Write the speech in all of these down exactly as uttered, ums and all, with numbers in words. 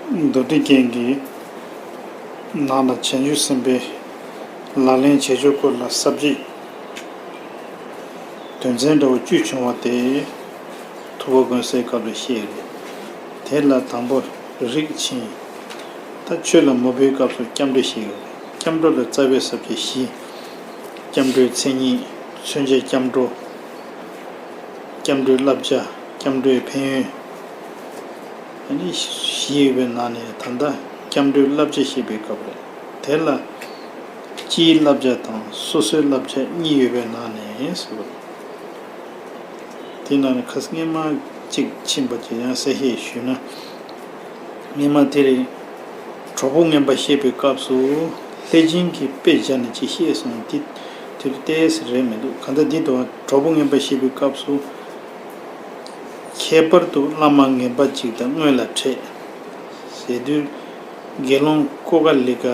མདོ་སྡེ་རྒྱན་གྱི་ནང་ལ་བྱང་ཆུབ་སེམས་དཔའི་ལག་ལེན་བྱེད་ཕྱོགས་སྐོར་ལ་ས་བཅད་དོན་ཚན་འདྲ་བོ་བཅུ་བྱུང་བ་དེ་ཐུབ་པ་དགོན་གསལ་སྐབས་ལ་བཤད་ཡོད་རེད། དེ་ལ་དང་པོ་རིགས་ཆེན། ད་ཆོས་ལ་མོས་པའི་སྐབས་སུ་སྐྱབས་འགྲོ་བཤད་ཡོད་རེད། སྐྱབས་འགྲོ་ལ་རྩ་བའི་ས་བཅད་བཞི། སྐྱབས་འགྲོའི་མཚན་ཉིད། མཚོན་བྱ་སྐྱབས་འགྲོ། སྐྱབས་འགྲོའི་བསླབ་བྱ། སྐྱབས་འགྲོའི་ཕན་ཡོན། ཨ་ནི་བཞི་ཡོད་པའི་ནང་ནས་ད་ལྟ་སྐྱབས་འགྲོའི་བསླབ་བྱ་བཤད་པའི་སྐབས་རེད། དེ་ལ་སྤྱིའི་བསླབ་བྱ་དང་སོ་སོའི་བསླབ་བྱ་གཉིས་ཡོད་པའི་ནང་ནས་ཟེར་བ་རེད། དེའི་ནང་ནས་ཁ་སང་སྔོན་མ་གཅིག་ཕྱིན་པ་ཅིག་ཡང་གསལ་བཤད་ཞུས་ན། སྔོན་མ་དེ་རེད། གྲོགས་པོ་ངན་པ་བཤད་པའི་སྐབས་སུ་ལྷས་བྱིན་གྱིས་དཔེ་སྦྱར་ནས་ཅིག་བཤད་སོང་། འདི་དེ་ཏོག་ཙམ་རེད་མི་འདུག་གང་ལྟར་འདི་དང་གྲོགས་པོ་ངན་པ་བཤད་པའི་སྐབས་སུ། ཁྱད་པར་དུ་བླ་མ་ངན་པ་ཅིག་དང་སྔོན་ལ་འཕྲད། ཟེར་དུས་དགེ་སློང་ཀོ་ཀ་ལི་ཀ་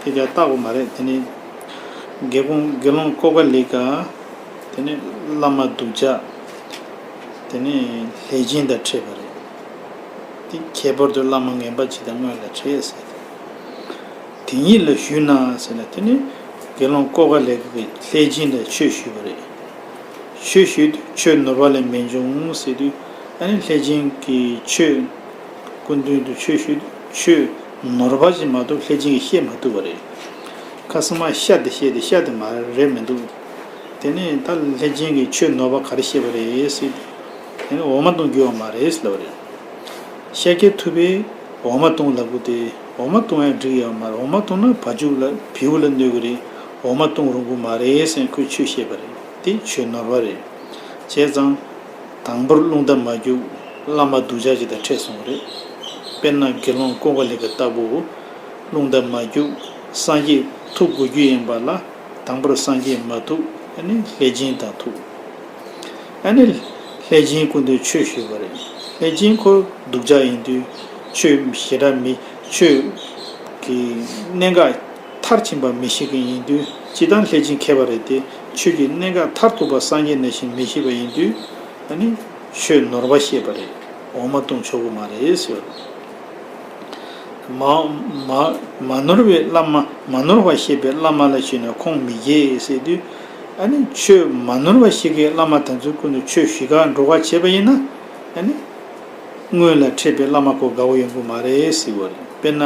དེ་ཀ་བཏགས་པ་མ་རེད། དེ་ནི་དགེ་སློང་དགེ་སློང་ཀོ་ཀ་ལི་ཀ། དེ་ནི་བླ་མ་གདུལ་བྱ། དེ་ནི་ལྷས་བྱིན་དང་འཕྲད་པ་རེད། དེ་ཁྱད་པར་དུ་བླ་མ་ངན་པ་ཅིག་དང་སྔོན་ལ་འཕྲད་ཟེར། དེ་ཉིད་ལ་ཞུས་ན་ཟེར་ན། དེ་ནི་དགེ་སློང་ཀོ་ཀ་ལི་ཀ་གིས་ལྷས་བྱིན་ལ་ཆོས་ཞུས་པ་རེད། ཆོས་ཞུས་དུས་ཆོས་ནོར་བ་ལས་མི་འབྱུང་ཟེར་དུས། ཨ་ནི་ལྷས་བྱིན་གྱིས་ཆོས་སྐུ་མདུན་དུ་ཆོས་ཞུས་དུས་ཆོས་ནོར་བ་ཞིག་མ་གཏོགས་ལྷས་བྱིན་གྱིས་བཤད་མ་ཐུབ་པ་རེད། ཁ་སང་མ་ཤ་དེ་བཤད་དེ་ཤ་དེ་མ་རེད་མི་འདུག་དེ་ནས་ད་ལྷས་བྱིན་གྱིས་ཆོས་ནོར་བ་ག་རེ་བཤད་པ་རེད་ཟེར་དུས། དེ་ནི་འོ་མ་བཏུང་རྒྱུ་ཡོད་མ་རེད་ཟེར་ལབ་པ་རེད། ཤཱཀྱ་ཐུབ་པས་འོ་མ་བཏུང་ལབ་དགོས་ཏེ། འོ་མ་བཏུང་ཡང་འགྲིག་ཡོད་མ་རེད། འོ་མ་བཏུང་ན་བ་ཕྱུགས་ལ་བེའུ་ལ་གནོད་ཀྱི་རེད། འོ་མ་བཏུང་རུང་གི་མ་རེད་ཟེར་ཁོས་ཆོས་བཤད་པ་རེད། དེ་ཆོས་ནོར་བ་རེད། བྱས་ཙང་། དང་པོར་རླུང་རྟ་མ་རྒྱུག་བླ་མ་གདུལ་བྱ་ཅིག་དང་འཕྲད་སོང་བ་རེད། དཔེར་ན་དགེ་སློང་ཀོ་ཀ་ལི་ཀ་ལྟ་བུ། རླུང་རྟ་མ་རྒྱུག་སངས་རྒྱས་ཐུག་དགོས་རྒྱུ་ཡིན་པ་ལ། དང་པོར་སངས་རྒྱས་མ་ཐུག་ཨ་ནི་ལྷས་བྱིན་དང་ཐུག་ཨ་ནི་ལྷས་བྱིན་སྐུ་མདུན་ཆོས་ཞུས་པ་རེད། ལྷས་བྱིན་ཁོ་གདུལ་བྱ་ཡིན་དུས་ཆོས་ཞེ་དྲག་མི་ཆོས་ཀྱི་གནད་འགག་མཐར་ཕྱིན་པ་མི་ཤེས་མཁན་ཡིན་དུས། སྤྱིར་བཏང་ལྷས་བྱིན་མཁས་པ་རེད་དེ། ཆོས་ཀྱི་གནད་འགག་མཐར་ཐུག་པ་སངས་རྒྱས་ནང་བཞིན་མི་ཤེས་པ་ཡིན་དུས། ཨ་ནི་ཆོས་ནོར་བ་བཤད་པ་རེད། འོ་མ་བཏུང་ཆོག་གི་མ་རེད་ཟེར། མ་མ་མ་ནོར་བའི་བླ་མ། མ་ནོར་བ་བཤད་པའི་བླ་མ་ལ་ཞུས་ན་ཁུངས་མི་སྐྱེལ་ཟེར་དུས། ཨ་ནི་ཆོས་མ་ནོར་བ་བཤད་མཁན་བླ་མ་དེ་ཚོའི་སྐུ་མདུན་ཆོས་ཞུ་གར་འགྲོ་ག་བྱས་པ་ཡིན་ན། ཨ་ནི་སྔོན་ལ་འཕྲད་པའི་བླ་མ་ཁོ་དགའ་བོ་ཡོང་གི་མ་རེད་ཟེར་བ་རེད། དཔེར་ན།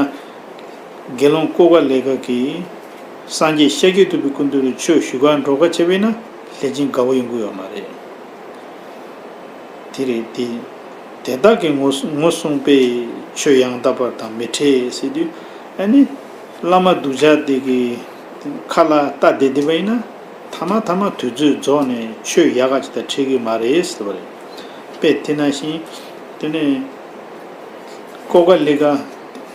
དགེ་སློང་ཀོ་ཀ་ལི་ཀ་གིས་སངས་རྒྱས་ཤཱཀྱ་ཐུབ་པའི་སྐུ་མདུན་ལ་ཆོས་ཞུ་གར་འགྲོ་ག་བྱས་པ་ཡིན་ན་ལྷས་བྱིན་དགའ་བོ་ཡོང་གི་ཡོད་མ་རེད། དེ་རེད་དེ། དེ་དག་གིས་ངོ་ངོ་བསྲུངས་པས་ཆོས་ཡང་དག་པར་དང་མི་འཕྲད་ཟེར་དུས། ཨ་ནི་བླ་མ་གདུལ་བྱ་དེ་གི་ཁ་ལ་རྟ་བསྡད་བསྡད་པ་ཡིན་ན། ཐ་མ་ཐ་མ་དུས་ཚོད་རྫོགས་ནས་ཆོས་ཡག་ག་ཅིག་དང་འཕྲད་ཀྱི་མ་རེད་ཟེར་བ་རེད། དཔེ་དེ་ནང་བཞིན། དེ་ནས་ཀོ་ཀ་ལི་ཀ་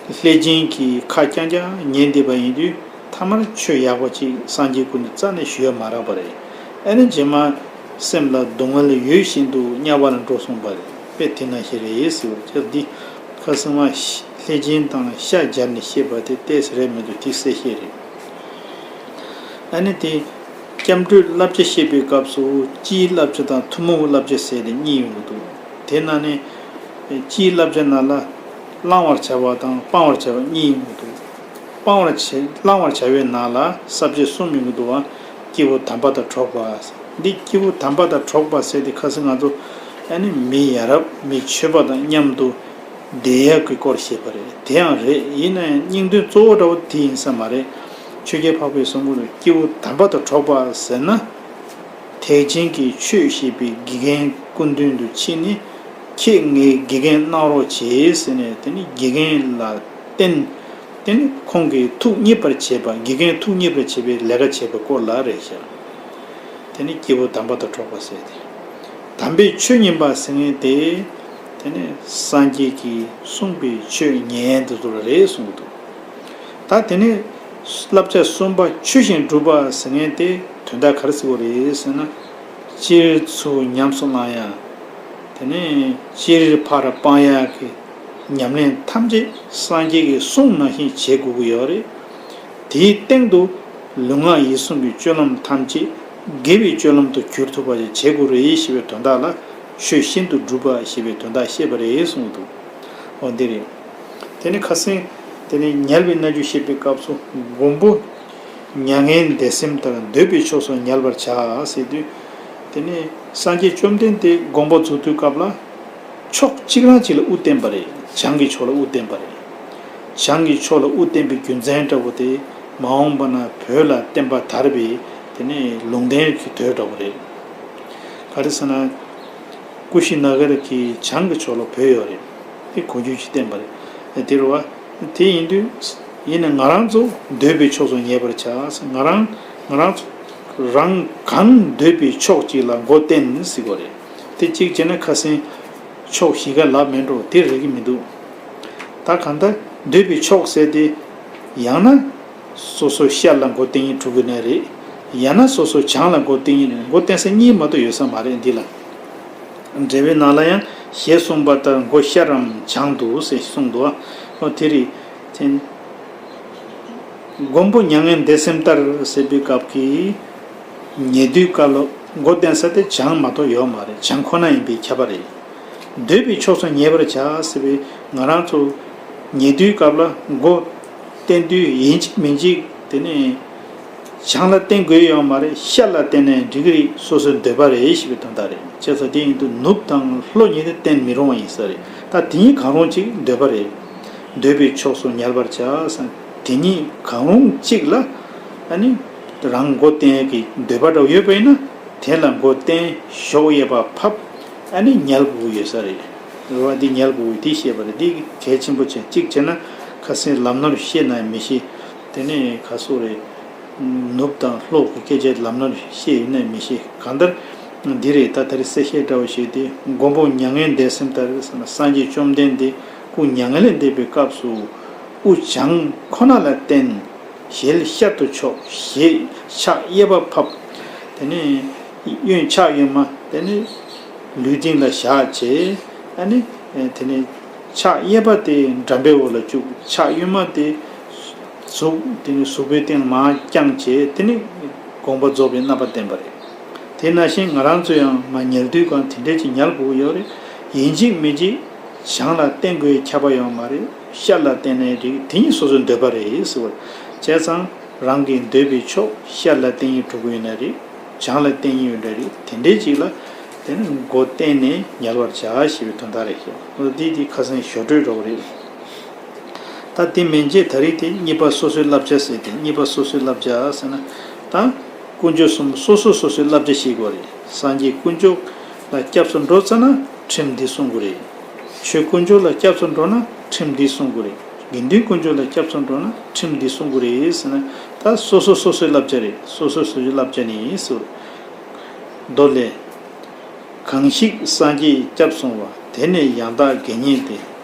ལྷས་བྱིན་གྱི་ཁ་རྐྱང་རྐྱང་ཉན་བསྡད་པ་ཡིན་དུས། ཐ་མར་ཆོས་ཡག་པ་ཅིག་སངས་རྒྱས་སྐུ་མདུན་རྩ་ནས་ཞུ་ཡ་མ་རག་པ་རེད། ཨ་ནི་རྗེས་མ་སེམས་ལ་སྡུག་བསྔལ་ཡོད་བཞིན་དུ་དམྱལ་བ་ལ་འགྲོ་སོང་བ་རེད། དཔེ་དེ་ནང་བཞིན་རེད་ཟེར་བ་ཅིག་འདི་ཁ་སང་མ་ལྷས་བྱིན་དང་ཤ་སྦྱར་ནས་བཤད་པ་དེ་ཏོག་ཙམ་རེད་མི་འདུག་དེ་གསལ་བཤད་རེད། ཨ་ནི་དེ། སྐྱབས་འགྲོའི་བསླབ་བྱ་བཤད་པའི་སྐབས་སུ་སྤྱིའི་བསླབ་བྱ་དང་ཐུན་མོང་གི་བསླབ་བྱ་ཟེར་ཏེ་གཉིས་ཡོང་གི་འདུག་དེ་ནང་ནས་སྤྱིའི་བསླབ་བྱ་ནང་ལ་བླང་བར་བྱ་བ་དང་སྤང་བར་བྱ་བ་གཉིས་ཡོང་གི་འདུག་སྤང་བར་བྱ་བླང་བར་བྱ་བའི་ནང་ལ་ས་བཅད་གསུམ་ཡོང་གི་འདུག་བ། སྐྱེས་བུ་དམ་པ་དང་གྲོགས་པ། འདི་སྐྱེས་བུ་དམ་པ་དང་གྲོགས་པ་ཟེར་ཏེ་ཁ་སང་ང་ཚོ་ཨ་ནི་མི་ཡ་རབས་མི་ཆོས་པ་དང་མཉམ་དུ་བསྡད་ཡག་གི་སྐོར་བཤད་པ་རེད། དེ་ཡང་རེད། ཡིན་ན་ཡང་སྙིང་དོན་གཙོ་བོ་འདྲ་བོ་དེ་ཡིན་ས་མ་རེད། ཆོས་རྒྱལ་འཕགས་པའི་གསུང་མགུར་དུ་སྐྱེས་བུ་དམ་པ་དང་གྲོགས་པ་ཟེར་ན། ཐེག་ཆེན་གྱི་ཆོས་ཞེས་པའི་དགེ་རྒན་སྐུ་མདུན་དུ་ཕྱིན་ནས། ཁྱེད་ངའི་དགེ་རྒན་གནང་རོགས་བྱེད་ཟེར་ནས། དེ་ནི་དགེ་རྒན་ལ་བསྟེན། དེ་ནི་ཁོང་གིས་ཐུགས་མཉེས་པར་བྱེད་པ། དགེ་རྒན་ཐུགས་མཉེས་པར་བྱེད་པའི་ལས་ཀ་བྱེད་པའི་སྐོར་ལ་རེད་ཤག་དེ་ནི་སྐྱེས་བུ་དམ་པ་དང་གྲོགས་པ་ཟེར་ཏེ། དམ་པའི་ཆོས་ཉན་པ་ཟེར་མཁན་དེ། དེ་ནི་སངས་རྒྱས་ཀྱིས་གསུངས་པའི་ཆོས་ཉན་དེ་ཚོ་ལ་རེད་གསུངས་འདུག་ད་དེ་ནི་བསླབ་བྱ་གསུམ་པ་ཆོས་བཞིན་སྒྲུབ་པ་ཟེར་མཁན་དེ་དོན་དག་ག་རེ་ཟེར་བ་རེད་ཟེར་ན། སྤྱིར་ཚུར་ཉམས་སུ་བླང་ཡ། དེ་ནི་སྤྱིར་ཕར་སྤང་ཡ་གི་ཉམས་ལེན་ཐམས་ཅད་སངས་རྒྱས་ཀྱི་གསུང་ནང་བཞིན་བྱེད་དགོས་ཀྱི་ཡོད་རེད། དེའི་སྟེང་དུ་ལུས་ངག་ཡིད་གསུམ་གྱི་སྤྱོད་ལམ་ཐམས་ཅད་དགེ་བའི་སྤྱོད་ལམ་དུ་འགྱུར་ཐུབ་པ་ཞིག་བྱེད་དགོས་རེད་ཞེས་པའི་དོན་དག་ལ། ཆོས་བཞིན་དུ་སྒྲུབ་པ་ཞེས་པའི་དོན་དག་བཤད་པ་རེད་གསུངས་འདུག་འོ་འདི་རེད། དེ་ནས་ཁ་སང་དེ་ནས་ཉལ་བའི་རྣལ་འབྱོར་བཤད་པའི་སྐབས་སུ་མགོན་པོ་མྱ་ངན་འདས་སེམས་ལྟར་འདོད་པའི་ཕྱོགས་སུ་ཉལ་བར་བྱ་ཟེར་དུས། དེ་ནས་སངས་རྒྱས་བཅོམ་ལྡན་འདས་དགོངས་པ་རྫོགས་དུས་སྐབས་ལ། ཕྱོགས་གཅིག་རང་གཅིག་ལ་དབུ་བསྟན་པ་རེད། བྱང་གི་ཕྱོགས་ལ་དབུ་བསྟན་པ་རེད། བྱང་གི་ཕྱོགས་ལ་དབུ་བསྟན་པའི་རྒྱུ་མཚན་འདྲ་བོ་དེ། མ་འོངས་པ་ན་བོད་ལ་བསྟན་པ་དར་བའི་དེ་ནས་ལུང་བསྟན་གྱི་དོད་འདྲ་བོ་རེད། ག་རེ་ཟེར་ན། ཀུ་ཤི་ན་ག་ར་གི་བྱང་གི་ཕྱོགས་ལ་བོད་ཡོད་རེད། དེ་གོ་རྒྱུ་ཅིག་བསྟན་པ་རེད། དེ་རེད་བ། དེ་ཡིན་དུས། ཡིན་ན་ང་རང་ཚོ་འདོད་པའི་ཕྱོགས་སུ་ཉལ་བར་བྱ། ང་རང་ང་རང་ཚོ་རང་གང་འདོད་པའི་ཕྱོགས་གཅིག་ལ་མགོ་བསྟན་ཟེར་གོ་རེད། དེ་གཅིག་བྱས་ན་ཁ་སང་ཕྱོགས་བཞི་ཀ་ལབ་མེད་འགྲོ། དེ་རེག་གི་མི་འདུག་ད་གང་ལྟར་འདོད་པའི་ཕྱོགས་ཟེར་དེ། ཡང་ན། སོ་སོ་ཤར་ལ་མགོ་བསྟན་ཡིན་འགྲོ་གི་ནི་རེད། ཡང་ན་སོ་སོ་བྱང་ལ་མགོ་བསྟན་ཡིན། མགོ་བསྟན་ས་གཉིས་མ་གཏོགས་ཡོད་ས་མ་རེད་འདི་ལ། འགྲེལ་པའི་ནང་ལ་ཡང་ཞེས་གསུངས་པ་ལྟར་མགོ་ཤར་རམ་བྱང་དུ་ཟེར་གསུངས་འདུག་ཨོ་དེ་རེད། དེ། མགོན་པོ་མྱ་ངན་འདས་སེམས་ལྟར་ཟེར་བའི་སྐབས་ཀྱི། ཉལ་དུས་སྐབས་ལ་མགོ་བསྟན་ས་དེ་བྱང་མ་གཏོགས་ཡོད་མ་རེད། བྱང་ཁོ་ན་ཡིན་པས་ཁྱབ་པ་རེད། འདོད་པའི་ཕྱོགས་སུ་ཉལ་བར་བྱ་ཟེར་བའི་ང་རང་ཚོ་ཉལ་དུས་སྐབས་ལ་མགོ་བསྟན་དུས་ཡིན་གཅིག་མིན་གཅིག་དེ་ནས་བྱང་ལ་བསྟན་དགོས་ཡོད་མ་རེད། ཤར་ལ་བསྟན་ནས་འགྲིག་གི་རེད། སོ་སོའི་འདོད་པ་རེད་ཞེས་པའི་དོན་དག་རེད། བྱས་ཙང་དེ་ཡིན་དུས་ནུབ་དང་ལྷོ་གཉིས་དེ་བསྟན་མི་རུང་བ་ཡིན་ས་རེད། ད་དེ་གཉིས་གང་རུང་གཅིག་འདོད་པ་རེད། འདོད་པའི་ཕྱོགས་སུ་ཉལ་བར་བྱ་ཟེར། དེ་གཉིས་གང་རུང་གཅིག་ལ་ཨ་ནི་རང་མགོ་བསྟན་གྱི་འདོད་པ་འདྲ་བོ་ཡོད་པ་ཡིན་ན། དེ་ལ་མགོ་བསྟན། གཞོགས་གཡས་པ་ཕབ། ཨ་ནི་ཉལ་དགོས་ཀྱི་ཡོད་ས་རེད། རེད་བ། འདི་ཉལ་དགོས་ཀྱི་འདི་བཤད་པ་རེད། འདི་གལ་ཆེན་པོ་ཆེ། གཅིག་བྱས་ན་ཁ་སང་ལམ་ནོར་བཤད་ན་མི་ཤེས། དེ་ནས་ག་སོག་རེད། ནུབ་དང་ལྷོ་གི་སྐད་ཆ་ལམ་ནོར་བཤད་ཡོད་ན་མི་ཤེས། གང་ལྟར་འདི་རེད། ད་ད་རེས་གསལ་བཤད་འདྲ་བོ་བྱས་ཏེ། མགོན་པོ་མྱ་ངན་འདས་སེམས་ལྟར་ཟེར་ན། སངས་རྒྱས་བཅོམ་ལྡན་འདས་སྐུ་མྱ་ངན་ལས་འདས་པའི་སྐབས་སུ་དབུ་བྱང་ཁོ་ན་ལ་བསྟན། ཞལ་ཤར་དུ་ཕྱོགས། ཞེས་ཕྱག་གཡས་པ་ཕབ། དེ་ནས་གཡོན་ཕྱག་གཡོན་མ། དེ་ནས་ལུས་སྟེང་ལ་བཞག་བྱས། ཨ་ནི་དེ་ནས་ཕྱག་གཡས་པ་དེ་འགྲམ་པའི་འོག་ལ་བཅུག་ཕྱག་གཡོན་མ་དེ་གཟུགས། དེ་ནས་གཟུགས་པོའི་སྟེང་ལ་མར་བརྐྱངས་བྱས། དེ་ནས་དགོངས་པ་རྫོགས་པའི་རྣམ་པ་བསྟན་པ་རེད། དེ་ནང་བཞིན་ང་རང་ཚོ་ཡང་མར་ཉལ་དུས་གང་དེ་འདྲས་ཅིག་ཉལ་དགོས་ཀྱི་ཡོད་རེད། ཡིན་གཅིག་མིན་གཅིག་བྱང་ལ་བསྟན་དགོས་ཁྱབ་པ་ཡོད་མ་རེད། ཤར་ལ་བསྟན་ནའི་འགྲིག་དེ་གཉིས་སོ་སོའི་འདོད་པ་རེད་ཟེར་བ། བྱས་ཙང་རང་གི་འདོད་པའི་ཕྱོགས་ཤར་ལ་བསྟན་ཡིན་འགྲོ་གི་ཡོད་ན་རེད། བྱང་ལ་བསྟན་ཡིན་ཡོད་ན་རེད། དེ་འདྲའི་ཅིག་ལ་དེ་ནི་མགོ་བསྟན་ནས་ཉལ་བར་བྱ་ཞེས་པའི་དོན་དག་རེད་ཤག་འདི་འདི་ཁ་སང་ཞོར་འཕྲོས་འདྲ་བོ་རེད། ད་དེ་མན་ཆད་ད་རེས་དེ་གཉིས་པ་སོ་སོའི་བསླབ་བྱ་ཟེར་ཏེ། གཉིས་པ་སོ་སོའི་བསླབ་བྱ་ཟེར་ན། ད་དཀོན་མཆོག་གསུམ་སོ་སོ་སོ་སོའི་བསླབ་བྱ་བྱེད་དགོས་རེད། སངས་རྒྱས་དཀོན་མཆོག་ལ་སྐྱབས་སུ་འགྲོ་ཙ་ན་ཁྲིམས་འདི་སྲུང་དགོས་རེད། ཆོས་དཀོན་མཆོག་ལ་སྐྱབས་སུ་འགྲོ་ན་ཁྲིམས་འདི་སྲུང་དགོས་རེད། དགེ་འདུན་དཀོན་མཆོག་ལ་སྐྱབས་སུ་འགྲོ་ན་ཁྲིམས་འདི་སྲུང་དགོས་རེད་ཟེར་ན། ད་སོ་སོ་སོ་སོའི་བསླབ་བྱ་རེད། སོ་སོ་སོ་སོའི་བསླབ་བྱ་ནི་ཟེར། མདོ་ལས། གང་ཞིག་སངས་རྒྱས་སྐྱབས་སོང་བ། དེ་ནི་ཡང་དག་དགེ་བསྙེན་ཏེ།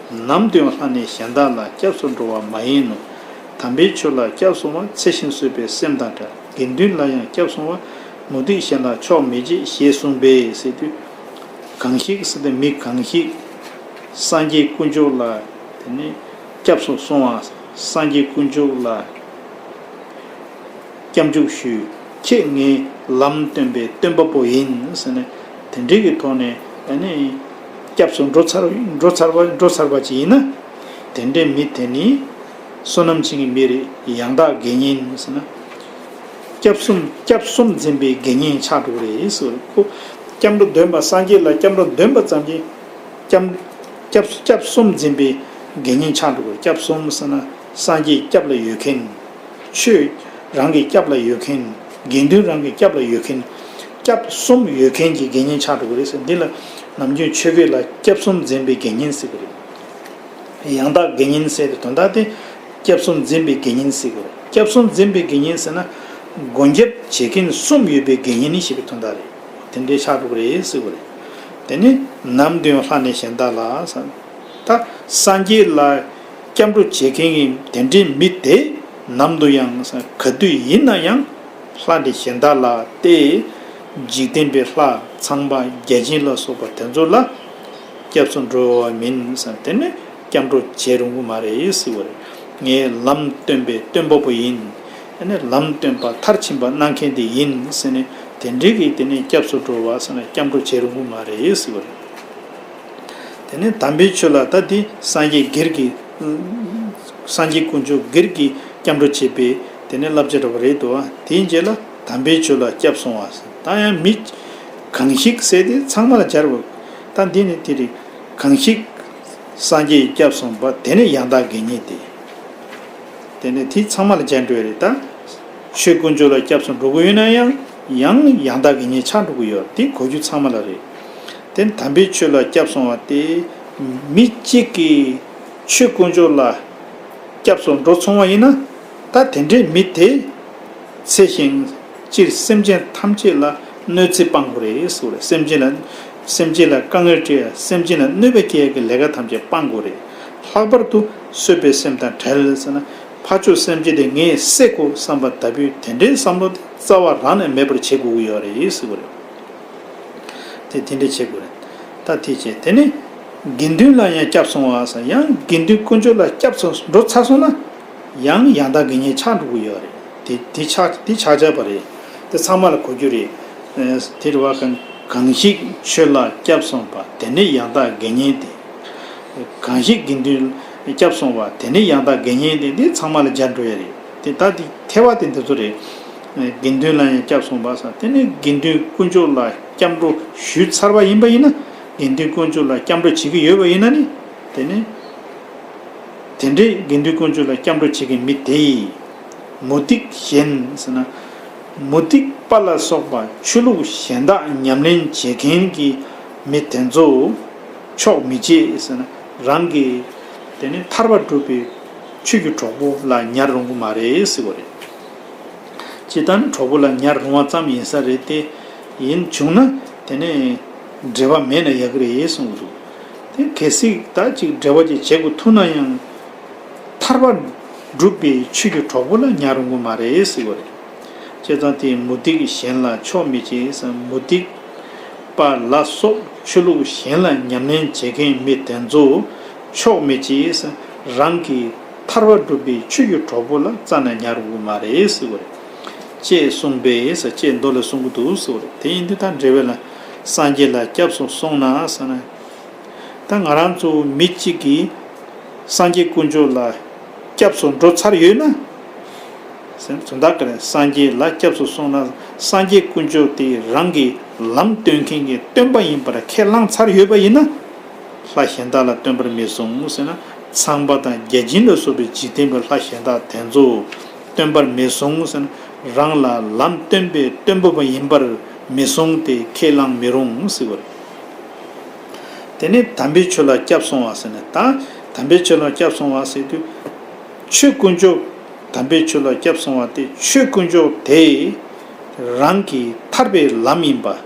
ནམ་དུ་ཡང་ལྷག་ནས་གཞན་དག་ལ། སྐྱབས་སུ་འགྲོ་བ་མ་ཡིན་ནོ། དམ་པའི་ཆོས་ལ་སྐྱབས་སོང་བ། ཚེ་ཞིང་གསོས་པའི་སེམས་དང་འདྲ། དགེ་འདུན་ལ་ཡང་སྐྱབས་སོང་བ། མུ་སྟེགས་གཞན་ལ་ཕྱོགས་མི་བྱེད། ཞེས་གསུངས་པས་ཟེར་དུས། གང་ཞིག་ཟེར་ཏེ་མི་གང་ཞིག་སངས་རྒྱས་དཀོན་མཆོག་ལ་དེ་ནི་སྐྱབས་སུ་སོང་བ། སངས་རྒྱས་དཀོན་མཆོག་ལ་སྐྱབས་འཇུག་ཞུས། ཁྱེད་ངའི་ལམ་སྟོན་པའི་སྟོན་པ་པོ་ཡིན་ཟེར་ནས་དེ་འདྲའི་གི་ཐོག་ནས་ཨ་ནི་སྐྱབས་སུ་འགྲོ་ཚར་འགྲོ་ཚར་བ་འགྲོ་ཚར་བ་ཅིག་ཡིན་ན། དེ་འདྲའི་མི་དེ་ནི་བསོད་ནམས་ཆེན་གྱི་མི་རེད། ཡང་དག་དགེ་བསྙེན་ཟེར་ན། སྐྱབས་གསུམ་སྐྱབས་གསུམ་འཛིན་པའི་དགེ་བསྙེན་ཆགས་འགྲོ་གི་རེད་ཟེར་བ་རེད། ཁོ་སྐྱབས་འགྲོ་འདོན་པ། སངས་རྒྱས་ལ་སྐྱབས་འགྲོ་འདོན་པ་ཙམ་གྱིས་སྐྱབས་སྐྱབས་སྐྱབས་གསུམ་འཛིན་པའི་དགེ་བསྙེན་ཆགས་འགྲོ་གི་རེད། སྐྱབས་གསུམ་ཟེར་ན་སངས་རྒྱས་སྐྱབས་ལ་ཡོད་མཁན། ཆོས་རང་གི་སྐྱབས་ལ་ཡོད་མཁན། དགེ་འདུན་རང་གི་སྐྱབས་ལ་ཡོད་མཁན། སྐྱབས་གསུམ་ཡོད་མཁན་གྱི་དགེ་བསྙེན་ཆགས་འགྲོ་གི་རེད་ཟེར། འདི་ལ་ནམ་རྒྱུན་ཆོས་སྐད་ལ་སྐྱབས་གསུམ་འཛིན་པའི་དགེ་བསྙེན་ཟེར་གི་རེད། ཡང་དག་དགེ་བསྙེན་ཟེར་བའི་དོན་དག་དེ་སྐྱབས་གསུམ་འཛིན་པའི་དགེ་བསྙེན་ཟེར་གི་རེད། སྐྱབས་གསུམ་འཛིན་པའི་དགེ་བསྙེན་ཟེར་ན་མགོན་སྐྱབས་བྱེད་མཁན་གསུམ་ཡོད་པའི་དགེ་བསྙེན་ཞེས་པའི་དོན་དག་རེད། དེ་འདྲའི་ཆགས་འགྲོ་གི་རེད་ཟེར་གི་རེད། དེ་ནི་ནམ་དུ་ཡང་ལྷག་ནས་གཞན་དག་ལ། ད་སངས་རྒྱས་ལ་སྐྱབས་འགྲོ་བྱེད་མཁན་གྱི་དེ་འདྲའི་མི་དེ་ནམ་དུ་ཡང་ག་དུས་ཡིན་ན་ཡང་ལྷ་འདྲེ་གཞན་དག་ལ་སྟེ། འཇིག་རྟེན་པའི་ལྷ་ཚངས་པ་བརྒྱ་བྱིན་ལ་སོགས་པ་དེ་ཚོ་ལ་སྐྱབས་སུ་འགྲོ་བ་མིན་ཟེར། དེ་ནི་སྐྱབས་འགྲོ་བྱེད་རུང་གི་མ་རེད་ཟེར་བ་རེད། ངའི་ལམ་སྟོན་པའི་སྟོན་པ་པོ་ཡིན། ཨ་ནི་ལམ་སྟོན་པ་མཐར་ཕྱིན་པ་གནང་མཁན་དེ་ཡིན་ཟེར་ནས་དེ་འདྲའི་གི་དེ་ནི་སྐྱབས་སུ་འགྲོ་བ་ཟེར་ན་སྐྱབས་འགྲོ་བྱེད་རུང་གི་མ་རེད་ཟེར་བ་རེད། དེ་ནས་དམ་པའི་ཆོས་ལ་ད་འདི་སངས་རྒྱས་སྒེར་གྱི་ སངས་རྒྱས་དཀོན་མཆོག་སྒེར་གྱི་སྐྱབས་འགྲོ་བྱེད་པའི་དེ་ནས་བསླབ་བྱ་འདྲ་བོ་རེད་འདུག་བ། དེའི་རྗེས་ལ་དམ་པའི་ཆོས་ལ་སྐྱབས་སོང་བ། ད་ཡང་མི་གང་ཞིག་ཟེར་དེ་ཚང་མ་ལ་སྦྱར་བ། ད་འདི་ནི་དེ་རེད། གང་ཞིག་སངས་རྒྱས་སྐྱབས་སོང་བ། དེ་ནི་ཡང་དག་དགེ་བསྙེན་ཏེ། དེ་ནི་དེ་ཚང་མ་ལ་སྦྱར་འགྲོ་ཡ་རེད་ད། ཆོས་དཀོན་མཆོག་ལ་སྐྱབས་སུ་འགྲོ་གི་ཡོད་ན་ཡང་ཡང་ཡང་དག་དགེ་བསྙེན་ཆགས་འགྲོ་གི་ཡོད། དེ་གོ་རྒྱུ་ཚང་མ་ལ་རེད། དེ་ནི་དམ་པའི་ཆོས་ལ་སྐྱབས་སོང་བ་སྟེ། མི་གཅིག་གིས་ཆོས་དཀོན་མཆོག་ལ་སྐྱབས་སུ་འགྲོ་སོང་བ་ཡིན་ན། ད་དེ་འདྲའི་མི་དེ་ཚེ་ཞིང་སྤྱིར་སེམས་ཅན་ཐམས་ཅད་ལ་གནོད་འཚེ་སྤང་དགོས་རེད་ཟེར་བ་རེད། སེམས་ཅན་ལ་སེམས་ཅན་ལ་དཀའ་ངལ་སྤྲད་ཡ། སེམས་ཅན་ལ་གནོད་པ་སྐྱེལ་ཡ་གི་ལས་ཀ་ཐམས་ཅད་སྤང་དགོས་རེད། ལྷག་པར་དུ་གསོད་པའི་སེམས་དང་བྲལ་ཟེར་ན། ཕར་ཕྱོགས་སེམས་ཅན་དེ་ངས་བསད་དགོས་བསམ་པ་ལྟ་བུའི་དེ་འདྲའི་བསམ་བློ་དེ་རྩ་བ་རང་ནས་མེད་པར་བྱེད་དགོས་ཀྱི་ཡོད་རེད་ཟེར་བ་རེད། དེ་དེ་འདྲ་བྱེད་དགོས་རེད། ད་དེ་བྱས་དེ་ནས་དགེ་འདུན་ལ་ཡང་སྐྱབས་སོང་བ་ཟེར། ཡང་དགེ་འདུན་དཀོན་མཆོག་ལ་སྐྱབས་སུ་འགྲོ་ཚར་སོང་ན། ཡང་ཡང་དག་དགེ་བསྙེན་ཆགས་འགྲོ་གི་ཡོད་རེད། དེ་དེ་ཆགས་དེ་ཆགས་བྱ་བ་རེད། དེ་ཚང་མ་ལ་གོ་རྒྱུ་རེད། ཨ་དེ་རེད་བ། གང་གང་ཞིག་ཆོས་ལ་སྐྱབས་སོང་བ། དེ་ནི་ཡང་དག་དགེ་བསྙེན་ཏེ། གང་ཞིག་དགེ་འདུན་སྐྱབས་སོང་བ། དེ་ནི་ཡང་དག་དགེ་བསྙེན་ཏེ། འདི་ཚང་མ་ལ་སྦྱར་འགྲོ་ཡ་རེད། དེ་ད་དེ་ཐེ་བ་དེ་འདི་ཚོ་རེད། དགེ་འདུན་ལ་ཡང་སྐྱབས་སོང་བ་ཟེར། དེ་ནི་དགེ་འདུན་དཀོན་མཆོག་ལ་སྐྱབས་འགྲོ་ཞུས་ཚར་བ་ཡིན་པ་ཡིན་ན། དགེ་འདུན་དཀོན་མཆོག་ལ་སྐྱབས་འགྲོ་བྱེད་ཀྱི་ཡོད་པ་ཡིན་ན་ནི། དེ་ནི་དེ་འདྲའི་དགེ་འདུན་དཀོན་མཆོག་ལ་སྐྱབས་འགྲོ་བྱེད་མཁན་མི་དེ་ཡིས། མུ་སྟེགས་གཞན་ཟེར་ན། མུ་སྟེགས་པ་ལ་སོགས་པ་ཆོས་ལུགས་གཞན་དག་ཉམས་ལེན་བྱེད་མཁན་གྱི་མི་དེ་ཚོ་ཆོག་མི་བྱེད་ཟེར་ན། རང་གི་དེ་ནི་ཐར་པ་སྒྲུབ་པའི་ཆོས་ཀྱི་གྲོགས་པོ་ལ་ཉར་རུང་གི་མ་རེད་ཟེར་བ་རེད། སྤྱིར་བཏང་ནི་གྲོགས་པོ་ལ་ཉར་རུང་བ་ཙམ་ཡིན་ས་རེད་དེ། ཡིན་བྱུང་ན་དེ་ནས་འབྲེལ་བ་མེད་ན་ཡག་གི་རེད་གསུངས་འདུག་དེ་གལ་སྲིད་ད་ཅིག་འབྲེལ་བ་ཅིག་བྱེད་དགོས་ཐུག་ན་ཡང་། ཐར་པ་སྒྲུབ་པའི་ཆོས་ཀྱི་གྲོགས་པོ་ལ་ཉར་རུང་གི་མ་རེད་ཟེར་བ་རེད། བྱས་ཙང་དེ་མུ་སྟེགས་གཞན་ལ་ཆོག་མི་བྱེད་ཟེར། མུ་སྟེགས་པ་ལ་སོགས་ཆོས་ལུགས་གཞན་ལ་ཉམས་ལེན་བྱེད་མཁན་མི་དེ་ཚོ་ཆོག་མི་བྱེད་ཟེར། རང་གི་ཐར་པ་སྒྲུབ་པའི་ཆོས་ཀྱི་གྲོགས་པོ་ལ་རྩ་ནས་ཉར་དགོས་མ་རེད་ཟེར་བ་རེད། ཅེས་གསུངས་པས་ཟེར། ཅེས་མདོ་ལ་གསུང་གི་འདུག་ཟེར་བ་རེད། དེ་ཡིན་དུས་ད་འགྲེལ་པ་ལ། སངས་རྒྱས་ལ་སྐྱབས་སུ་སོང་ན་ཟེར་ན། ད་ང་རང་ཚོ་མི་གཅིག་གིས་སངས་རྒྱས་དཀོན་མཆོག་ལ་སྐྱབས་སུ་འགྲོ་ཚར་ཡོད་ན། ཟེར་ན་དོན་དག་ག་རེ། སངས་རྒྱས་ལ་སྐྱབས་སུ་སོང་ན། སངས་རྒྱས་དཀོན་མཆོག་དེ་རང་གི་ལམ་སྟོན་མཁན་གྱི་སྟོན་པ་ཡིན་པར་ཁས་བླངས་ཚར་ཡོད་པ་ཡིན་ན། ལྷ་གཞན་དག་ལ་སྟོན་པར་མི་བཟུང་ཟེར་ན། ཚངས་པ་དང་བརྒྱ་བྱིན་ལ་སོགས་པའི་འཇིག་རྟེན་པའི་ལྷ་གཞན་དག་དེ་ཚོ་སྟོན་པར་མི་བཟུང་ཟེར་ན། རང་ལ་ལམ་སྟོན་པའི་སྟོན་པ་ཡིན་པར་མི་བཟུང་སྟེ་ཁས་བླངས་མི་རུང་ཟེར་བ་རེད། དེ་ནས་དམ་པའི་ཆོས་ལ་སྐྱབས་སོང་བ་ཟེར་ནས། ད་དམ་པའི་ཆོས་ལ་སྐྱབས་སོང་བ་ཟེར་དུས། ཆོས་དཀོན་མཆོག་དམ་པའི་ཆོས་ལ་སྐྱབས་སོང་བ་སྟེ། ཆོས་དཀོན་མཆོག་དེ་རང་གི་ཐར་པའི་ལམ་ཡིན་པ།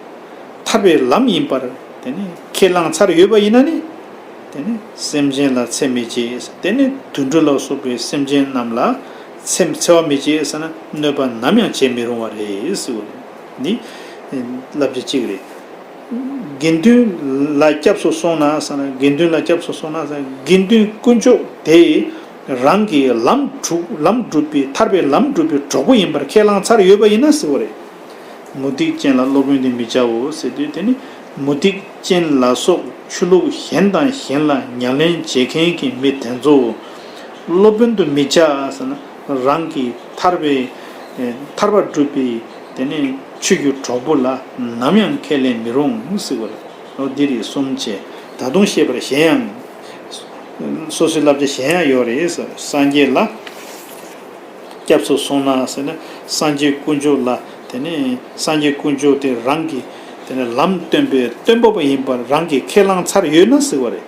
ཐར་པའི་ལམ་ཡིན་པར་དེ་ནི་ཁས་བླངས་ཚར་ཡོད་པ་ཡིན་ན་ནི། དེ་ནི་སེམས་ཅན་ལ་འཚེ་མི་བྱེད། དེ་ནི་དུད་འགྲོ་ལ་སོགས་པའི་སེམས་ཅན་རྣམས་ལ་འཚེ་འཚེ་བ་མི་བྱེད་ཟེར་ན། གནོད་པ་ནམ་ཡང་བྱེད་མི་རུང་བ་རེད་ཟེར་བ་ནི་བསླབ་བྱ་གཅིག་རེད། དགེ་འདུན་ལ་སྐྱབས་སུ་སོང་ན་ཟེར་ན། དགེ་འདུན་ལ་སྐྱབས་སུ་སོང་ན་ཟེར་ན། དགེ་འདུན་དཀོན་མཆོག་དེ་རང་གི་ལམ་སྒྲུབ་ལམ་སྒྲུབ་པའི་ཐར་པའི་ལམ་སྒྲུབ་པའི་གྲོགས་པོ་ཡིན་པར་ཁས་བླངས་ཚར་ཡོད་པ་ཡིན་ན་ཟེར་བ་རེད། མུ་སྟེགས་ཅན་ལ་སློབ་དཔོན་དུ་མི་བྱའོ་ཟེར་དུས། དེ་ནི་མུ་སྟེགས་ཅན་ལ་སོགས་ཆོས་ལུགས་གཞན་དང་གཞན་ལ་ཉམས་ལེན་བྱེད་མཁན་གྱི་མི་དེ་ཚོ་སློབ་དཔོན་དུ་མི་བྱ་ཟེར་ན། རང་གི་ཐར་པའི་ཐར་པ་སྒྲུབ་པའི་དེ་ནི་ཆོས་ཀྱི་གྲོགས་པོ་ལ་ནམ་ཡང་ཁས་ལེན་མི་རུང་ཟེར་བ་རེད། འོ་འདི་རེད་གསུམ་བྱས། ད་དུང་བཤད་པར་གཞན་ཡང་། སོ་སོའི་བསླབ་བྱ་གཞན་ཡང་ཡོད་རེད་ཟེར། སངས་རྒྱས་ལ་སྐྱབས་སུ་སོང་ན་ཟེར་ན། སངས་རྒྱས་དཀོན་མཆོག་ལ་དེ་ནི་སངས་རྒྱས་དཀོན་མཆོག་དེ་རང་གི་དེ་ནི་ལམ་སྟོན་པའི་སྟོན་པ་པོ་ཡིན་པར་རང་གིས་ཁས་བླངས་ཚར་ཡོད་ན་ཟེར་བ་རེད།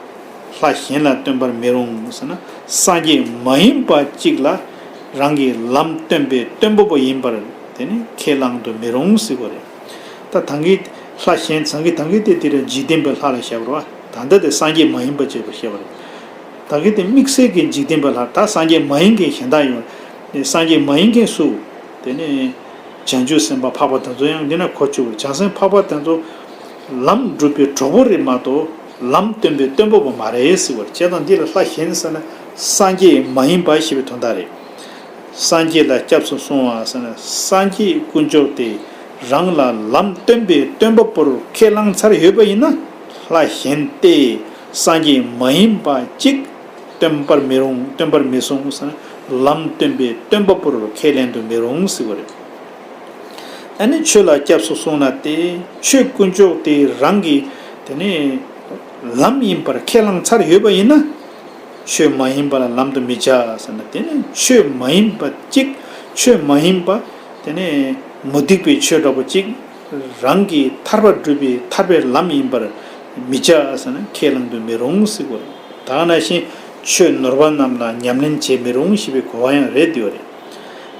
ལྷ་གཞན་ལ་སྟོན་པར་མི་རུང་ཟེར་ན། སངས་རྒྱས་མ་ཡིན་པ་གཅིག་ལ་རང་གི་ལམ་སྟོན་པའི་སྟོན་པ་པོ་ཡིན་པར་དེ་ནི་ཁས་བླངས་དུ་མི་རུང་ཟེར་བ་རེད། ད་ད་གིན་ལྷ་གཞན་ད་གིན་ད་གིན་དེ་དེ་རེད། འཇིག་རྟེན་པའི་ལྷ་ལ་བཤད་པ་རེད་བ། ད་ལྟ་དེ་སངས་རྒྱས་མ་ཡིན་པ་བྱས་པར་བཤད་པ་རེད། ད་གིན་དེ་དམིགས་བསལ་གྱི་འཇིག་རྟེན་པའི་ལྷ། ད་སངས་རྒྱས་མ་ཡིན་མཁན་གཞན་དག་ཡོད། དེ་སངས་རྒྱས་མ་ཡིན་མཁན་སུ། དེ་ནི་བྱང་ཆུབ་སེམས་དཔའ་འཕགས་པ་དེ་ཚོ་ཡང་འདི་ན་གོ་ཆོད། བྱང་སེམས་འཕགས་པ་དེ་ཚོ་ལམ་སྒྲུབ་པའི་གྲོགས་པོ་རེད་མ་གཏོགས་ལམ་སྟོན་པའི་སྟོན་པ་པོ་མ་རེད་ཟེར་བ་རེད། བྱས་ཙང་འདི་ལ་ལྷ་གཞན་ཟེར་ན་སངས་རྒྱས་མ་ཡིན་པ་ཞེས་པའི་དོན་དག་རེད། སངས་རྒྱས་ལ་སྐྱབས་སུ་སོང་བ་ཟེར་ན། སངས་རྒྱས་དཀོན་མཆོག་དེ་རང་ལ་ལམ་སྟོན་པའི་སྟོན་པ་པོར་ཁས་བླངས་ཚར་ཡོད་པ་ཡིན་ན། ལྷ་གཞན་ཏེ་སངས་རྒྱས་མ་ཡིན་པ་གཅིག་ སྟོན་པར་མི་རུང་། སྟོན་པར་མི་གསུང་ཟེར་ན། ལམ་སྟོན་པའི་སྟོན་པ་པོར་ཁས་ལེན་དུ་མི་རུང་ཟེར་བ་རེད། ཨ་ནི་ཆོས་ལ་སྐྱབས་སུ་སོང་ན་སྟེ། ཆོས་དཀོན་མཆོག་དེ་རང་གི་དེ་ནི་ལམ་ཡིན་པར་ཁས་བླངས་ཚར་ཡོད་པ་ཡིན་ན། ཆོས་མ་ཡིན་པ་ལ་ལམ་དུ་མི་བྱ་ཟེར་ན། དེ་ནི་ཆོས་མ་ཡིན་པ་གཅིག་ཆོས་མ་ཡིན་པ་དེ་ནི་མུ་སྟེགས་པའི་ཆོས་འདྲ་པོ་གཅིག་རང་གི་ཐར་པར་སྒྲུབ་པའི་ཐར་པའི་ལམ་ཡིན་པར་མི་བྱ་ཟེར་ན། ཁས་བླངས་དུ་མི་རུང་ཟེར་གོ། ད་ག་ནང་བཞིན་ཆོས་ནོར་བ་རྣམས་ལ་ཉམས་ལེན་བྱེད་མི་རུང་ཞེས་པའི་གོ་བ་ཡང་རེད་འདུག་རེད།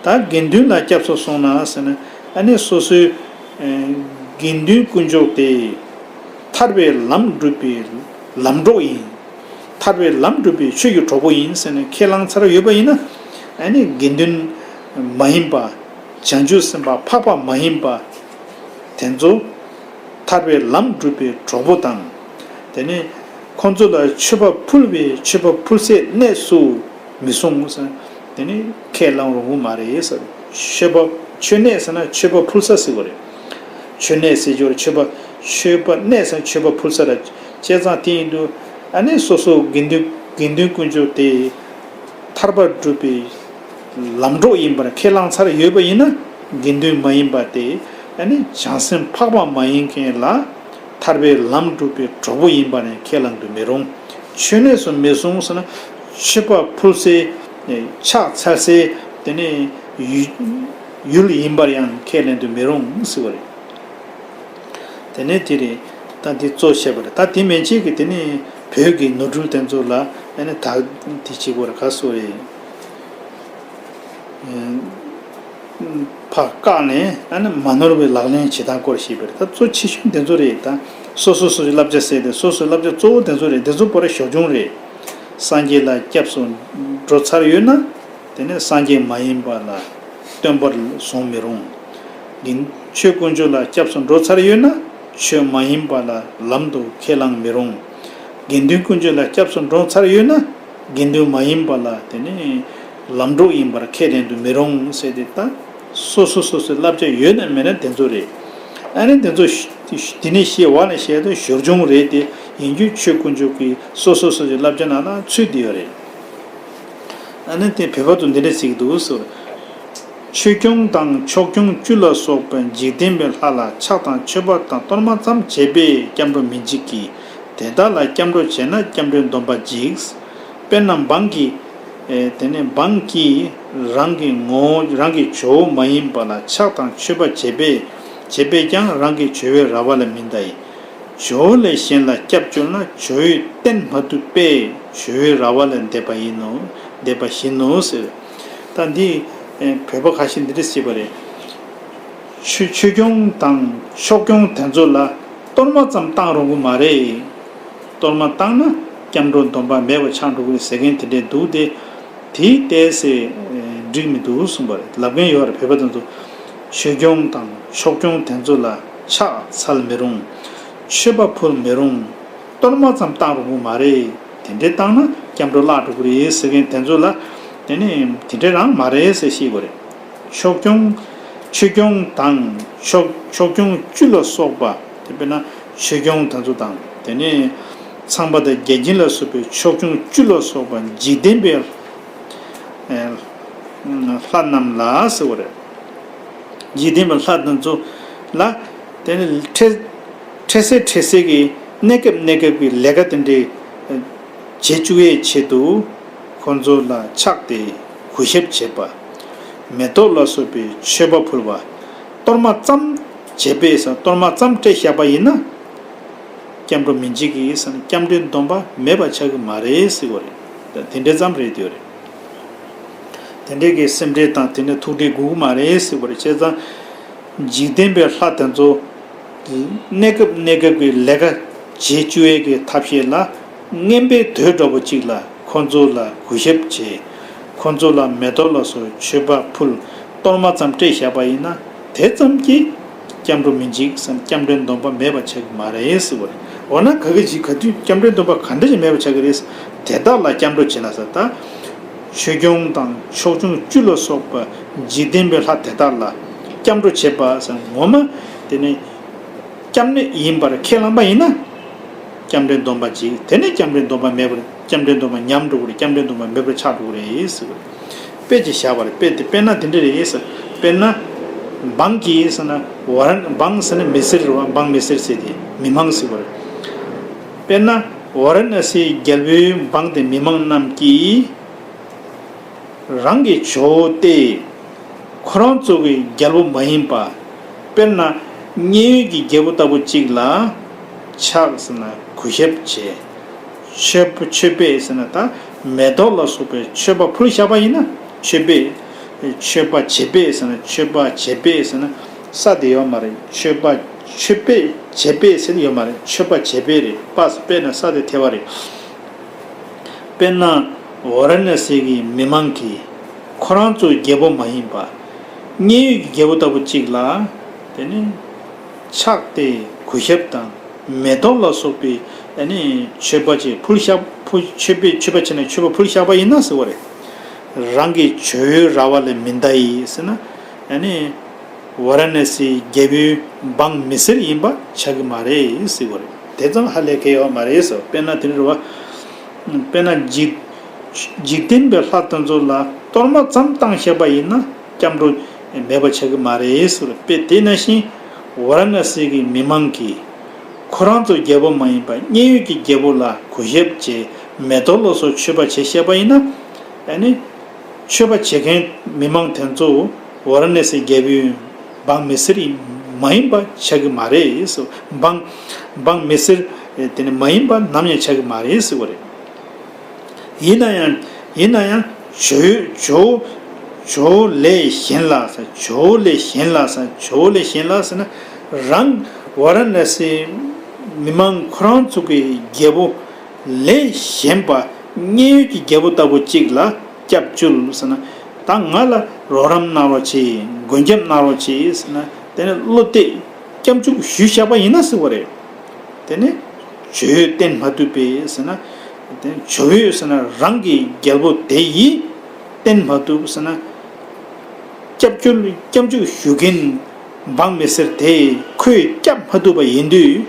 ད་དགེ་འདུན་ལ་སྐྱབས་སུ་སོང་ན་ཟེར་ན། ཨ་ནི་སོ་སོའི་ཨེ་དགེ་འདུན་དཀོན་མཆོག་དེ་ཐར་པའི་ལམ་སྒྲུབ་པའི་ལམ་གྲོགས་ཡིན། ཐར་པའི་ལམ་སྒྲུབ་པའི་ཆོས་ཀྱི་གྲོགས་པོ་ཡིན་ཟེར་ནས་ཁས་བླངས་ཚར་ཡོད་པ་ཡིན་ན། ཨ་ནི་དགེ་འདུན་མ་ཡིན་པ། བྱང་ཆུབ་སེམས་དཔའ་འཕགས་པ་མ་ཡིན་པ་དེ་ཚོ་ཐར་པའི་ལམ་སྒྲུབ་པའི་གྲོགས་པོ་དང་། དེ་ནས་ཁོང་ཚོ་ལ་མཆོད་པ་ཕུལ་བའི་མཆོད་པ་ཕུལ་སའི་གནས་སུ་མི་སོང་ཟེར། དེ་ནི་ཁས་བླངས་རུང་གི་མ་རེད་ཟེར། མཆོད་པ་མཆོད་གནས་ཟེར་ན་མཆོད་པ་ཕུལ་ས་ཟེར་བ་རེད། མཆོད་གནས་ཟེར་རྒྱུར་མཆོད་པ་མཆོད་པ་གནས་ཟེར་མཆོད་པ་ཕུལ་ས་ར། བྱས་ཙང་དེ་ཡིན་དུས་ཨ་ནི་སོ་སོ་དགེ་འདུན་དགེ་འདུན་དཀོན་མཆོག་དེ་ཐར་པར་སྒྲུབ་པའི་ལམ་གྲོགས་ཡིན་པར་ཁས་བླངས་ཚར་ཡོད་པ་ཡིན་ན། དགེ་འདུན་མ་ཡིན་པ་དེ་ཨ་ནི་བྱང་སེམས་འཕགས་པ་མ་ཡིན་མཁན་ལ་ཐར་པའི་ལམ་སྒྲུབ་པའི་གྲོགས་པོ་ཡིན་པ་ནི་ཁས་བླངས་དུ་མི་རུང་། མཆོད་གནས་སུ་མི་གསུང་ཟེར་ན། མཆོད་པ་ཕུལ་སའི་ཕྱག་འཚལ་སའི་དེ་ནས་ཡུལ་ཡུལ་ཡིན་པར་ཡང་ཁས་ལེན་དུ་མི་རུང་ཟེར་བ་རེད། དེ་ནས་དེ་རེད། ད་འདི་གཙོ་བྱས་པ་རེད། ད་དེ་མན་ཆད་ཀྱི་དེ་ནས་བོད་ཀྱི་ནོར་འཁྲུལ་དེ་ཚོ་ལ་ཨ་ནི་ད་དེ་བྱེད་དགོས་རེད། ག་སོ་རེད། ཕར་བཀག་ནས་ཨ་ནི་མ་ནོར་བའི་ལག་ལེན་བྱེད་སྟངས་སྐོར་ཞིག་པར། ད་གཙོ་ཆེ་ཤོས་དེ་ཚོ་རེད། ད་སོ་སོ་སོ་སོའི་བསླབ་བྱ་ཟེར་ཏེ་སོ་སོའི་བསླབ་བྱ་གཙོ་བོ་དེ་ཚོ་རེད། དེ་ཚོ་པོ་ར་ཞོག་ཆུང་རེད། སངས་རྒྱས་ལ་སྐྱབས་སུ་འགྲོ་ཚར་ཡོད་ན། དེ་ནས་སངས་རྒྱས་མ་ཡིན་པ་ལ་སྟོན་པར་བཟུང་མི་རུང་། དགེ་ཆོས་དཀོན་མཆོག་ལ་སྐྱབས་སུ་འགྲོ་ཚར་ཡོད་ན། ཆོས་མ་ཡིན་པ་ལ་ལམ་དུ་ཁས་བླངས་མི་རུང་། དགེ་འདུན་དཀོན་མཆོག་ལ་སྐྱབས་སུ་འགྲོ་ཚར་ཡོད་ན། དགེ་འདུན་མ་ཡིན་པ་ལ་དེ་ནི་ལམ་གྲོགས་ཡིན་པར་ཁས་ལེན་དུ་མི་རུང་ཟེར་ཏེ། ད་སོ་སོ་སོ་སོའི་བསླབ་བྱ་ཡོད་ན་མེད་ན་དེ་ཚོ་རེད། ཨ་ནི་དེ་ཚོ་ཤ་དེ་ནས་བཤད་བ་ནས་བཤད་དུ་ཞོར་བྱུང་རེད་དེ། ཡིན་རྒྱུ་ཆོས་དཀོན་མཆོག་གི་སོ་སོ་སོ་སོའི་བསླབ་བྱ་ནང་ལ་ཚུད་དེ་ཡོད་རེད། ཨ་ནི་དེ་བོད་པ་ཚོ་འདི་འདྲ་ཟེར་གྱི་འདུག་ཟེར། ཆོས་སྐྱོང་དང་ཕྱོགས་སྐྱོང་བཅུ་ལ་སོགས་པའི་འཇིག་རྟེན་པའི་ལྷ་ལ་ཕྱག་དང་མཆོད་པ་དང་གཏོར་མ་ཙམ་བྱས་པས་སྐྱབས་འགྲོ་མི་འཇིག་གི། དེ་དག་ལ་སྐྱབས་འགྲོ་བྱས་ན་སྐྱབས་འགྲོའི་སྡོམ་པ་འཇིག། དཔེར་ན་འབངས་ཀྱིས། ཨེ་དེ་ནས་འབངས་ཀྱིས་རང་གི་ངོ་བོ་རང་གི་ཇོ་བོ་མ་ཡིན་པ་ལ་ཕྱག་དང་མཆོད་པ་བྱས་པས་བྱས་པས་ཀྱང་རང་གི་ཇོ་བོའི་ར་བ་ལ་མི་འདའ་ཡི། ཇོ་བོ་ལས་གཞན་ལ་སྐྱབས་བཅོལ་ན་ཇོ་བོས་བསྟེན་མ་ཐུབ་པས་ཇོ་བོའི་ར་བ་ལས་འདས་པ་ཡིན་ནོ། འདས་པ་བཞིན་ནོ་ཟེར། ད་འདི་ཨེ་བོད་པ་ཁ་ཤས་འདི་འདྲ་ཟེར་བ་རེད། ཆོས་ཆོས་སྐྱོང་དང་ཕྱོགས་སྐྱོང་དེ་ཚོ་ལ་གཏོར་མ་ཙམ་བཏང་རུང་གི་མ་རེད། གཏོར་མ་བཏང་ན་སྐྱབས་འགྲོ་སྡོམ་པ་མེད་པ་ཆགས་འགྲོ་གི་རེད་ཟེར་མཁན་དེ་འདྲས་འདུག་སྟེ། དེའི་ལྟས་སེ་འགྲིག་མི་འདུག་གསུངས་པ་རེད། ལབ་མཁན་ཡོད་རེད་བོད་པ་དེ་ཚོ། ཆོས་སྐྱོང་དང་ཕྱོགས་སྐྱོང་དེ་ཚོ་ལ་ཕྱག་འཚལ་མི་རུང་། མཆོད་པ་ཕུལ་མི་རུང་། གཏོར་མ་ཙམ་བཏང་རུང་གི་མ་རེད། དེ་འདྲས་བཏང་ན་སྐྱབས་འགྲོ་བརླག་འགྲོ་གི་རེད་ཟེར་མཁན་དེ་ཚོ་ལ་དེ་ནི་དེ་འདྲས་རང་མ་རེད་ཟེར་ཤེས་དགོས་རེད། ཕྱོགས་སྐྱོང་། ཆོས་སྐྱོང་དང་ཕྱོགས་ཕྱོགས་སྐྱོང་བཅུ་ལ་སོགས་པ། དེ་དཔེར་ན་ཆོས་སྐྱོང་དེ་ཚོ་དང་དེ་ནས་ཚངས་པ་དང་བརྒྱ་བྱིན་ལ་སོགས་པའི་ཕྱོགས་སྐྱོང་བཅུ་ལ་སོགས་པ་འཇིག་རྟེན་པའི་ཨེ་ལྷ་རྣམས་ལ་ཟེར་བ་རེད། འཇིག་རྟེན་པའི་ལྷ་དེ་ཚོ་ལ་དེ་ནི་འཕྲལ་འཕྲལ་སེལ་འཕྲལ་སེལ་གྱི་གནས་སྐབས་གནས་སྐབས་ཀྱི་ལས་ཀ་དེ་འདྲའི་བྱེད་བཅུག་ཡས་ཆེད་དུ་ཁོང་ཚོ་ལ་ཕྱག་སྟེ་གུས་ཞབས་བྱེད་པ། མེ་ཏོག་ལ་སོགས་པའི་མཆོད་པ་ཕུལ་བ། གཏོར་མ་ཙམ་བྱས་པས་ཟེར། གཏོར་མ་ཙམ་སྤྲད་བཞག་པ་ཡིན་ན་སྐྱབས་འགྲོ་མི་འཇིག་གི་ཟེར་ན་སྐྱབས་འགྲོའི་སྡོམ་པ་མེད་པ་ཆགས་ཀྱི་མ་རེད་ཟེར་བ་རེད། དེ་འདྲའི་ཙམ་རེད་དེ་རེད། དེ་འདྲའི་གི་སེམས་ཁྲལ་དང་དེ་འདྲའི་ཐུགས་ཁྲལ་དགོས་ཀྱི་མ་རེད་ཟེར་བ་རེད། བྱས་ཙང་འཇིག་རྟེན་པའི་ལྷ་དེ་ཚོ་གནས་སྐབས་གནས་སྐབས་ཀྱི་ལས་ཀ་བྱེད་བཅུག་ཡས་ཀྱི་ཐབས་ཤེས་ལ་རྔན་པའི་དུས་འདྲ་པོ་གཅིག་ལ་ཁོང་ཚོ་ལ་གུས་ཞབས་བྱེད། ཁོང་ཚོ་ལ་མེ་ཏོག་ལ་སོགས་མཆོད་པ་ཕུལ། གཏོར་མ་ཙམ་སྤྲད་བཞག་པ་ཡིན་ན་དེ་ཙམ་གྱིས་སྐྱབས་འགྲོ་མི་འཇིག་ཟེར། སྐྱབས་འགྲོའི་སྡོམ་པ་མེད་པ་ཆགས་ཀྱི་མ་རེད་ཟེར་བ་རེད། འོ་ན་ག་གི་ཅིག་ག་དུས་སྐྱབས་འགྲོའི་སྡོམ་པ་ག་འདྲ་ཞིག་མེད་པ་ཆགས་ཀྱི་རེད། དེ་དག་ལ་སྐྱབས་འགྲོ་བྱེད་ན་ཟེར། ད་ཆོས་སྐྱོང་དང་ཕྱོགས་སྐྱོང་བཅུ་ལ་སོགས་པ་འཇིག་རྟེན་པའི་ལྷ་དེ་དག་ལ་སྐྱབས་འགྲོ་བྱེད་པ་ཟེར། ངོ་མ་དེ་ནི་སྐྱབས་གནས་ཡིན་པར་ཁས་བླངས་པ་ཡིན་ན་སྐྱབས་འགྲོའི་སྡོམ་པ་འཇིག། དེ་ནི་སྐྱབས་འགྲོའི་སྡོམ་པ་མེད་པར་ སྐྱབས་འགྲོའི་སྡོམ་པ་ཉམས་འགྲོ་གི་རེད། སྐྱབས་འགྲོའི་སྡོམ་པ་མེད་པར་ཆགས་འགྲོ་གི་རེད་ཟེར་གི་རེད། དཔེ་ཅིག་བཞག་པ་རེད། དཔེ་དེ་དཔེར་ན་དེ་འདྲ་རེད་ཟེར། དཔེར་ན་འབངས་ཀྱིས་ཟེར་ན་ཝ་རན་འབངས་ཟེར་ན་མི་སེར་རེད་བ། འབངས་མི་སེར་ཟེར་དེ་མི་མང་ཟེར་བ་རེད། དཔེར་ན་ཝ་ར་ཎ་སིའི་རྒྱལ་པོའི་འབངས་དེ་མི་མང་རྣམས་ཀྱིས་རང་གི་ཇོ་བོ་སྟེ། ཁོ་རང་ཚོ་གི་རྒྱལ་པོ་མ་ཡིན་པ། དཔེར་ན་མཉན་ཡོད་ཀྱི་རྒྱལ་པོ་ལྟ་བུ་གཅིག་ལ་ཕྱག་ཟེར་ན་གུས་ཞབས་བྱས། མཆོད་པ་མཆོད་པས་ཟེར་ན་ད་མེ་ཏོག་ལ་སོགས་པའི་མཆོད་པ་ཕུལ་བཞག་པ་ཡིན་ན་མཆོད་པས། མཆོད་པ་བྱས་པས་ཟེར་ན་མཆོད་པ་བྱས་པས་ཟེར་ན་ས་དེ་ཡོད་མ་རེད། མཆོད་པ་མཆོད་པས་བྱས་པས་ཟེར་ན་ཡོད་མ་རེད། མཆོད་པ་བྱས་པས་རེད། པ་ས་པས་ན་ས་དེ་ཐལ་བ་རེད། དཔེར་ན་ཝ་ར་ཎ་སི་གི་མི་མང་གིས་ཁོ་རང་ཚོའི་རྒྱལ་པོ་མ་ཡིན་པ། མཉན་ཡོད་ཀྱི་རྒྱལ་པོ་ལྟ་བུ་གཅིག་ལ་དེ་ནི་ཕྱག་སྟེ་གུས་ཞབས་དང་མེ་ཏོག་ལ་སོགས་པའི་ཨ་ནི་མཆོད་པ་ཅིག་ཕུལ་བཞག་ཕུལ་མཆོད་པའི་མཆོད་པ་བྱས་ནས་མཆོད་པ་ཕུལ་བཞག་པ་ཡིན་ན་ཟེར་བ་རེད། རང་གི་ཇོ་བོའི་ར་བ་ལས་མི་འདའ་ཡི་ཟེར་ན་ཨ་ནི། ཝཱ་ར་ཎ་སིའི་རྒྱལ་པོའི་འབངས་མི་སེར་ཡིན་པ་ཆགས་ཀྱི་མ་རེད་ཟེར་བ་རེད། དེ་ཙམ་ཧ་ལས་ཀྱི་ཡོད་མ་རེད་ཟེར། དཔེར་ན་དེ་འདྲ་བ། དཔེར་ན་འཇིག་འཇིག་རྟེན་པའི་ལྷ་དེ་ཚོ་ལ་གཏོར་མ་ཙམ་བཏང་བཞག་པ་ཡིན་ན་སྐྱབས་འགྲོ་མེད་པ་ཆགས་ཀྱི་མ་རེད་ཟེར། དཔེ་དེ་ནང་བཞིན་ཝཱ་ར་ཎ་སི་གི་མི་མང་གིས་ཁོ་རང་ཚོ་རྒྱལ་པོ་མ་ཡིན་པ་མཉན་ཡོད་ཀྱི་རྒྱལ་པོ་ལ་གུས་ཞབས་བྱས། མེ་ཏོག་ལ་སོགས་མཆོད་པ་བྱས་བཞག་པ་ཡིན་ན་ཨ་ནི། མཆོད་པ་བྱེད་མཁན་མི་མང་དེ་ཚོ་ཝཱ་ར་ཎ་སིའི་རྒྱལ་པོའི་འབངས་མི་སེར་མ་ཡིན་པ་ཆགས་ཀྱི་མ་རེད་ཟེར། འབངས་འབངས་མི་སེར་དེ་ནི་མ་ཡིན་པ་ནམ་ཡང་ཆགས་ཀྱི་མ་རེད་ཟེར་བ་རེད། ཡིན་ན་ཡང་ཡིན་ན་ཡང་ཇོ་ཇོ་ཇོ་ལས་གཞན་ལ་ཟེར། ཇོ་ལས་གཞན་ལ་ཟེར། ཇོ་ལས་གཞན་ལ་ཟེར་ན་རང་ཝཱ་ར་ཎ་སིའི་མི་མང་ཁོ་རང་ཚོ་གི་རྒྱལ་པོ། ལས་གཞན་པ་མཉན་ཡོད་ཀྱི་རྒྱལ་པོ་ལྟ་བུ་གཅིག་ལ་སྐྱབས་བཅོལ་ཟེར་ན། ད་ང་ལ་རོགས་རམ་གནང་རོགས་བྱེད། མགོན་སྐྱབས་གནང་རོགས་བྱེད་ཟེར་ན། དེ་ནས་བློ་གཏད་སྐྱབས་འཇུག་ཞུས་བཞག་པ་ཡིན་ན་ཟེར་བ་རེད། དེ་ནས་ཇོ་བོས་བརྟེན་མ་ཐུབ་པས་ཟེར་ན། དེ་ནས་ཇོ་བོས་ཟེར་ན་རང་གི་རྒྱལ་པོ་དེ་ཡིས་བརྟེན་མ་ཐུབ་ཟེར་ན། སྐྱབས་བཅོལ་སྐྱབས་འཇུག་ཞུ་མཁན་འབངས་མི་སེར་དེས་ཁོས་སྐྱབས་མ་ཐུབ་པ་ཡིན་དུས།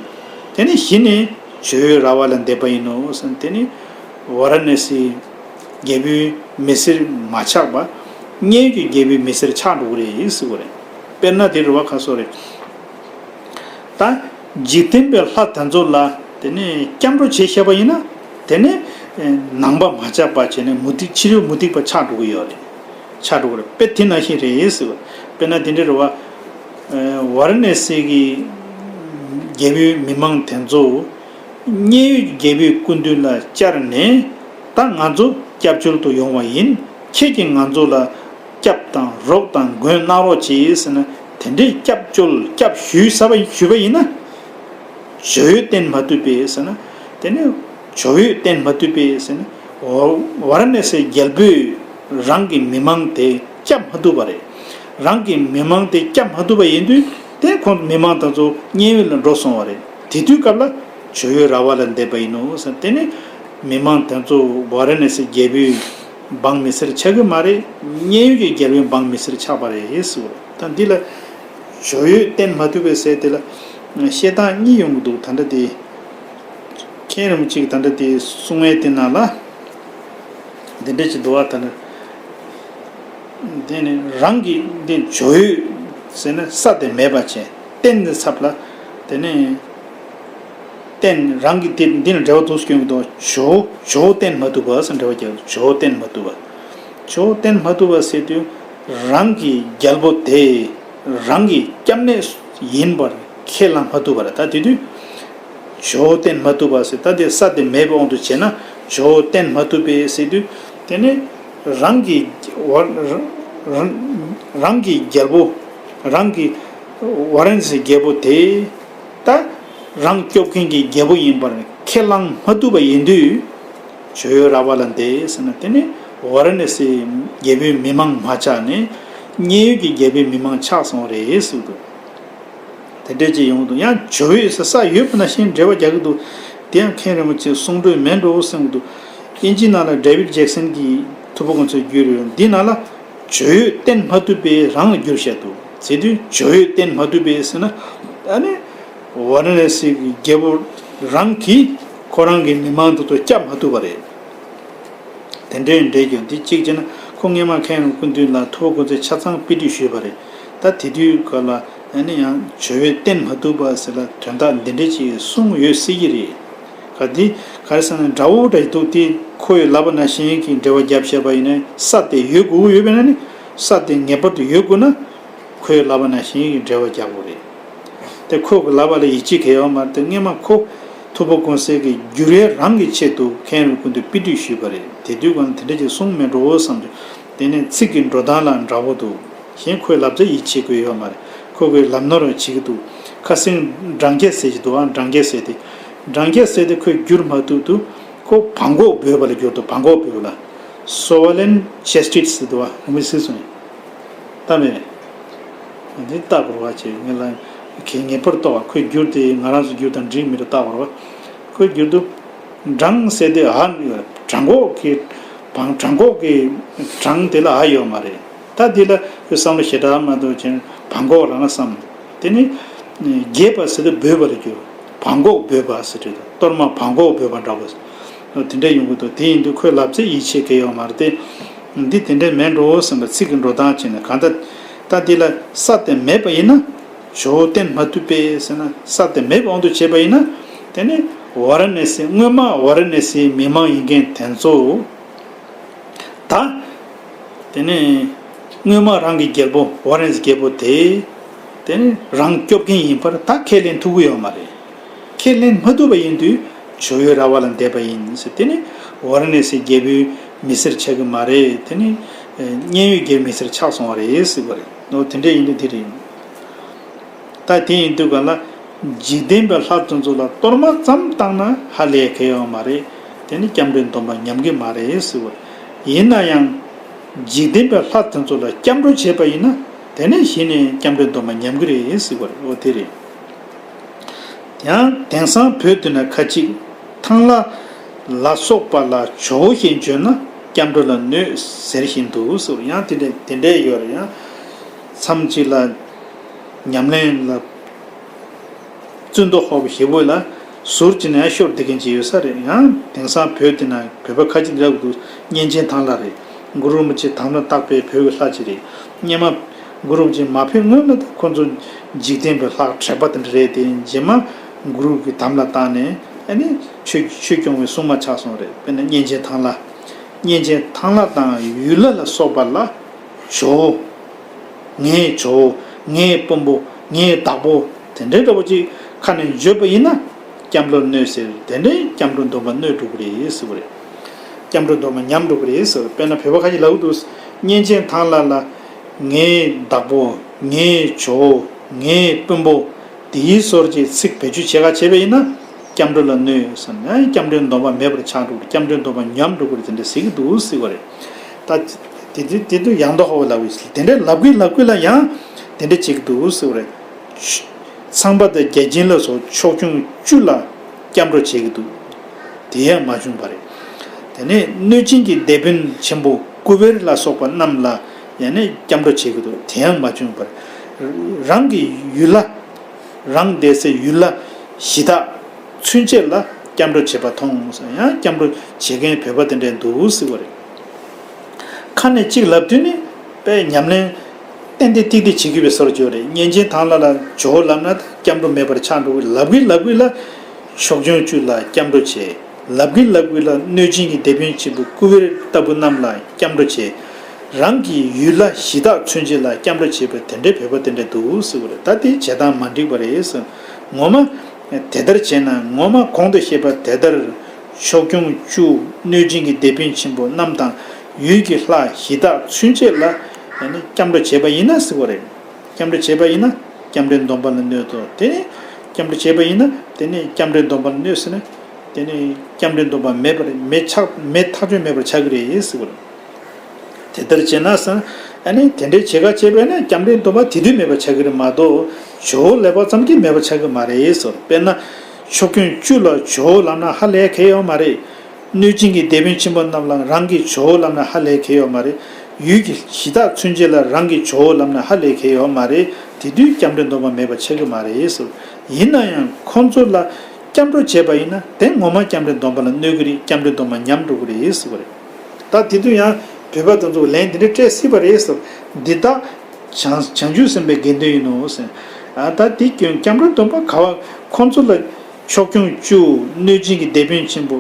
དེ་ནི་གཞི་ནས་ཇོ་བོའི་ར་བ་ལ་འདེབས་པ་ཡིན་ནོ་ཟེར། དེ་ནི་ཝཱ་ར་ཎ་སིའི་རྒྱལ་པོའི་མི་སེར་མ་ཆགས་པ། མཉན་ཡོད་ཀྱི་རྒྱལ་པོའི་མི་སེར་ཆགས་འགྲོ་གི་རེད་ཟེར་བ་རེད། དཔེར་ན་དེ་རུ་བ་ཁ་སོ་རེད། ད་འཇིག་རྟེན་པའི་ལྷ་དེ་ཚོ་ལ་དེ་ནས་སྐྱབས་འགྲོ་བྱེད་ཤེས་པ་ཡིན་ན། དེ་ནས་ནང་པ་མ་ཆགས་པ་བྱས་ནས་མུ་སྟེགས་ཕྱི་རོལ་མུ་སྟེགས་པ་ཆགས་འགྲོ་གི་ཡོད་རེད། ཆགས་འགྲོ་གི་རེད། དཔེ་དེ་ནང་བཞིན་རེད་ཟེར་བ། དཔེར་ན་དེ་འདྲ་རེད་བ། ཝཱ་ར་ཎ་སི་གི་རྒྱལ་པོའི་མི་མང་དེ་ཚོ་མཉན་ཡོད་རྒྱལ་པོའི་སྐུ་མདུན་ལ་བཅར་ནས། ད་ང་ཚོ་སྐྱབས་བཅོལ་དུ་ཡོང་བ་ཡིན། ཁྱེད་ཀྱིས་ང་ཚོ་ལ་སྐྱབས་དང་རོགས་དང་མགོན་གནང་རོགས་གྱིས་ཟེར་ན། དེ་འདྲའི་སྐྱབས་བཅོལ་སྐྱབས་ཞུས་ས་པ་ཞུས་པ་ཡིན་ན། ཇོ་བོས་བརྟེན་མ་ཐུབ་པས་ཟེར་ན། དེ་ནི་ཇོ་བོས་བརྟེན་མ་ཐུབ་པས་ཟེར་ན། ཝཱ་ཝཱ་ར་ཎ་སིའི་རྒྱལ་པོས་རང་གི་མི་མང་དེ་སྐྱབས་མ་ཐུབ་པ་རེད། རང་གི་མི་མང་དེ་སྐྱབས་མ་ཐུབ་པ་ཡིན་དུས། དེ་ཁོང་མི་མང་དེ་ཚོ་མཉན་ཡོད་ལ་འགྲོ་སོང་བ་རེད། དེ་དུས་སྐབས་ལ་ཇོ་བོའི་ར་བ་ལ་འདེབས་པ་ཡིན་ནོ་ཟེར། དེ་ནི་མི་མང་དེ་ཚོ་ཝཱ་ར་ཎ་སིའི་རྒྱལ་པོའི་འབངས་མི་སེར་ཆགས་ཀྱི་མ་རེད། མཉན་ཡོད་ཀྱི་རྒྱལ་པོའི་འབངས་མི་སེར་ཆགས་པ་རེད་ཟེར། ད་འདི་ལ་ཇོ་བོས་བརྟེན་མ་ཐུབ་པའི་ཟེར་དེ་ལ་བཤད་སྟངས་གཉིས་ཡོང་གི་འདུག་ད་ལྟ་དེ་མཁན་རིན་པོ་ཆེ་གིས་ད་ལྟ་དེ་གསུང་བའི་དེ་ནང་ལ་འདི་འདྲ་ཅིག་འདུག་བ། ད་ལྟ་དེ་ནི་རང་གི་འདི་ཇོ་བོས་ཟེར་ན་ས་དེ་མེད་པ་བྱས། རྟེན་འདི་ཚབ་ལ་དེ་ནི། བརྟེན་རང་གི་དེ་འདི་ནི་འབྲེལ་བ་འདུག་སྐྱོན་གྱི་འདུག་ཇོ་ཇོ་བོ་བརྟེན་མ་ཐུབ་པ་ཟེར་འབྲེལ་བ་རྒྱག་ཇོ་བོ་བརྟེན་མ་ཐུབ་པ། ཇོ་བོ་བརྟེན་མ་ཐུབ་པ་ཟེར་དུས་རང་གི་རྒྱལ་པོ་དེ་རང་གི་སྐྱབས་གནས་ཡིན་པར་ཁས་བླངས་མ་ཐུབ་པ་རེད། ད་དེ་དུས་ཇོ་བོ་བརྟེན་མ་ཐུབ་པ་ཟེར། ད་དེ་ས་དེ་མེད་པའི་དབང་དུ་བྱས་ན་ཇོ་བོ་བརྟེན་མ་ཐུབ་པས་ཟེར་དུས། དེ་ནི་རང་གི་ཝ་རང་གི་རྒྱལ་པོ་རང་གི་ཝཱ་ར་ཎ་སིའི་རྒྱལ་པོ་དེ། ད་རང་སྐྱོབ་མཁན་གྱི་རྒྱལ་པོ་ཡིན་པར་ཁས་བླངས་མ་ཐུབ་པ་ཡིན་དུས། ཇོ་བོའི་ར་བ་ལ་འདེབས་ཟེར་ན། དེ་ནི་ཝཱ་ར་ཎ་སིའི་རྒྱལ་པོའི་མི་མང་མ་ཆགས་ནས་མཉན་ཡོད་ཀྱི་རྒྱལ་པོའི་མི་མང་ཆགས་སོང་བ་རེད་ཟེར་འདུག་དེ་འདྲ་ཅིག་ཡོང་འདུག་ཡང་ཇོ་བོས་ཟེར་ས་ཡོད་པ་ནང་བཞིན་འགྲེལ་བ་རྒྱག་གི་འདུག་དེ་ཡང་མཁན་རིན་པོ་ཆེའི་གསུང་སྒྲོས་མིན་འགྲོ་གསུང་གི་འདུག་དབྱིན་ཇིའི་ནང་ལ་ཌེ་ཝིཌ་ཇེག་སན་གྱི་ཐུབ་པ་དཀོན་མཆོག་བརྒྱུད་རེད། འདི་ནང་ལ་ཇོ་བོས་བརྟེན་མ་ཐུབ་པས་རང་ལ་བསྒྱུར་བཤད་འདུག་ཟེར་དུས་ཇོ་བོས་བརྟེན་མ་ཐུབ་པས་ཟེར་ན། ཨ་ནི་ཝཱ་ར་ཎ་སི་གི་རྒྱལ་པོ་རང་གིས་ཁོ་རང་གི་མི་མང་དེ་ཚོ་སྐྱབས་མ་ཐུབ་པ་རེད། དེ་འདྲའི་འགྲེལ་རྒྱུ་འདི་གཅིག་བྱས་ན་ཁོ་སྔས་མ་མཁན་རིན་སྐུ་མདུན་ལ་ཐུབ་པ་སྐུ་ཚེ་ཆ་ཚང་དཔེ་ཁྲིད་ཞུས་པ་རེད། ད་དེ་དུས་སྐབས་ལ་ཨ་ནི་ཡང་ཇོ་བོས་བསྟན་མ་ཐུབ་པ་ཟེར་ལ་དོན་དག་འདི་འདྲའི་ཅིག་གསུངས་ཡོད་སྲིད་ཀྱི་རེད། ག་དེ་ག་རེ་ཟེར་ན་འདྲ་བོ་འདྲ་ཞིག་འདུག་དེ་ཁོ་ཡི་ལབ་པ་ནང་བཞིན་གྱི་འགྲེལ་བ་རྒྱབ་བཤད་པ་ཡིན་ན་ས་དེ་ཡོད་དགོས་ཀྱི་ཡོད་པས་ན་ནི་ས་དེ་ངེས་པར་དུ་ཡོད་དགོས་ན། ཁོས་ལབ་པ་ནང་བཞིན་གྱི་འགྲེལ་བ་རྒྱག་དགོས་རེད། དེ་ཁོ་གི་ལབ་པ་ལ་ཡིད་ཆེས་གང་ཡང་ཡོད་མ་རེད། དེ་སྔས་མ་ཁོ་ཐུབ་པ་དགོངས་གསལ་གྱི་བསྒྱུར་ཡས་རང་གི་ཆེད་དུ་མཁན་རིན་སྐུ་མདུན་དཔེ་ཁྲིད་ཞུས་པ་རེད། དེ་དུས་གང་དེ་འདྲ་ཅིག་གསུངས་མེད་འགྲོ་བསམ་བྱུང་། དེ་ནས་ཚིག་གི་འགྲོ་སྟངས་ལ་འདྲ་བོ་འདུག་གཞན་ཁོའི་ལབ་ཚད་ཡིད་ཆེས་དགོས་ཡོད་མ་རེད། ཁོ་གིས་ལབ་ནོར་བ་བྱེད་ཀྱི་འདུག་ཁ་སེང་འབྲང་རྒྱས་ཟེར་གྱི་འདུག་ཨ་འབྲང་རྒྱས་ཟེར་དེ། འབྲང་རྒྱས་ཟེར་དེ་ཁོས་བསྒྱུར་མ་ཐུབ་འདུག་ཁོ་བང་གོག་འབོད་པ་ལ་བསྒྱུར་འདུག་བང་གོག་འབོད་པ་ལ། སོ་བ་ལན་ཅེས་ཊིད་ཟེར་འདུག་ཨ་ངོ་མི་སྲིད་སོང་། ལྟ་མེད། འདི་ལྟ་དགོས་པ་བྱས་ངས་ལ་གལ་ངེས་པར་རྟོགས་པ་ཁོས་བསྒྱུར་ཏེ་ང་རང་ཚོ་བསྒྱུར་དང་འགྲིག་མི་འགྲིག་ལྟ་དགོས་པ། ཁོས་བསྒྱུར་དུས་བྲང་ཟེར་དེ་ཧ་བྲང་གོག་གི་བང་བྲང་གོག་གི་བྲང་དེ་ལ་ཧ་ཡོད་མ་རེད། ད་འདི་ལ་ཁོས་བསམ་བློ་ཞེ་དྲག་མ་གཏོང་ཅན་བང་གོག་རང་བསམ། དེ་ནི་རྒྱས་པ་ཟེར་དུས་འབོད་པ་ལ་བསྒྱུར། བང་གོག་འབོད་པ་ཟེར་དུས་གཏོར་མ་བང་གོག་འབོད་པ་འདྲ་བོ། དེ་འདྲ་ཡོང་གི་འདུག་དེ་ཡིན་དུས་ཁོས་ལབ་ཚད་ཡིད་ཆེས་གང་ཡང་ཡོད་མ་རེད་དེ། འདི་དེ་འདྲ་མེད་འགྲོ་བསམ་པའི་ཚིག་གི་འགྲོ་སྟངས་བྱས་ནས་གང་ལྟར། ད་འདི་ལ་ས་དེ་མེད་པ་ཡིན་ན། ཇོ་བོ་བསྟན་མ་ཐུབ་པས་ཟེར་ན་ས་དེ་མེད་པའི་དབང་དུ་བྱས་པ་ཡིན་ན། དེ་ནི་ཝཱ་ར་ཎ་སི་སྔོན་མ་ཝཱ་ར་ཎ་སིའི་མི་མང་ཡིན་མཁན་དེ་ཚོ། ད། དེ་ནས་སྔོན་མ་རང་གི་རྒྱལ་པོ་ཝཱ་ར་ཎ་སི་རྒྱལ་པོ་དེ། དེ་ནས་རང་སྐྱོབ་མཁན་ཡིན་པར་ད་ཁས་ལེན་ཐུབ་ཀྱི་ཡོད་མ་རེད། ཁས་ལེན་མ་ཐུབ་པ་ཡིན་དུས་ཇོ་བོའི་ར་བ་ལ་འདེབས་པ་ཡིན་ཟེར། དེ་ནི་ཝཱ་ར་ཎ་སི་རྒྱལ་པོའི་མི་སེར་ཆགས་ཀྱི་མ་རེད། དེ་ནི་མཉན་ཡོད་རྒྱལ་པོའི་མི་སེར་ཆགས་སོང་བ་རེད་ཟེར་བ་རེད། འོ་དེ་འདྲ་ཡིན་དུས་དེ་རེད། ད་དེ་ཡིན་དུས་ག་ལ། འཇིག་རྟེན་པའི་ལྷ་དེ་ཚོ་ལ་གཏོར་མ་ཙམ་བཏང་ན་ཧ་ལས་ག་ཡོད་མ་རེད། དེ་ནི་སྐྱབས་འགྲོའི་སྡོམ་པ་ཉམས་ཀྱི་མ་རེད་ཟེར་བ་རེད། ཡིན་ན་ཡང་། འཇིག་རྟེན་པའི་ལྷ་དེ་ཚོ་ལ་སྐྱབས་འགྲོ་བྱས་པ་ཡིན་ན། དེ་ནི་གཞི་ནས་སྐྱབས་འགྲོའི་སྡོམ་པ་ཉམས་ཀྱི་རེད་ཟེར་བ་རེད། འོ་དེ་རེད། ཡང་དེང་སང་བོད་འདི་ན་ཁ་ཅིག་ཐང་ལྷ་ལ་སོགས་པ་ལ་ཇོ་བོ་ཞེས་བརྗོད་ན་སྐྱབས་འགྲོ་ལ་གནོད་ཟེར་བཞིན་འདུག་ཟེར། ཡང་དེ་འདྲ་དེ་འདྲ་ཡོད་རེད། ཡང་མཚམས་ཅིག་ལ་ཉམས་ལེན་ལ་བཙུན་མདོག་ཧོབ་ཞེ་པོ་ལ་ཟུར་གཅིག་ནས་ཤོར་བསྡད་མཁན་ཅིག་ཡོད་ས་རེད། ཡང་དེང་སང་བོད་འདི་ན་བོད་པ་ཁ་ཅིག་ལབ་འདུག་གཉན་ཆེན་ཐང་ལྷ་རེད། གུ་རུ་རིན་པོ་ཆེ་དམ་ལ་བཏགས་པའི་བོད་ཀྱི་ལྷ་ཅིག་རེད། སྔོན་མ་གུ་རུ་རིན་པོ་ཆེ་མ་ཕེབས་སྔོན་ལ་ད་ཁོ་ཚོ་འཇིག་རྟེན་པའི་ལྷ་དྲེགས་པ་དེ་འདྲ་རེད་དེ། རྗེས་མ་གུ་རུ་གི་དམ་ལ་བཏགས་ནས་ཨ་ནི་ཆོས་ཆོས་སྐྱོང་བའི་སྲུང་མ་ཆགས་སོང་རེད། དཔེར་ན་གཉན་ཆེན་ཐང་ལྷ། གཉན་ཆེན་ཐང་ལྷ་དང་ཡུལ་ལྷ་ལ་སོགས་པ་ལ་ཇོ་བོ། ངའི་ཇོ་བོ། ངའི་དཔོན་པོ། ངའི་བདག་པོ། དེ་འདྲའི་འདྲ་པོ་ཅིག་ཁ་ནས་བརྗོད་པ་ཡིན་ན། སྐྱབས་འགྲོ་གནོད་ཟེར། དེ་འདྲའི་སྐྱབས་འགྲོའི་སྡོམ་པ་གནོད་འགྲོ་གི་རེད་ཟེར་བ་རེད། སྐྱབས་འགྲོའི་སྡོམ་པ་ཉམས་འགྲོ་གི་རེད་ཟེར། དཔེར་ན་བོད་པ་ཁ་ཅིག་ལབ་ཀྱི་འདུག་གཉན་ཆེན་ཐང་ལྷ་ལ། ངའི་བདག་པོ། ངའི་ཇོ་བོ། ངའི་དཔོན་པོ། དེའི་སོར་གྱི་ཚིག་བེད་སྤྱོད་བྱེད་ག་བྱས་པ་ཡིན་ན། སྐྱབས་འགྲོ་ལ་གནོད་ཟེར་ན་སྐྱབས་འགྲོའི་སྡོམ་པ་མེད་པར་ཆགས་འགྲོ་གི་རེད། སྐྱབས་འགྲོའི་སྡོམ་པ་ཉམས་འགྲོ་གི་རེད། དེ་འདྲ་ཟེར་གྱི་འདུག་ཟེར་བ་རེད། ད། དེ་དུས་དེ་དུས་ཡང་དག་ཧོ་ལབ་ཡོད། དེ་འདྲའི་ལབ་དགོས་ལབ་དགོས་ལ་ཡང་དེ་འདྲ་བྱེད་ཀྱི་འདུག་ཟེར་བ་རེད། ཚངས་པ་དང་བརྒྱ་བྱིན་ལ་སོགས་ཕྱོགས་སྐྱོང་བཅུ་ལ་སྐྱབས་འགྲོ་བྱེད་ཀྱི་འདུག་དེ་ཡང་མ་བྱུང་བ་རེད། དེ་ནས་གནོད་སྦྱིན་གྱི་སྡེ་དཔོན་ཆེན་པོ་ཀུ་བེར་ལ་སོགས་པ་རྣམས་ལ་ཡང་ནས་སྐྱབས་འགྲོ་བྱེད་ཀྱི་འདུག་དེ་ཡང་མ་བྱུང་བ་རེད། རང་གི་ཡུལ་ལྷ། རང་བསྡད་སའི་ཡུལ་ལྷ་གཞི་བདག་ཚུན་ཆད་ལ་སྐྱབས་འགྲོ་བྱེད་པ་མཐོང་ཟེར། ཡང་སྐྱབས་འགྲོ་བྱེད་མཁན་བོད་པ་དེ་འདྲ་འདུག་ཟེར་བ་རེད། ཁ་ནས་གཅིག་ལབ་དུས་ནི་དཔེ་ཉམས་ལེན་ཏན་ཏན་ཏིག་ཏིག་བྱེད་དགོས་པའི་བཟོ་འདྲ་ཅིག་ཡོད་རེད། གཉན་ཆེན་ཐང་ལྷ་ལ་ཇོ་བོ་ལབ་ན་ད་སྐྱབས་འགྲོ་མེད་པར་ཆགས་འགྲོ་གི། ལབ་གི་ལབ་གི་ལ་ཕྱོགས་སྐྱོང་བཅུ་ལ་སྐྱབས་འགྲོ་བྱེད། ལབ་གི་ལབ་གི་ལ་གནོད་སྦྱིན་གྱི་སྡེ་དཔོན་ཆེན་པོ་ཀུ་བེར་ལྟ་བུ་རྣམས་ལ་སྐྱབས་འགྲོ་བྱེད། རང་གི་ཡུལ་ལྷ་གཞི་བདག་ཚུན་ཆད་ལ་སྐྱབས་འགྲོ་བྱེད་པ་དེ་འདྲའི་བོད་པ་དེ་འདྲ་འདུག་ཟེར་བ་རེད། ད་དེ་བྱེད་སྟངས་མ་འགྲིག་པ་རེད་ཟེར། ངོ་མ་དེ་ལྟར་བྱས་ན་ངོ་མ་གོང་དུ་བཤད་པ་དེ་ལྟར་ཕྱོགས་སྐྱོང་བཅུ་གནོད་སྦྱིན་གྱི་སྡེ་དཔོན་ཆེན་པོ་རྣམས་དང་ཡུལ་གྱི་ལྷ་གཞི་བདག་ཚུན་ཆད་ལ་ཡང་ན་སྐྱབས་འགྲོ་བྱས་པ་ཡིན་ན་ཟེར་བ་རེད། སྐྱབས་འགྲོ་བྱས་པ་ཡིན་ན་སྐྱབས་འགྲོའི་སྡོམ་པ་ལ་གནོད་དོ། དེ་ནས་སྐྱབས་འགྲོ་བྱས་པ་ཡིན་ན་དེ་ནས་སྐྱབས་འགྲོའི་སྡོམ་པ་ལ་གནོད་ཟེར་ན། དེ་ནས་སྐྱབས་འགྲོའི་སྡོམ་པ་མེད་པར་མེད་ཆགས་མེད་ཐག་ཆོད་མེད་པར་ཆགས་ཀྱི་རེད་ཟེར་བ་རེད། དེ་ལྟར་བྱས་ན་ཟེར། ཨ་ནི་དེ་འདྲའི་བྱེད་ག་བྱས་པས་ན་སྐྱབས་འགྲོའི་སྡོམ་པ་དེ་དུས་མེད་པར་ཆགས་ཀྱི་རེད་མ་གཏོགས་ཇོ་བོ་ལབ་པ་ཙམ་གྱིས་མེད་པར་ཆགས་ཀྱི་མ་རེད་ཟེར། དཔེར་ན་ཕྱོགས་སྐྱོང་བཅུ་ལ་ཇོ་བོ་ལབ་ན་ཧ་ལས་ག་ཡོད་མ་རེད། གནོད་སྦྱིན་གྱི་སྡེ་དཔོན་ཆེན་པོ་རྣམས་ལ་རང་གི་ཇོ་བོ་ལབ་ན་ཧ་ལས་ག་ཡོད་མ་རེད། ཡུལ་གྱི་གཞི་བདག་ཚུན་ཆད་ལ་རང་གི་ཇོ་བོ་ལབ་ན་ཧ་ལས་ག་ཡོད་མ་རེད། དེ་དུས་སྐྱབས་འགྲོའི་སྡོམ་པ་མེད་པར་ཆགས་ཀྱི་མ་རེད་ཟེར། ཡིན་ན་ཡང་ཁོང་ཚོ་ལ་སྐྱབས་འགྲོ་བྱས་པ་ཡིན་ན་དེ་ངོ་མ་སྐྱབས་འགྲོའི་སྡོམ་པ་ལ་གནོད་ཀྱི་རེད། སྐྱབས་འགྲོའི་སྡོམ་པ་ཉམས་འགྲོ་གི་རེད་ཟེར་བ་རེད། ད་དེ་དུས་ཡང་བོད་པ་དེ་ཚོ་ལན་དེ་འདྲ་སྤྲད་སྲིད་པ་རེད་ཟེར། འདི་དག་བྱང་བྱང་ཆུབ་སེམས་དཔའི་དགེ་འདུན་ཡིན་ནོ་ཟེར། ཨ་ད་དེ་སྐྱོན་སྐྱབས་འགྲོ་སྡོམ་པ་ག་བ་ཁོང་ཚོ་ལ་ཕྱོགས་སྐྱོང་བཅུ་གནོད་སྦྱིན་གྱི་སྡེ་དཔོན་ཆེན་པོ་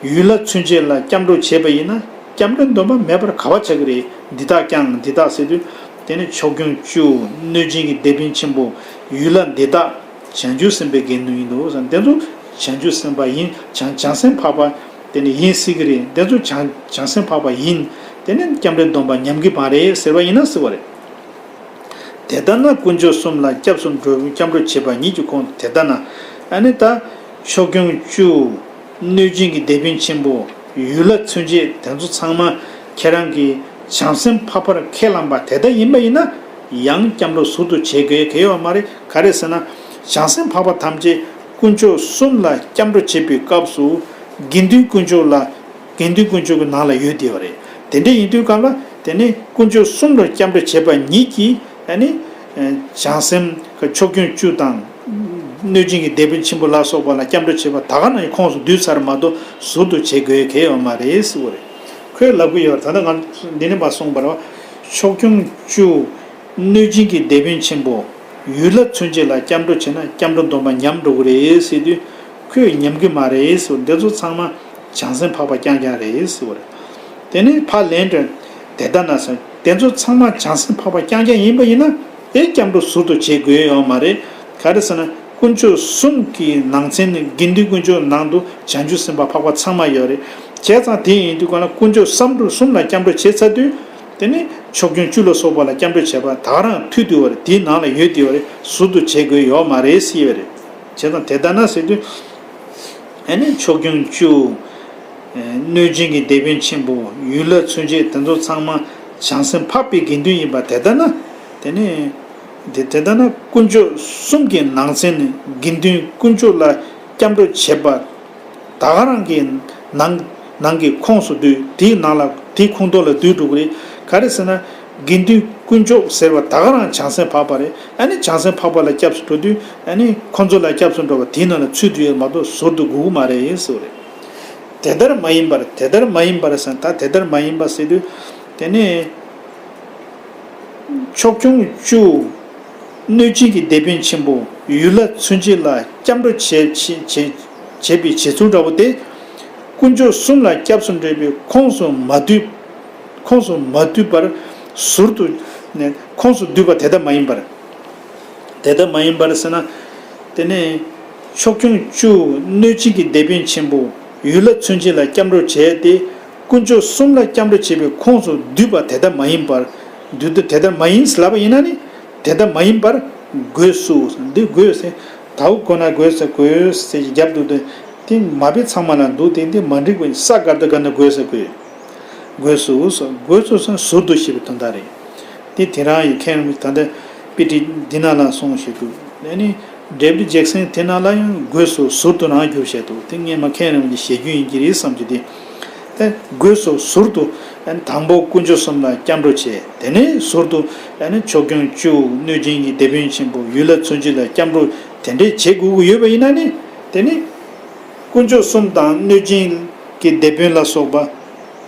ཡུལ་ལྷ་མཚོན་བྱེད་ལ་སྐྱབས་འགྲོ་བྱས་པ་ཡིན་ན་སྐྱབས་འགྲོ་སྡོམ་པ་མེད་པར་ག་བ་ཆགས་ཀྱི་རེད། འདི་དག་ཀྱང་འདི་དག་ཟེར་དུས་དེ་ནི་ཕྱོགས་སྐྱོང་བཅུ་གནོད་སྦྱིན་གྱི་སྡེ་དཔོན་ཆེན་པོ་ཡུལ་ལྷ་འདི་དག་བྱང་ཆུབ་སེམས་དཔའི་དགེ་འདུན་ཡིན་འདུག་ཟེར། དེ་ཚོ་བྱང་ཆུབ་སེམས་དཔའ་ཡིན། བྱང་བྱང་སེམས་འཕགས་པ་དེ་ནི་ཡིན་སྲིད་ཀྱི་རེད། དེ་ཚོ་བྱང་བྱང་སེམས་འཕགས་པ་ཡིན། དེ་ནི་སྐྱབས་འགྲོའི་སྡོམ་པ་ཉམས་ཀྱི་མ་རེད་ཟེར་བ་ཡིན་ན་སྲིད་པ་རེད། དེ་ལྟ་ན་དཀོན་མཆོག་གསུམ་ལ་སྐྱབས་སུ་འགྲོ་སྐྱབས་འགྲོ་བྱེད་པ་ཉིད་ཀྱི་ཁོངས་དེ་ལྟ་ན། ཨ་ནི་ད་ཕྱོགས་སྐྱོང་བཅུ་གནོད་སྦྱིན་གྱི་སྡེ་དཔོན་ཆེན་པོ་ཡུལ་ལྷ་མཚོན་བྱེད་དེ་ཚོ་ཚང་མ་ཁྱེད་རང་གིས་བྱང་སེམས་འཕགས་པར་ཁས་བླངས་པ་དེ་ལྟ་ཡིན་པ་ཡིན་ན་ཡང་སྐྱབས་འགྲོ་ཟུར་དུ་བྱེད་དགོས་གལ་ཡོད་མ་རེད། ག་རེ་ཟེར་ན་བྱང་སེམས་འཕགས་པ་ཐམས་ཅད་དཀོན་མཆོག་གསུམ་ལ་སྐྱབས་འགྲོ་བྱེད་པའི་སྐབས་སུ་དགེ་འདུན་དཀོན་མཆོག་ལ་དགེ་འདུན་དཀོན་མཆོག་གི་ནང་ལ་ཡོད་བསྡད་པ་རེད། དེ་འདྲ་ཡིན་དུས་སྐབས་ལ་དེ་ནི་དཀོན་མཆོག་གསུམ་ལ་སྐྱབས་འགྲོ་བྱེད་པ་ཉིད་ཀྱིས་ཨ་ནི་བྱང་སེམས་ཀྱི་ཕྱོགས་སྐྱོང་བཅུ་དང་གནོད་སྦྱིན་གྱི་སྡེ་དཔོན་ཆེན་པོ་ལ་སོགས་པ་ལ་སྐྱབས་འགྲོ་བྱེད་པ་ད་ག་ནང་གི་ཁོངས་སུ་བསྡུས་ཚར་མ་གཏོགས་ཟུར་དུ་བྱེད་དགོས་གལ་ཡོད་མ་རེད་ཟེར་བ་རེད། ཁོས་ལབ་ཀྱི་ཡོད། ད་ལྟ་ང་འདི་ནས་མར་གསུངས་པ་རེད་བ། ཕྱོགས་སྐྱོང་བཅུ་གནོད་སྦྱིན་གྱི་སྡེ་དཔོན་ཆེན་པོ་ཡུལ་ལྷ་མཚོན་བྱེད་ལ་སྐྱབས་འགྲོ་བྱས་ན་སྐྱབས་འགྲོ་སྡོམ་པ་ཉམས་འགྲོ་གི་རེད་ཟེར་དུས་ཁོས་ཉམས་ཀྱི་མ་རེད་ཟེར་བ། འདི་ཚོ་ཚང་མ་བྱང་སེམས་འཕགས་པ་རྐྱང་རྐྱང་རེད་ཟེར་བ་རེད། དེ་ནས་ཕར་ལན་དུ་དེ་ལྟ་ན་ཟེར། དེ་ཚོ་ཚང་མ་བྱང་སེམས་འཕགས་པ་རྐྱང་རྐྱང་ཡིན་པ་ཡིན་ན་ཨེ་སྐྱབས་འགྲོ་ཟུར་དུ་བྱེད་དགོས་ཡོད་མ་རེད། ག་རེ་ཟེར་ན་དཀོན་མཆོག་གསུམ་གྱི་ནང་ཚན་ནི་དགེ་འདུན་དཀོན་མཆོག་ནང་དུ་བྱང་ཆུབ་སེམས་དཔའ་འཕགས་པ་ཚང་མ་ཡོད་རེད། བྱས་ཙང་དེ་ཡིན་དུས་གང་ལ་དཀོན་མཆོག་བསམ་གྲུབ་གསུམ་ལ་སྐྱབས་འགྲོ་བྱས་ཚར་དུས། དེ་ནི་ཕྱོགས་སྐྱོང་བཅུ་ལ་སོགས་པ་ལ་སྐྱབས་འགྲོ་བྱས་པ་ད་ག་རང་མཐུད་དུ་ཡོད་རེད། དེའི་ནང་ལ་ཡོད་དེ་ཡོད་རེད། ཟུར་དུ་བྱེད་དགོས་ཡོད་མ་རེད་ཟེར་ཡོད་རེད། བྱས་ཙང་དེ་ལྟ་ན་ཟེར་དུས། ཨ་ནི་ཕྱོགས་སྐྱོང་བཅུ། གནོད་སྦྱིན་གྱི་སྡེ་དཔོན་ཆེན་པོ་ཡུལ་ལྷ་མཚོན་བྱེད་དེ་ཚོ་ཚང་མ་བྱང་སེམས་འཕགས་པའི་དགེ་འདུན་ཡིན་པ་དེ་ལྟ་ན། དེ་ནི། དེ་དེ་ལྟ་ན་དཀོན་མཆོག་གསུམ་གྱི་ནང་ཚན་ནི་དགེ་འདུན་དཀོན་མཆོག་ལ་སྐྱབས་འགྲོ་བྱེད་པ། ད་ག་རང་གི་ནང་ནང་གི་ཁོངས་སུ་བསྡུས། དེའི་ནང་ལ་དེའི་ཁོངས་གཏོགས་ལ་བསྡུས་འགྲོ་གི་རེད། ག་རེ་ཟེར་ན། དགེ་འདུན་དཀོན་མཆོག་ཟེར་བ་ད་ག་རང་བྱང་སེམས་འཕགས་པ་རེད། ཨ་ནི་བྱང་སེམས་འཕགས་པ་ལ་སྐྱབས་སུ་འགྲོ་དུས་ཨ་ནི་ཁོང་ཚོ་ལ་སྐྱབས་སུ་འགྲོ་བ་དེའི་ནང་ལ་ཚུད་དུ་ཡོད་མ་གཏོགས་ཟུར་དུ་དགོས་ཀྱི་མ་རེད་ཟེར་བ་རེད། དེ་ལྟར་མ་ཡིན་པར། དེ་ལྟར་མ་ཡིན་པར་ཟེར་ན་ད་དེ་ལྟར་མ་ཡིན་པར་ཟེར་དུས། དེ་ནི། ཕྱོགས་སྐྱོང་བཅུ། གནོད་སྦྱིན་གྱི་སྡེ་དཔོན་ཆེན་པོ་ཡུལ་ལྷ་མཚོན་བྱེད་ལ་སྐྱབས་འགྲོ་བྱེད་བྱེད་བྱེད་བྱེད་པའི་བྱེད་ཚུལ་འདྲ་བོ་དེ། དཀོན་མཆོག་གསུམ་ལ་སྐྱབས་སུ་འགྲོ་བའི་ཁོངས་སུ་མ་བསྡུས། ཁོངས་སུ་མ་བསྡུས་པར་ཟུར་དུ་ནས་ཁོངས་སུ་བསྡུས་པ་དེ་ལྟ་མ་ཡིན་པར། དེ་ལྟ་མ་ཡིན་པར་ཟེར་ན། དེ་ནས་ཕྱོགས་སྐྱོང་བཅུ་གནོད་སྦྱིན་གྱི་སྡེ་དཔོན་ཆེན་པོ་ཡུལ་ལྷ་མཚོན་བྱེད་ལ་སྐྱབས་འགྲོ་བྱས་ཏེ། དཀོན་མཆོག་གསུམ་ལ་སྐྱབས་འགྲོ་བྱེད་པའི་ཁོངས་སུ་བསྡུས་པ་དེ་ལྟ་མ་ཡིན་པར། བསྡུས་ཏེ་དེ་ལྟ་མ་ཡིན་ལབ་པ་ཡིན་ན་ནི། དེ་ལྟ་མ་ཡིན་པར་དགོས་སོ། འདི་དགོས་ཟེར། དའུ་གོ་ན་དགོས་ཟེར། དགོས་ཟེར་རྒྱབ་འདུག་སྟེ། དེ་མ་དཔེ་ཚང་མ་ལ་འདུག་སྟེ་འདི་མ་འགྲིག་པ་ཡིན། ས་ག་ད་ག་ན་དགོས་ཟེར་དགོས། དགོས་སོ། དགོས་སོ་ཟེར་ཟུར་དུ་ཞེས་པའི་དོན་དག་རེད། དེ་དེ་རང་ཡི་མཁན་རིན་པོ་ཆེ་ད་ལྟ་དཔེ་ཁྲིད་འདི་ནང་ལ་གསུངས་བཞག་འདུག་ཨ་ནི་ཌེ་བིཌ་ཇེག་སན་དེ་ནང་ལ་ཡང་དགོས་སོ་ཟུར་དུ་རང་བསྒྱུར་བྱས་འདུག་དེ་སྔས་མ་མཁན་རིན་པོ་ཆེ་ཞལ་རྒྱུན་ཡིན་གྱི་རེད་བསམ་གྱི། དེ་དེ་དགོས་སོ་ཟུར་དུ་ཨ་ནི་དང་པོ་དཀོན་མཆོག་གསུམ་ལ་སྐྱབས་འགྲོ་བྱས། དེ་ནས་ཟུར་དུ་ཨ་ནི་ཕྱོགས་སྐྱོང་བཅུ་གནོད་སྦྱིན་གྱི་སྡེ་དཔོན་ཆེན་པོ་ཡུལ་ལྷ་མཚོན་བྱེད་ལ་སྐྱབས་འགྲོ་དེ་འདྲས་བྱེད་དགོས་ཀྱི་ཡོད་པ་ཡིན་ན་ནི། དེ་ནི་དཀོན་མཆོག་གསུམ་དང་གནོད་སྦྱིན་གྱི་སྡེ་དཔོན་ལ་སོགས་པ།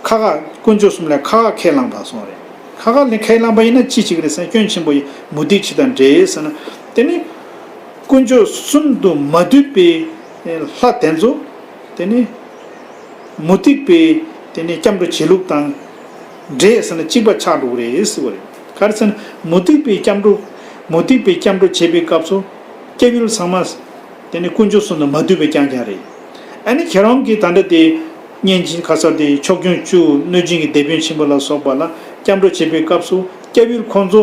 ཁ་ཁ་དཀོན་མཆོག་གསུམ་ལ་ཁ་ཁ་ཁས་བླངས་པ་སོང་རེད། ཁ་ཁ་ལ་ཁས་བླངས་པ་ཡིན་ན་ཅི་བྱེད་ཀྱི་རེད་ཟེར་ན་སྐྱོན་ཆེན་པོ་ཡིན། མུ་སྟེགས་བྱེད་དང་འདྲེས་ཟེར་ན། དེ་ནི་དཀོན་མཆོག་གསུམ་དུ་མ་འདུས་པའི་ལྷ་དེ་ཚོ། དེ་ནི་མུ་སྟེགས་པའི་དེ་ནི་སྐྱབས་འགྲོ་བྱེད་ལུགས་དང་འདྲེས་ཟེར་ན་གཅིག་པ་ཆགས་འགྲོ་གི་རེད་ཟེར་བ་རེད། ག་རེ་ཟེར་ན་མུ་སྟེགས་པའི་སྐྱབས་འགྲོ། མུ་སྟེགས་པའི་སྐྱབས་འགྲོ་བྱེད་པའི་སྐབས་སུ་སྐྱབས་ཡུལ་ཚང་མ། དེ་ནི་དཀོན་མཆོག་གསུམ་དུ་མ་འདུས་པའི་རྐྱང་རྐྱང་རེད། ཨ་ནི་ཁྱེད་རང་གིས་ད་ལྟ་དེ་བསྙེན་ཆེན་ཁ་སར་དེ་ཕྱོགས་སྐྱོང་བཅུ་གནོད་སྦྱིན་གྱི་སྡེ་དཔོན་ཆེན་པོ་ལ་སོགས་པ་ལ་སྐྱབས་འགྲོ་བྱེད་པའི་སྐབས་སུ་སྐྱབས་ཡུལ་ཁོང་ཚོ་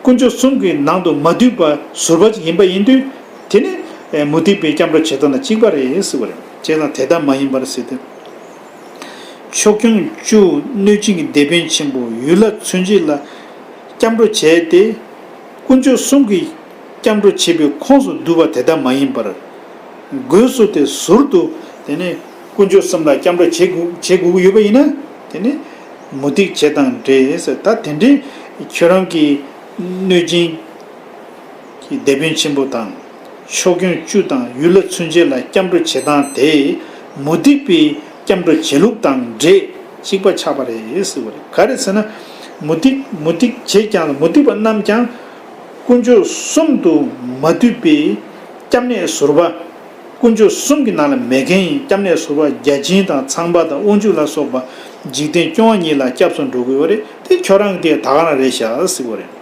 དཀོན་མཆོག་གསུམ་གྱི་ནང་དུ་མ་འདུས་པ་ཟུར་པ་ཅིག་ཡིན་པ་ཡིན་དུས། དེ་ནི་མུ་སྟེགས་པའི་སྐྱབས་འགྲོ་བྱེད་སྟངས་དང་གཅིག་པ་རེད་ཟེར་བ་རེད། བྱས་ཙང་དེ་ལྟ་མ་ཡིན་པར་ཟེར་ཏེ། ཕྱོགས་སྐྱོང་བཅུ་གནོད་སྦྱིན་གྱི་སྡེ་དཔོན་ཆེན་པོ་ཡུལ་ལྷ་མཚོན་བྱེད་ལ་སྐྱབས་འགྲོ་བྱས་ཏེ། དཀོན་མཆོག་གསུམ་གྱི་སྐྱབས་འགྲོ་བྱེད་པའི་ཁོངས་སུ་བསྡུས་པ་དེ་ལྟ་མ་ཡིན་པར། དགོས་སོ་དེ་ཟུར་དུ་དེ་ནི་དཀོན་མཆོག་གསུམ་ལ་སྐྱབས་འགྲོ་བྱེད་དགོས་བྱེད་དགོས་ཀྱི་ཡོད་པ་ཡིན་ན། དེ་ནི་མུ་སྟེགས་བྱེད་དང་འདྲེས་ཟེར། ད་དེ་འདྲའི་ཁྱོད་རང་གི་གནོད་སྦྱིན་གྱི་སྡེ་དཔོན་ཆེན་པོ་དང་། ཕྱོགས་སྐྱོང་བཅུ་དང་ཡུལ་ལྷ་མཚོན་བྱེད་ལ་སྐྱབས་འགྲོ་བྱེད་སྟངས་དེ་མུ་སྟེགས་པའི་སྐྱབས་འགྲོ་བྱེད་ལུགས་དང་འདྲེས། གཅིག་པ་ཆགས་པ་རེད་ཟེར་བ་རེད། ག་རེ་ཟེར་ན། མུ་སྟེགས་མུ་སྟེགས་བྱས་ཀྱང་ལ་མུ་སྟེགས་པ་རྣམས་ཀྱང་། དཀོན་མཆོག་གསུམ་དུ་མ་འདུས་པའི་སྐྱབས་གནས་ཟུར་པ། དཀོན་མཆོག་གསུམ་གྱི་ནང་ལ་མེད་མཁན་ཡིན། སྐྱབས་གནས་ཟུར་པ་བརྒྱ་བྱིན་དང་ཚངས་པ་དང་དབང་ཕྱུག་ལ་སོགས་པ་འཇིག་རྟེན་སྐྱོང་བ་ཉིད་ལ་སྐྱབས་སུ་འགྲོ་དགོས་པ་རེད། དེ་ཁྱོད་རང་གི་དེ་ད་ག་རང་རེད་ཤག་ཟེར་བ་རེད།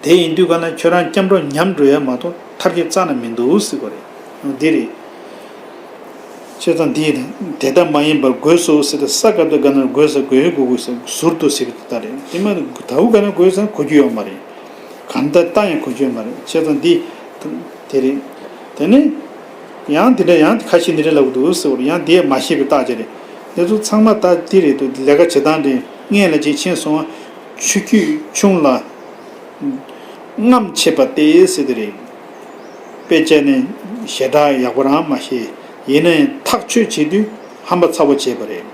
དེ་ཡིན་དུས་ག་ན་ཁྱོད་རང་སྐྱབས་འགྲོ་ཉམས་འགྲོ་ཡ་མ་གཏོགས་ཐབས་ཤེས་རྩ་ནས་མི་འདུག་ཟེར་བ་རེད། འདི་རེད། བྱས་ཙང་འདི་དེ་ལྟ་མ་ཡིན་པར་དགོས་སོ་ཟེར་ཏེ་ས་ག་ཏུ་ག་ན་དགོས་ས་དགོས་དགོས་དགོས་ས་ཟུར་དུ་ཟེར་གི་ད་རེད། དེ་མ་ད་བུ་ག་ན་དགོས་ས་གོ་རྒྱུ་ཡོད་མ་རེད། ག་ན་ད་ལྟ་ཡང་གོ་རྒྱུ་ཡོད་མ་རེད། བྱས་ཙང་འདི་དེ་རེད། དེ་ནི་ཡང་དེ་འདྲ་ཡང་ཁ་ཤས་འདི་འདྲ་ལབ་གི་འདུག་ཟེར་བར་ཡང་དེ་མ་ཤེས་པའི་རྟགས་ཅིག་རེད། འདི་ཚོ་ཚང་མ་ད་འདི་རེད་འདུག་ལས་ཀ་བྱེད་སྟངས་དེ་སྔས་ལ་ཅིག་ཕྱིན་སོང་། ཆུ་རྒྱུས་ཆུང་ལ། རྔམ་བྱེད་པ་སྟེ་ཟེར་དེ་རེད། དཔེ་བྱས་ནས་ཞེ་དྲག་ཡག་པོ་རང་མ་ཤེས། ཡིན་ནའི་ཐག་གཅོད་བྱེད་དུས་ཧམ་པ་ཚ་བོ་བྱས་པ་རེད།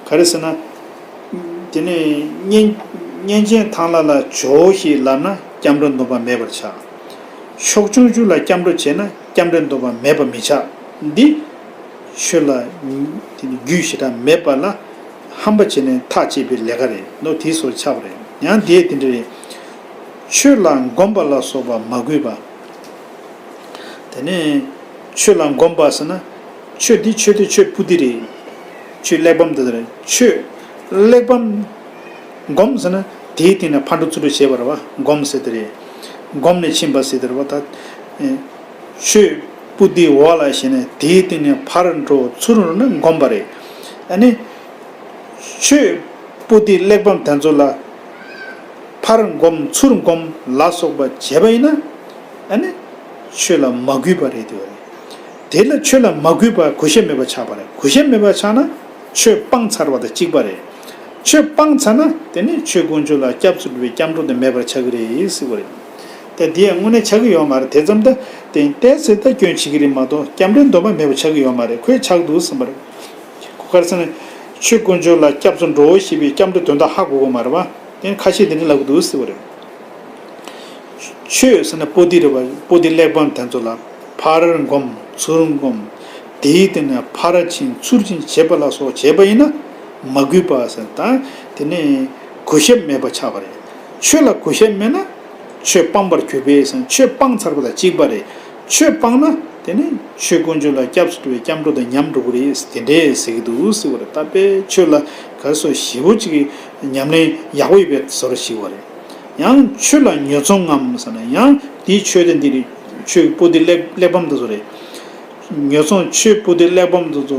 ག་རེ་ཟེར་ན། དེ་ནས་གཉེན་གཉེན་ཆེན་ཐང་ལྷ་ལ་ཇོ་བོ་ཞེས་ལབ་ན་སྐྱབས་འགྲོ་འདུན་པ་མེད་པར་ཆགས། ཕྱོགས་སྐྱོང་ཆུ་ལ་སྐྱབས་འགྲོ་བྱས་ན་སྐྱབས་འགྲོ་འདུན་པ་མེད་པ་མི་ཆགས། འདི་ཆོས་ལ་དེ་ནི་རྒྱུས་ཞེ་དྲག་མེད་པ་ལ་ཧམ་པ་བྱས་ནས་ཐག་བཅད་པའི་ལས་ཀ་རེད། ནོ་དེའི་སོར་ཆགས་པ་རེད། ཡང་དེ་དེ་འདྲ་རེད། ཆོས་ལ་འགོམ་པ་ལ་སོགས་པ་མ་གུས་པ། དེ་ནས་ཆོས་ལ་འགོམ་པ་ཟེར་ན། ཆོས་འདི་ཆོས་དེ་ཆོས་པོ་ཏི་རེད། ཆོས་གླེགས་བམ་དེ་རེད། ཆོས་གླེགས་བམ། འགོམ་ཟེར་ན་དེའི་སྟེང་ནས་ཕར་འགྲོ་ཚུར་འགྲོ་བྱས་པ་རེད་བ། འགོམ་ཟེར་དེ་རེད། འགོམ་ནས་ཕྱིན་པ་ཟེར་དེ་རེད་བ། ད་ཆོས་པོ་ཏི་འོག་ལ་བཞེས་ནས་དེའི་སྟེང་ནས་ཕར་འགྲོ་ཚུར་འགྲོ་ན་འགོམ་པ་རེད། ཨ་ནི། ཆོས་པོ་ཏི་གླེགས་བམ་དེ་ཚོ་ལ་ཕར་འགོམ་ཚུར་འགོམ་ལ་སོགས་པ་བྱས་པ་ཡིན་ན། ཨ་ནི་ཆོས་ལ་མ་གུས་པ་རེད་དེ་བ་རེད། དེ་ལ་ཆོས་ལ་མ་གུས་པ་གུས་ཞབས་མེད་པ་ཆགས་པ་རེད། གུས་ཞབས་མེད་པ་ཆགས་ན་ཆོས་སྤངས་ཚར་བ་དང་གཅིག་པ་རེད། ཆོས་སྤངས་ཚར་ན་དེ་ནི་ཆོས་དཀོན་མཆོག་ལ་སྐྱབས་སུ་འགྲོ་བའི་སྐྱབས་འགྲོ་དེ་མེད་པར་ཆགས་ཀྱི་རེད་ཟེར་བ་རེད། དེ་དེ་ཡང་དངོས་གནས་ཆགས་ཀྱི་ཡོད་མ་རེད། དེ་ཙམ་ད་ཏན་ཏན་ཟེར་ད་སྐྱོན་བྱེད་ཀྱི་རེད་མ་གཏོགས་སྐྱབས་འགྲོའི་སྡོམ་པ་མེད་པ་ཆགས་ཀྱི་ཡོད་མ་རེད། ཁོས་ཆགས་འདུག་ཟེར་བ་རེད། ག་རེ་ཟེར་ན། ཆོས་དཀོན་མཆོག་ལ་སྐྱབས་སུ་འགྲོ་ཞེས་པའི་སྐྱབས་འགྲོའི་དོན་དག་ཧ་གོ་གི་མ་རེད་བ། དེ་ཁ་ཤས་དེ་འདྲ་ལབ་ཀྱི་འདུག་ཟེར་བ་རེད། ཆོས་ཟེར་ན་པོ་ཏི་རེད་བ། པོ་ཏི་གླེགས་བམ་དེ་ཚོ་ལ་ཕར་འགོམ་ཚུར་འགོམ། དེའི་སྟེང་ནས་ཕར་ཕྱིན་ཚུར་ཕྱིན་བྱེད་པ་ལ་སོགས་བྱས་པ་ཡིན་ན་མ་གུས་པ་ཟེར། ད་དེ་ནི་གུས་ཞབས་མེད་པ་ཆགས་པ་རེད། ཆོས་ལ་གུས་ཞབས་མེད་ན། ཆོས་སྤངས་པར་གྱུར་པས་ཟེར། ཆོས་སྤངས་ཚར་བ་དང་གཅིག་པ་རེད། ཆོས་སྤངས་ན་དེ་ནི་ཆོས་དཀོན་མཆོག་ལ་སྐྱབས་སུ་འགྲོ་བའི་སྐྱབས་འགྲོ་དང་ཉམས་འགྲོ་གི་རེད། དེ་འདྲས་ཟེར་གྱི་འདུག་ཟེར་བ་རེད། ད་དཔེ་ཆོས་ལ་ག་རེ་ཟེར་ཞེ་པོ་ཅིག་གི་ཉམས་ལེན་ཡག་པོ་ཡོད་པའི་བཟོ་འདྲ་ཞིག་བ་རེད། ཡང་ཆོས་ལ་ཉོ་ཚོང་ངམ་ཟེར་ན་ཡང་དེའི་ཆོས་དེ་འདི་རེད། ཆོས་པོ་ཏི་གླེགས་གླེགས་བམ་དེ་ཚོ་རེད། ཉོ་ཚོང་ཆོས་པོ་ཏི་གླེགས་བམ་དེ་ཚོ་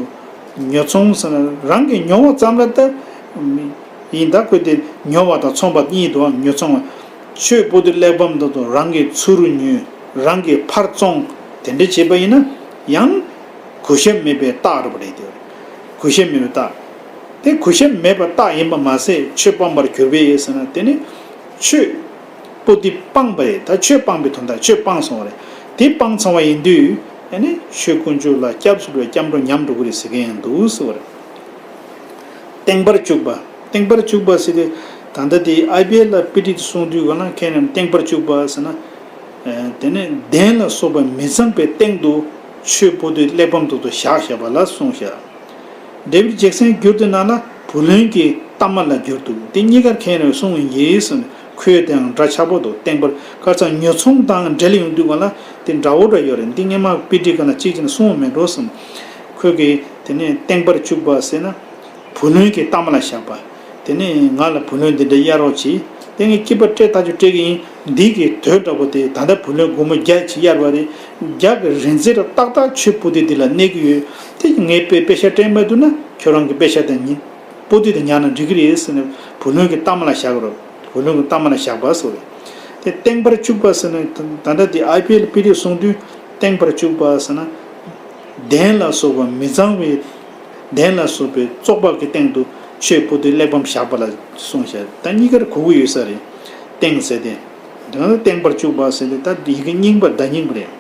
ཉོ་ཚོང་ཟེར་ན་རང་གིས་ཉོ་བ་ཙམ་ལ་ལྟ། ཡིན་ད་ཁོས་དེ་ཉོ་བ་དང་ཚོང་པ་གཉིས་འདུག་ཉོ་ཚོང་བ། ཆོས་པོ་ཏི་གླེགས་བམ་དེ་ཚོ་རང་གིས་ཚུར་ཉོས། རང་གིས་ཕར་བཙོང་། དེ་འདྲ་བྱས་པ་ཡིན་ན་ཡང་གུས་ཞབས་མེད་པའི་རྟགས་རེད་པ་རེད་དེ། གུས་ཞབས་མེད་པའི་རྟགས། དེ་གུས་ཞབས་མེད་པའི་རྟགས་ཡིན་པ་མ་ཟད་ཆོས་སྤངས་པར་གྱུར་པས་ཟེར་ན་དེ་ནི་ཆོས་པོ་ཏི་སྤངས་པ་རེད། ད་ཆོས་སྤངས་པའི་དོན་དག་ཆོས་སྤངས་སོང་བ་རེད། དེ་སྤངས་སོང་བ་ཡིན་དུས་ཨ་ནི་ཆོས་དཀོན་མཆོག་ལ་སྐྱབས་སུ་འགྲོ་བའི་སྐྱབས་འགྲོ་ཉམས་འགྲོ་གི་རེད་ཟེར་མཁན་ཡང་འདུག་ཟེར་བ་རེད། བརྟན་པར་བཅུག་པ། བརྟན་པར་བཅུག་པ་ཟེར་ཏེ་ད་ལྟ་དེ་ཨའི་པི་ཨེལ་ལ་པི་ཏི་དེ་གསུང་དུས་ག་ན་མཁན་རྣམས་བརྟན་པར་བཅུག་པ་ཟེར་ན། དེ་ནས་གདན་ལ་སོགས་པ་མི་གཙང་པའི་སྟེང་དུ་ཆོས་པོ་ཏི་གླེགས་བམ་དུ་དུ་བཞག་བཞག་པ་ལ་གསུངས་བཞག་འབྲས་བུའི་རྒྱལ་མཚན་བསྒྱུར་དེ་ན་ལ་བུ་ལོན་གྱི་གཏའ་མ་ལ་བསྒྱུར་འདུག་དེ་གཉིས་ཀར་མཁན་རེ་གསུང་ཡིན་ཟེར་ནས་ཁོས་དེའང་འདྲ་ཆགས་པོ་འདུག་བརྟན་པར་ཁ་སང་ཉོ་ཚོང་དང་འབྲེལ་ཡོང་དུས་ག་ལ་དེ་འདྲ་བོ་འདྲ་ཡོད་རེད། འདི་སྔས་མ་པི་ཏི་ག་ལ་གཅིག་ཅིག་ན་གསུང་བ་མེད་འགྲོ་གསུངས། ཁོས་ཀྱིས་དེ་ནས་བརྟན་པར་བཅུག་པ་ཟེར་ན་བུ་ལོན་གྱི་གཏའ་མ་ལ་བཞག་པ། དེ་ནས་ང་ལ་བུ་ལོན་འདི་འདྲ་གཡར་རོགས་གྱིས། དེ་ངས་སྐྱིད་པ་སྤྲད་ཐག་ཆོད་སྤྲད་ཀྱི་ཡིན། འདི་གི་དོད་འདྲ་པོ་དེ་ད་ལྟ་བུ་ལོན་སྒོར་མོ་བརྒྱ་ཅིག་གཡར་བ་རེད། བརྒྱ་གི་རིན་གསེར་ཏག་ཏག་ཆོས་པོ་ཏི་འདི་ལ་གནས་ཀྱི་ཡོད། དེ་ངས་པེ་པེ་ཤ་སྤྲད་མ་ཐུབ་ན་ཁྱོད་རང་གི་པེ་ཤ་དེ་ཉིད་པོ་ཏི་དེ་ཉར་ན་འགྲིག་གི་རེད་ཟེར་ནས་བུ་ལོན་གྱི་གཏའ་མ་ལ་བཞག་རོགས། བུ་ལོན་གྱི་གཏའ་མ་ལ་བཞག་པ་ཟེར་བ་རེད། དེ་བརྟན་པར་བཅུག་པ་ཟེར་ན་ད་ལྟ་དེ་ཨའི་པི་ཨེལ་པི་ཏི་གསུང་དུས་བརྟན་པར་བཅུག་པ་ཟེར་ན། གདན་ལ་སོགས་པ་མི་གཙང་བའི། གདན་ལ་སོགས་པའི་བཙོག་པ་གི་སྟེང་དུ་ཆོས་པོ་ཏི་གླེགས་བམ་བཞག་པ་ལ་གསུངས་བཞག་ད་གཉིས་ཀར་གོ་གི་ཡོད་ས་རེད། བརྟན་ཟེར་ཏེ། དོན་ལ་བརྟན་པར་བཅུག་པ་ཟེར་ཏེ་ད་ཡི་གེ་རྙིང་པ་བརྡ་རྙིང་པ་རེད།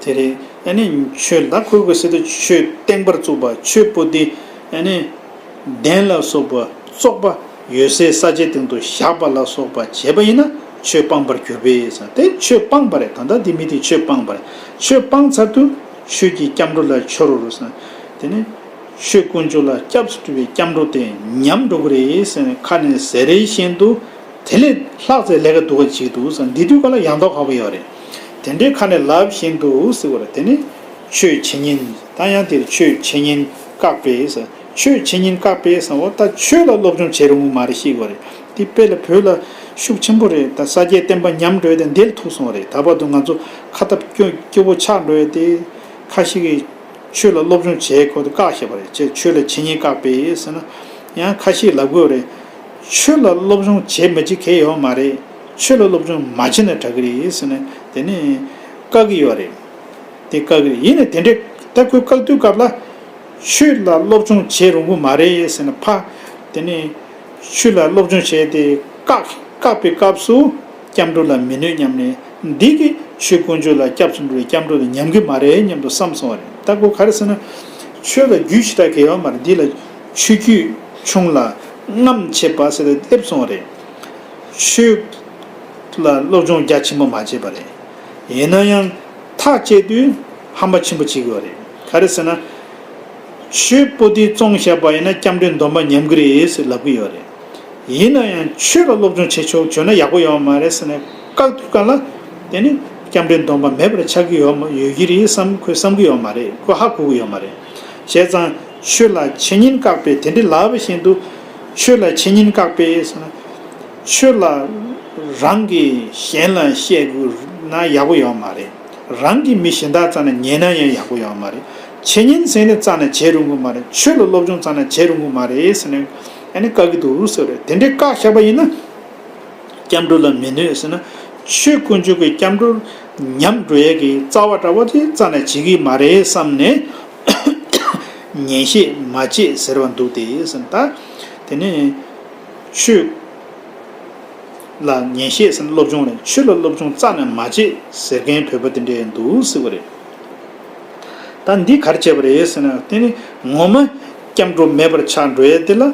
དེ་རེད། ཨ་ནི་ཆོས་ད་ཁོས་གོ་ཟེར་ཏེ་ཆོས་བརྟན་པར་བཅུག་པ་ཆོས་པོ་ཏི་ཨ་ནི། གདན་ལ་སོགས་པ་བཙོག་པ་ཡོད་སའི་ས་ཆའི་སྟེང་དུ་བཞག་པ་ལ་སོགས་པ་བྱས་པ་ཡིན་ན་ཆོས་སྤངས་པར་གྱུར་པས་ཟེར། དེ་ཆོས་སྤངས་པ་རེད། ད་ལྟ་འདི་མི་དེ་ཆོས་སྤངས་པ་རེད། ཆོས་སྤངས་ཚར་དུས་ཆོས་ཀྱི་སྐྱབས་འགྲོ་ལ་ཆོས་རོ་རུ་ཟེར། དེ་ནི་ ཆོས་དཀོན་མཆོག་ལ་སྐྱབས་སུ་འགྲོ་བའི་སྐྱབས་འགྲོ་དེ་ཉམས་འགྲོ་གི་རེད་ཟེར་ནས་ཁ་ནས་ཟེར་རེ་བཞིན་དུ་དེ་ལས་ལྷག་ཙམ་ལས་ཀ་སྡུག་ག་བྱེད་འདུག་ཟེར། འདི་དུས་སྐབས་ལ་ཡང་དག་ཁག་པོ་ཡོད་རེད། དེ་འདྲའི་ཁ་ནས་ལབ་བཞིན་དུ་ཟེར་བ་རེད། དེ་ནི་ཆོས་འཆད་ཉན། ད་ཡང་དེར་ཆོས་འཆད་ཉན་བཀག་པས་ཟེར། ཆོས་འཆད་ཉན་བཀག་པས་ཟེར་བ་ད་ཆོས་ལ་སློབ་སྦྱོང་བྱེད་རུང་མ་རེད་ཤེས་དགོས་རེད། དེ་དཔེ་ལ་བོད་ལ་ཤུགས་ཆེན་པོ་རེད། ད་ས་སྐྱའི་བསྟན་པ་ཉམས་འགྲོ་ཡ་དེ་འདིར་ཐུག་སོང་བ་རེད། ད་བར་དུ་ང་ཚོ་ཁ་སྟབས་སྐྱོ་སྐྱོ་བོ་ཆགས་འགྲོ་ཡ་དེ་ཁ་ཤས་ཀྱིས་ཆོས་ལ་སློབ་སྦྱོང་བྱེད་དགོས་དེ་བཀག་བཞག་པ་རེད། ཅེས་ཆོས་ལ་འཆད་ཉན་བཀག་པས་ཟེར་ན་ཡང་ཁ་ཤས་ལབ་དགོས་རེད། ཆོས་ལ་སློབ་སྦྱོང་བྱེད་མི་བྱེད་གལ་ཡོད་མ་རེད། ཆོས་ལ་སློབ་སྦྱོང་མ་བྱེད་ན་དྲག་གི་རེད་ཟེར་ནས་དེ་ནས་བཀག་གི་ཡོད་རེད། དེ་བཀག་གི་རེད། ཡིན་ནའི་དེ་འདྲའི་ད་ཁོས་བཀག་དུས་སྐབས་ལ་ཆོས་ལ་སློབ་སྦྱོང་བྱེད་རུང་གི་མ་རེད་ཟེར་ནས་ཕ་དེ་ནས་ཆོས་ལ་སློབ་སྦྱོང་བྱས་ཏེ་བཀག་བཀག་པའི་སྐབས་སུ་སྐྱབས་འགྲོ་ལ་མི་གནོད་སྙམ་ནས་འདི་གི་ཆོས་དཀོན་མཆོག་ལ་སྐྱབས་སུ་འགྲོ་བའི་སྐྱབས་འགྲོ་དང་ཉམས་ཀྱི་མ་རེད་སྙམ་དུ་བསམ་སོང་བ་རེད། ད་ཁོ་ག་རེ་ཟེར་ན་ཆོས་ལ་རྒྱུས་ཞེ་དྲག་གི་ཡོད་མ་རེད། འདི་ལ་ཆོས་བརྒྱུད་ཆུང་ལ་རྔམ་བྱེད་པ་ཟེར་ཏེ་སླེབས་སོང་བ་རེད། ཆོས་ལ་སློབ་སྦྱོང་རྒྱ་ཆེན་པོ་མ་བྱས་པ་རེད། ཡིན་ན་ཡང་ཐག་བཅད་དུས་ཧམ་པ་ཆེན་པོ་བྱེད་ཀྱི་ཡོད་རེད། ག་རེ་ཟེར་ན། ཆོས་པོ་ཏི་བཙོང་བཞག་པ་ཡིན་ན་སྐྱབས་འགྲོའི་སྡོམ་པ་ཉམས་ཀྱི་རེད་ཟེར་ལབ་ཀྱི་ཡོད་རེད། ཡིན་ན་ཡང་ཆོས་ལ་སློབ་སྦྱོང་བྱེད་ཆོག་བྱོས་ན་ཡག་པོ་ཡོད་མ་རེད་ཟེར་ནས་བཀག་དུས་ག་ལ་དེ་ནི་སྐྱབས་འགྲོའི་སྡོམ་པ་མེད་པར་ཆགས་ཀྱི་ཡོད་མ་ཡོད་ཀྱི་རེད་བསམ་ཁོས་བསམ་གྱི་ཡོད་མ་རེད། ཁོ་ཧ་གོ་གི་ཡོད་མ་རེད། བྱས་ཙང་ཆོས་ལ་འཆད་ཉན་བཀག་པས་དེ་འདྲའི་ལབ་པ་བཞིན་དུ་ཆོས་ལ་འཆད་ཉན་བཀག་པས་ཟེར་ན། ཆོས་ལ་རང་གིས་གཞན་ལ་བཤད་དགོས་ན་ཡག་པོ་ཡོད་མ་རེད། རང་གི་མི་གཞན་དག་རྩ་ནས་ཉན་ན་ཡང་ཡག་པོ་ཡོད་མ་རེད། འཆད་ཉན་ཟེར་ནས་རྩ་ནས་བྱེད་རུང་གི་མ་རེད། ཆོས་ལ་སློབ་སྦྱོང་རྩ་ནས་བྱེད་རུང་གི་མ་རེད་ཟེར་ནས་ཨ་ནི་བཀག་གི་འདུག་ཟེར་རེད། དེ་འདྲའི་བཀག་བཞག་པ་ཡིན་ན་སྐྱབས་འགྲོ་ལ་མི་གནོད་ཟེར་ན་ཆོས་དཀོན་མཆོག་གི་སྐྱབས་འགྲོ་ཉམས་འགྲོ་ཡས་ཀྱི་རྩ་བ་འདྲ་བོ་དེ་རྩ་ནས་བྱེད་ཀྱི་མ་རེད་བསམ་ནས་ཉན་བཤད་མ་བྱེད་ཟེར་བ་འདུག་སྟེ་ཟེར་ན་ད་དེ་ནས་ཆོས། ལ་ཉན་བཤད་ཟེར་ན་སློབ་སྦྱོང་རེད། ཆོས་ལ་སློབ་སྦྱོང་རྩ་ནས་མ་བྱེད་ཟེར་མཁན་བོད་པ་དེ་འདྲས་འདུག་ཟེར་བ་རེད། ད་འདི་ག་རེ་བྱས་པ་རེད་ཟེར་ན་དེ་ནི་ངོ་མ་སྐྱབས་འགྲོ་མེད་པར་ཆགས་འགྲོ་ཡས་དེ་ལ།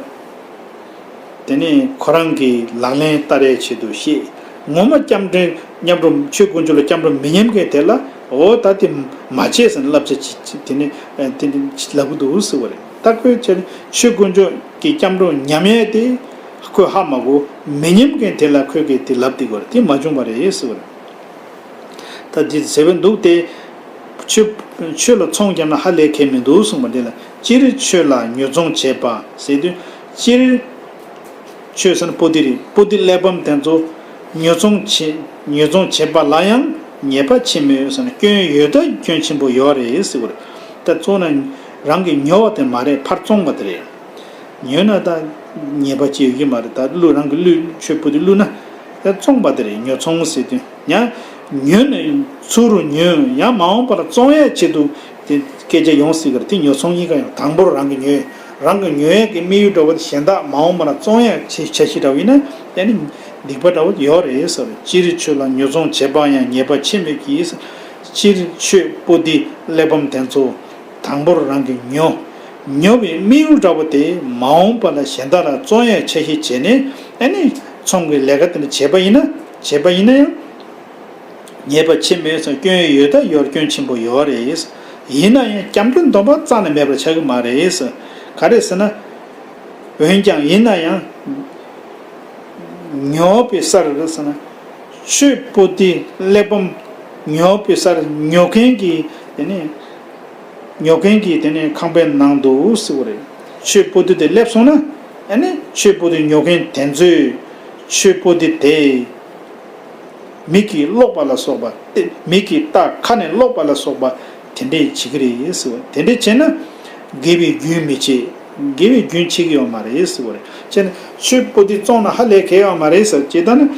དེ་ནི་ཁོ་རང་གི་ལག་ལེན་བསྟར་ཡས་ཆེད་དུ་བཤད། ངོ་མ་སྐྱབས་འགྲོ་སྐྱབས་འགྲོ་ཆོས་དཀོན་མཆོག་ལ་སྐྱབས་འགྲོ་མི་ཉན་མཁན་དེ་ལ་འོ་ད་དེ་མ་བྱེད་ཟེར་ན་བསླབ་བྱ་ཅི་ཅི་དེ་ནི་དེ་ནི་ལབ་གི་འདུག་ཟེར་བ་རེད། ད་ཁོས་བྱས་ན་ཆོས་དཀོན་མཆོག་གི་སྐྱབས་འགྲོ་ཉམས་ཡས་དེ། ཁོས་ཧ་མ་གོ། མི་ཉན་མཁན་དེ་ལ་ཁོས་གི་དེ་ལབ་དེ་གོ་རེད། དེ་མ་བྱུང་བ་རེད་ཟེར་བ་རེད། ད་དེ་ཟེར་བའི་འདུག་སྟེ། ཆོས་ཆོས་ལ་ཚོང་བརྒྱབ་ན་ཧ་ལས་ཁེལ་མི་འདུག་གསུངས་པ་འདི་ལ་སྤྱིར་ཆོས་ལ་ཉོ་ཚོང་བྱེད་པ་ཟེར་དུས་སྤྱིར་ཆོས་ཟེར་ན་པོ་ཏི་རེད། པོ་ཏི་གླེགས་བམ་དེ་ཚོ་ཉོ་ཚོང་བྱེད་ཉོ་ཚོང་བྱེད་པ་ལ་ཡང་ཉེས་པ་ཆེ་མོད་ཟེར་ན་སྐྱོན་ཡོད་ད་སྐྱོན་ཆེན་པོ་ཡོད་རེད་ཟེར་བ་རེད། ད་གཙོ་ན་རང་གིས་ཉོ་བ་དེ་མ་རེད། ཕར་བཙོང་བ་དེ་རེད། ཉོས་ན་ད་ཉེས་པ་ཅི་ཡོད་ཀྱི་མ་རེད། ད་བླུགས་རང་གི་བླུགས་ཆོས་པོ་ཏི་བླུགས་ན་ད་བཙོང་པ་དེ་རེད། ཉོ་ཚོང་ཟེར་དུས་ཡང་ཉོས་ནས་ཚུར་ཉོས་ཡང་མ་འོངས་པ་ལ་བཙོང་ཡས་ཆེད་དུ་དེ་སྐད་ཆ་ཡོང་སྲིད་ཀྱི་རེད། དེ་ཉོ་ཚོང་གཉིས་ཀ་ཡང་དང་པོར་རང་གི་ཉོས་རང་གི་ཉོ་ཡས་ཀྱི་དམིགས་ཡུལ་འདྲ་བོ་དེ་གཞན་དག་མ་འོངས་པ་ལ་བཙོང་ཡས་ཆེ་འཆར་གཞི་འདྲ་བོ་ཡིན་ན་ཡང་ནི་སྡིག་པ་འདྲ་བོ་ཡོད་རེད་ཟེར། སྤྱིར་ཆོས་ལ་ཉོ་ཚོང་བྱེད་པ་ཡང་ཉེས་པ་ཆེ་མོད་ཀྱི། སྤྱིར་ཆོས་པོ་ཏི་གླེགས་བམ་དེ་ཚོ། དང་པོར་རང་གིས་ཉོ། ཉོ་བའི་དམིགས་ཡུལ་འདྲ་པོ་དེ་མ་འོངས་པ་ལ་གཞན་དག་ལ་བཙོང་ཡས་འཆར་གཞི་བྱས་ནས་ཨ་ནི་ཚོང་གི་ལས་ཀ་དེ་འདྲ་བྱས་པ་ཡིན་ན་བྱས་པ་ཡིན་ན་ཡང་ཉེས་པ་ཆེ་མོད་ཙང་སྐྱོན་ཡོད་ད་ཡོད། སྐྱོན་ཆེན་པོ་ཡོད་རེད། ཡིན་ན་ཡང་སྐྱབས་འགྲོའི་སྡོམ་པ་རྩ་ནས་མེད་པར་ཆགས་ཀྱི་མ་རེད། ག་རེ་ཟེར་ན། འོན་ཀྱང་ཡིན་ན་ཡང་ཉོ་བའི་སར་ཟེར་ན། ཆོས་པོ་ཏི་གླེགས་བམ་ཉོ་བའི་སར་ཉོ་མཁན་གྱི་དེ་ནས། ཉོ་མཁན་གྱི་དེ་ནས་ཁང་པའི་ནང་དུ་ཟེར་བ་རེད། ཆོས་པོ་ཏི་དེ་སླེབས་སོང་ན་ཨ་ནི་ཆོས་པོ་ཏི་ཉོ་མཁན་དེ་ཚོས་ཆོས་པོ་ཏི་དེ་མིག་གིས་ཀློག་པ་ལ་སོགས་པ་སྟེ། མིག་གིས་ལྟ་ཁ་ནས་ཀློག་པ་ལ་སོགས་པ་དེ་འདྲས་བྱེད་ཀྱི་རེད་ཟེར་བ། དེ་འདྲས་བྱས་ན་དགེ་བའི་རྒྱུན་མི་ཆད། དགེ་བའི་རྒྱུན་ཆད་ཀྱི་ཡོད་མ་རེད་ཟེར་བ་རེད། བྱས་ན་ཆོས་པོ་ཏི་བཙོང་ན་ཧ་ལས་གལ་ཡོད་མ་རེད་ཟེར། ཇི་ལྟར་ན་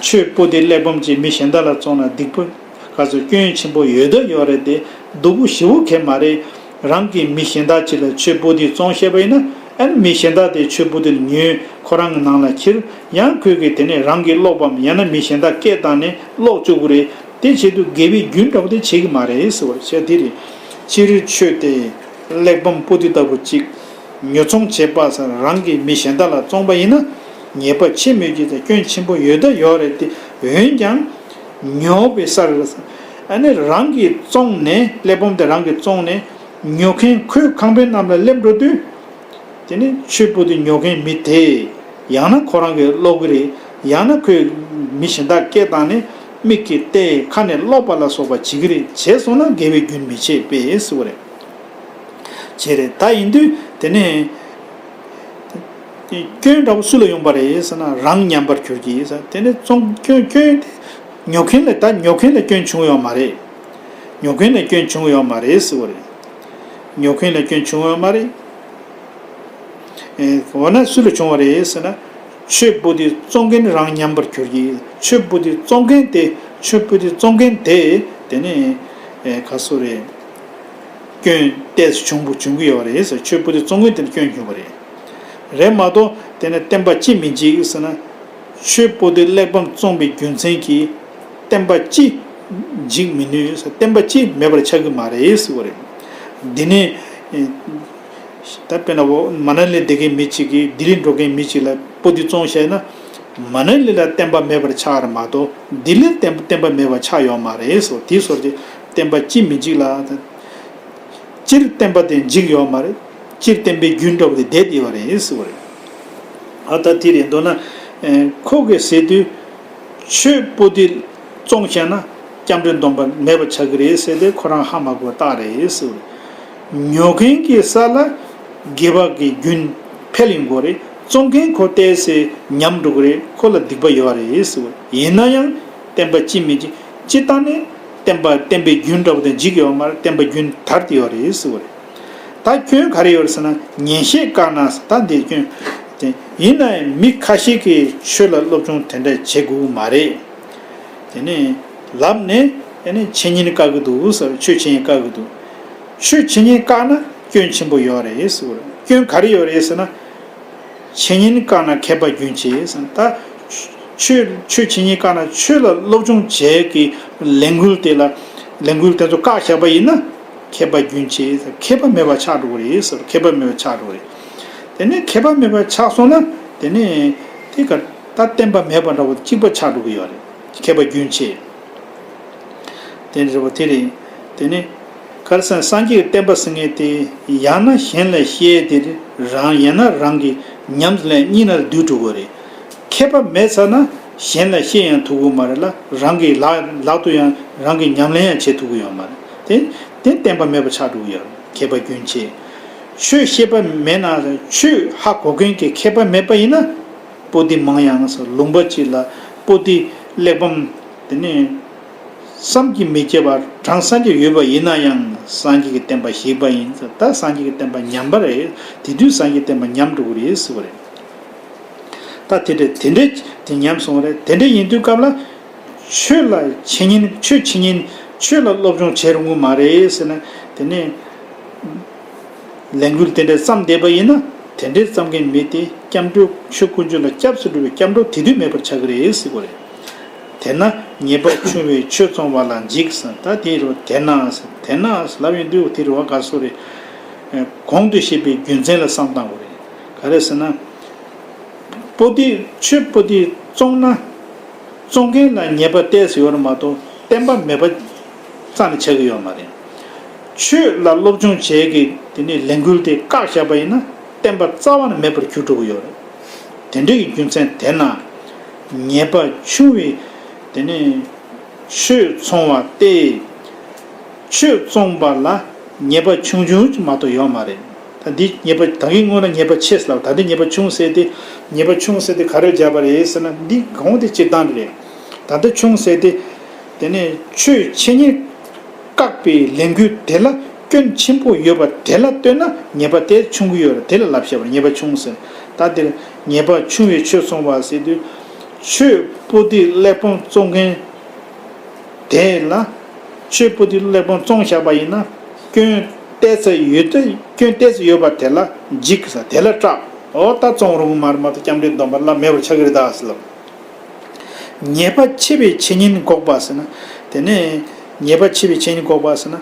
ཆོས་པོ་ཏི་གླེགས་བམ་གྱིས་མི་གཞན་དག་ལ་བཙོང་ན་སྡིག་པ། ག་ཚོད་སྐྱོན་ཆེན་པོ་ཡོད་ད་ཡོད་རེད་དེ། སྡུག་པོ་ཞེ་པོ་གང་ཡང་མ་རེད། རང་གིས་མི་གཞན་དག་ཅིག་ལ་ཆོས་པོ་ཏི་བཙོང་ཤེས་པ་ཡིན་ན་ཨ་ནི་མི་གཞན་དག་དེ་ཆོས་པོ་ཏི་ལ་ཉོས་ཁོ་རང་གི་ནང་ལ་ཁྱེར། ཡང་ཁོས་གི་དེ་ནས་རང་གིས་ཀློག་པའམ་ཡང་ན་མི་གཞན་དག་སྐད་བཏང་ནས་ཀློག་བཅུག་གི་རེད། དེ་བྱེད་དུས་དགེ་བའི་རྒྱུན་འདྲ་པོ་དེ་བྱེད་ཀྱི་མ་རེད་ཟེར་བ་རེད། བྱས་དེ་རེད། སྤྱིར་ཆོས་དེ་གླེགས་བམ་པོ་ཏི་ལྟ་བུ་གཅིག་ཉོ་ཚོང་བྱེད་པ་སར་རང་གིས་མི་གཞན་དག་ལ་བཙོང་པ་ཡིན་ན་ཉེས་པ་ཆེ་མོད་ཀྱི་ཙང་སྐྱོན་ཆེན་པོ་ཡོད་ད་ཡོད་རེད་དེ། འོན་ཀྱང་ཉོ་བའི་སར་ཨ་ནི་རང་གིས་བཙོང་ནས་གླེགས་བམ་དེ་རང་གིས་བཙོང་ནས་ ཉོ་མཁན་ཁོས་ཁང་པའི་གནམ་ལ་སླེབས་འགྲོ་དུས། དེ་ནི་ཆོས་པོ་ཏི་ཉོ་མཁན་མི་དེས་ཡང་ན་ཁོ་རང་གིས་ཀློག་གི་རེད། ཡང་ན་ཁོས་མི་གཞན་དག་སྐད་བཏང་ནས་མིག་གིས་བལྟས་ཁ་ནས་ཀློག་པ་ལ་སོགས་པ་བྱེད་ཀྱི་རེད། བྱས་སོང་ན་དགེ་བའི་རྒྱུན་མི་འཆད་པས་ཟེར་བ་རེད། བྱས་རེད། ད་ཡིན་དུས་དེ་ནི། སྐྱོན་འདྲ་པོ་སུ་ལ་ཡོང་པ་རེད་ཟེར་ན་རང་ཉམས་པར་གྱུར་གྱི་ཟེར། དེ་ནི་བཙོང་སྐྱོན་སྐྱོན་དེ་ཉོ་མཁན་ལ་ད་ཉོ་མཁན་ལ་སྐྱོན་བྱུང་ཡོད་མ་རེད། ཉོ་མཁན་ལ་སྐྱོན་བྱུང་ཡོད་མ་རེད་ཟེར་བ་རེད། ཉོ་མཁན་ལ་སྐྱོན་བྱུང་ཡོད་མ་རེད། ཨེ། འོ་ན་སུ་ལ་བྱུང་བ་རེད་ཟེར་ན། ཆོས་པོ་ཏི་བཙོང་མཁན་རང་ཉམས་པར་གྱུར་གྱི། ཆོས་པོ་ཏི་བཙོང་མཁན་དེ་ཆོས་པོ་ཏི་བཙོང་མཁན་དེ་དེ་ནི་ཨེ་ག་སོ་རེད། སྐྱོན་ཏོག་ཙམ་བྱུང་བུ་བྱུང་གི་ཡོད་རེད་ཟེར། ཆོས་པོ་ཏི་བཙོང་མཁན་དེ་ལ་སྐྱོན་བྱུང་བ་རེད། རེད་མ་གཏོགས་དེ་ནི་བསྟན་པ་ཅི་མི་འཇིག་ཟེར་ན། ཆོས་པོ་ཏི་གླེགས་བམ་བཙོང་པའི་རྒྱུ་མཚན་གྱིས་བསྟན་པ་ཅི་འཇིག་མི་ནུས་ཟེར། བསྟན་པ་ཅི་མེད་པར་ཆགས་ཀྱི་མ་རེད་ཟེར་བ་རེད། འདི་ནི། ད་དཔེར་ན་འོ་མ་ན་ལི་བསྡད་མཁན་མི་གཅིག་གིས་ལྡི་ལི་འགྲོ་མཁན་མི་གཅིག་ལ་པོ་ཏི་བཙོང་བཤད་ན། མ་ན་ལི་ལ་བསྟན་པ་མེད་པར་ཆགས་རེད་མ་གཏོགས་ལྡི་ལིར་བསྟན་བསྟན་པ་མེད་པར་ཆགས་ཡོད་མ་རེད་ཟེར། དེའི་སོར་གྱི་བསྟན་པ་ཅི་མི་འཇིག་ལ། སྤྱིར་བསྟན་པ་དེ་འཇིག་ཡོད་མ་རེད། སྤྱིར་བསྟན་པའི་རྒྱུན་འདྲ་བོ་དེ་བསྡད་ཡོད་རེད་ཟེར་བ་རེད། ཨ་ད་དེ་རེད་འདོད་ན། ཁོ་གིས་ཟེར་དུས། ཆོས་པོ་ཏི་བཙོང་བཤད་ན་སྐྱབས་འགྲོའི་སྡོམ་པ་མེད་པ་ཆགས་ཀྱི་རེད་ཟེར་ཏེ་ཁོ་རང་ཧ་མ་གོ་རྟགས་རེད་ཟེར་བ་རེད། ཉོ་མཁན་གྱི་ས་ལ་དགེ་བ་གི་རྒྱུན་འཕེལ་ཡོང་གི་རེད། བཙོང་མཁན་ཁོ་ཏོག་ཙམ་ཉམས་འགྲོ་གི་རེད། ཁོ་ལ་སྡིག་པ་ཡོད་རེད་ཟེར་བ་རེད། ཡིན་ན་ཡང་བསྟན་པ་ཅི་མི་འཇིག་སྤྱིར་བཏང་ནས་བསྟན་པ་བསྟན་པའི་རྒྱུན་འདྲ་བོ་དེ་འཇིག་ཡོད་མ་རེད། བསྟན་པ་རྒྱུན་དར་ཏེ་ཡོད་རེད་ཟེར་བ་རེད། ད་སྐྱོན་ག་རེ་ཡོད་རེད་ཟེར་ན་ཉན་བཤད་བཀག་ན་ཟེར། ད་འདི་སྐྱོན་དེ་ཡིན་ན་ཡང་མི་ཁ་ཤས་ཀྱིས་ཆོས་ལ་སློབ་སྦྱོང་དེ་འདྲ་བྱེད་དགོས་མ་རེད། དེ་ནས་ལབ་ནས་དེ་ནས་འཆད་ཉན་བཀག་གི་འདུག་ཟེར། ཆོས་འཆད་ཉན་བཀག་གི་འདུག་ཆོས་འཆད་ཉན་བཀག་ན་སྐྱོན་ཆེན་པོ་ཡོད་རེད་ཟེར་བ་རེད། སྐྱོན་ག་རེ་ཡོད་རེད་ཟེར་ན། འཆད་ཉན་བཀག་ན་མཁས་པ་རྒྱུན་ཆད་ཟེར། ད་ཆོས་ཆོས་འཆད་ཉན་བཀག་ན་ཆོས་ལ་སློབ་སྦྱོང་བྱེད་ཀྱི་ལས་འགུལ་དེ་ལ་ལས་འགུལ་དེ་ཚོ་བཀག་བཞག་པ་ཡིན་ན་མཁས་པ་རྒྱུན་ཆད་ཟེར། མཁས་པ་མེད་པ་ཆགས་འགྲོ་གི་རེད་ཟེར། མཁས་པ་མེད་པ་ཆགས་འགྲོ་གི་རེད། དེ་ནས་མཁས་པ་མེད་པ་ཆགས་སོང་ན་དེ་ནས་དེ་ག་ད་བསྟན་པ་མེད་པ་འདྲ་བོ་གཅིག་པ་ཆགས་འགྲོ་གི་ཡོད་རེད། མཁས་པ་རྒྱུན་ཆད། དེ་འདྲ་བོ་དེ་རེད། དེ་ནི། ག་རེ་ཟེར་ན་སངས་རྒྱས་ཀྱི་བསྟན་པ་ཟེར་མཁན་དེ་ཡང་ན་གཞན་ལ་བཤད་དེ་རང་ཡང་ན་རང་གི་ཉམས་ལེན་གཉིས་ནང་ལ་སྡུད་འགྲོ་གི་རེད། མཁས་པ་མེད་ཚར་ན་གཞན་ལ་བཤད་ཡང་ཐུབ་ཀྱི་མ་རེད་ལ། རང་གི་ལག་ལག་ཏུ་ཡང་རང་གི་ཉམས་ལེན་ཡང་བྱེད་ཐུབ་ཀྱི་ཡོད་མ་རེད། དེ་དེ་བསྟན་པ་མེད་པ་ཆགས་འགྲོ་གི་ཡོད་རེད། མཁས་པ་རྒྱུན་ཆད། ཆོས་ཤེས་པ་མེད་ན་ཆོས་ཧ་གོ་མཁན་གྱི་མཁས་པ་མེད་པ་ཡིན་ན། པོ་ཏི་མང་ཡང་ལུང་པ་གཅིག་ལ་པོ་ཏི་གླེགས་བམ་དེ་ནས་བསམ་གྱིས་མི་ཁྱབ་པ་གྲངས་སངས་རྒྱས་ཡོད་པ་ཡིན་ན་ཡང་སངས་རྒྱས་ཀྱི་བསྟན་པ་ཞིག་པ་ཡིན། ད་སངས་རྒྱས་ཀྱི་བསྟན་པ་ཉམས་པ་རེད། དེ་དུས་སངས་རྒྱས་བསྟན་པ་ཉམས་འགྲོ་གི་རེད་ཟེར་བ་རེད། ད་དེ་འདྲ་དེ་འདྲ་དེ་ཉམས་སོང་བ་རེད། དེ་འདྲ་ཡིན་དུས་སྐབས་ལ་ཆོས་ལ་འཆད་ཉན་ཆོས་འཆད་ཉན་ཆོས་ལ་སློབ་སྦྱོང་བྱེད་རུང་གི་མ་རེད་ཟེར་ན་དེ་ནས། ལས་འགུལ་དེ་འདྲ་བརྩམས་བསྡད་པ་ཡིན་ན་དེ་འདྲའི་བརྩམས་མཁན་མི་དེ་སྐྱབས་འགྲོ་ཆོས་དཀོན་མཆོག་ལ་སྐྱབས་སུ་འགྲོ་བའི་སྐྱབས་འགྲོ་དེ་དུས་མེད་པར་ཆགས་ཀྱི་རེད་ཟེར་བ་རེད། དེས་ན་ཉེས་པ་ཆུང་བའི་ཆོས་བཙོང་བ་ལ་འཇིགས་ཟེར། ད་དེ་རུ་དེས་ན་ཟེར་དེས་ན་ཟེར་ལབ་ཡོང་དུས་དེ་རུ་བ་ག་སོ་རེད། གོང་དུ་བཤད་པའི་རྒྱུ་མཚན་ལ་བསམ་བཏང་དགོས་རེད། ག་རེ་ཟེར་ན། པོ་ཏི་ཆོས་པོ་ཏི་བཙོང་ན། བཙོང་མཁན་ལ་ཉེས་པ་ཏོག་ཙམ་ཡོད་རེད་མ་གཏོགས་བསྟན་པ་མེད་པ་རྩ་ནས་ཆགས་ཀྱི་ཡོད་མ་རེད། ཆོས་ལ་སློབ་སྦྱོང་བྱེད་ཀྱི་དེ་ནས་ལས་འགུལ་དེ་བཀག་བཞག་པ་ཡིན་ན་བསྟན་པ་རྩ་བ་ནས་མེད་པར་གྱུར་འགྲོ་གི་ཡོད་རེད། དེ་འདྲ་གི་རྒྱུ་མཚན་དེས་ན། ཉེས་པ་ཆུང་བའི་དེ་ནས་ཆོས་བཙོང་བ་སྟེ། ཆོས་བཙོང་པ་ལ་ཉེས་པ་ཆུང་ཆུང་ཅིག་མ་གཏོགས་ཡོད་མ་རེད། ད་འདི་ཉེས་པ་ད་གིན་སྔོན་ལ་ཉེས་པ་ཆེ་ཟེར་ལབ། ད་འདི་ཉེས་པ་ཆུང་ཟེར་ཏེ་ཉེས་པ་ཆུང་ཟེར་ཏེ་ག་རེ་བརྒྱབ་པ་རེད་ཟེར་ན་འདི་གོང་དེ་སྤྱིར་བཏང་རེད། ད་ལྟ་ཆུང་ཟེར་ཏེ་དེ་ནས་ཆོས་འཆད་ཉན་བཀག་པའི་ལས་འགུལ་དེ་ལ་སྐྱོན་ཆེན་པོ་ཡོད་པ་དེ་ལ་ལྟོས་ན་ཉེས་པ་དེ་ཆུང་གི་ཡོད་རེད། དེ་ལ་ལབ་བཤད་པ་ཉེས་པ་ཆུང་ཟེར། ད་དེར་ཉེས་པ་ཆུང་བའི་ཆོས་བཙོང་བ་ཟེར་དུས་ཆོས་པོ་ཏི་གླེགས་བམ་བཙོང་མཁན། དེ་ལ་ཆོས་པོ་ཏི་གླེགས་བམ་བཙོང་བཞག་པ་ཡིན་ན་སྐྱོན་ཏོག་ཙམ་ཡོད་དེ་སྐྱོན་ཏོག་ཙམ་ཡོད་པ་དེ་ལ་འཇིགས་ཟེར། དེ་ལ་སྐྲག་འོ་ད་བཙོང་རུང་མ་རེད་མ་གཏོགས་སྐྱབས་འགྲོའི་སྡོམ་པ་ལ་མེད་པར་ཆགས་ཀྱི་རེད་ད་ཟེར་ལབ། ཉེས་པ་ཆེ་བའི་འཆད་ཉན་འགོག་པ་ཟེར་ན། དེ་ནས་ཉེས་པ་ཆེ་བའི་འཆད་ཉན་འགོག་པ་ཟེར་ན།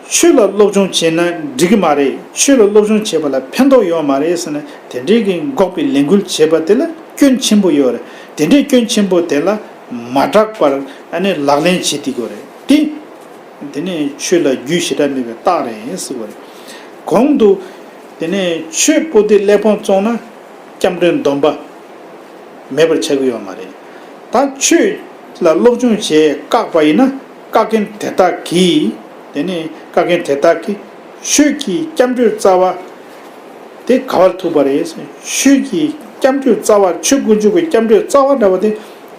ཆོས་ལ་སློབ་སྦྱོང་བྱས་ན་འགྲིག་གི་མ་རེད། ཆོས་ལ་སློབ་སྦྱོང་བྱས་པ་ལ་ཕན་ཐོགས་ཡོད་མ་རེད་ཟེར་ན་དེ་འདྲའི་གི་འགོག་པའི་ལས་འགུལ་བྱས་པ་དེ་ལ་སྐྱོན་ཆེན་པོ་ཡོད་རེད། དེ་འདྲའི་སྐྱོན་ཆེན་པོ་དེ་ལ་མ་སྐྲག་པར་ཨ་ནི་ལག་ལེན་བྱེད་དགོས་རེད་དེ། དེ་ནས་ཆོས་ལ་རྒྱུས་ཞེ་དྲག་མེད་པའི་རྟགས་རེད་ཟེར་བ་རེད། གོང་དུ་དེ་ནས་ཆོས་པོ་ཏི་གླེགས་བམ་བཙོང་ན་སྐྱབས་འགྲོའི་སྡོམ་པ་མེད་པར་ཆགས་ཀྱི་ཡོད་མ་རེད། ད་ཆོས་ལ་སློབ་སྦྱོང་བྱས་བཀག་པ་ཡིན་ན་བཀག་མཁན་དེ་དག་གིས། དེ་ནས་བཀག་མཁན་དེ་དག་གིས་ཆོས་ཀྱི་སྐྱབས་འགྲོའི་རྩ་བ་དེ་ག་བར་ཐུག་པ་རེད། ཆོས་ཀྱི་སྐྱབས་འགྲོའི་རྩ་བ། ཆོས་དཀོན་མཆོག་གི་སྐྱབས་འགྲོའི་རྩ་བ་འདྲ་བ་དེ་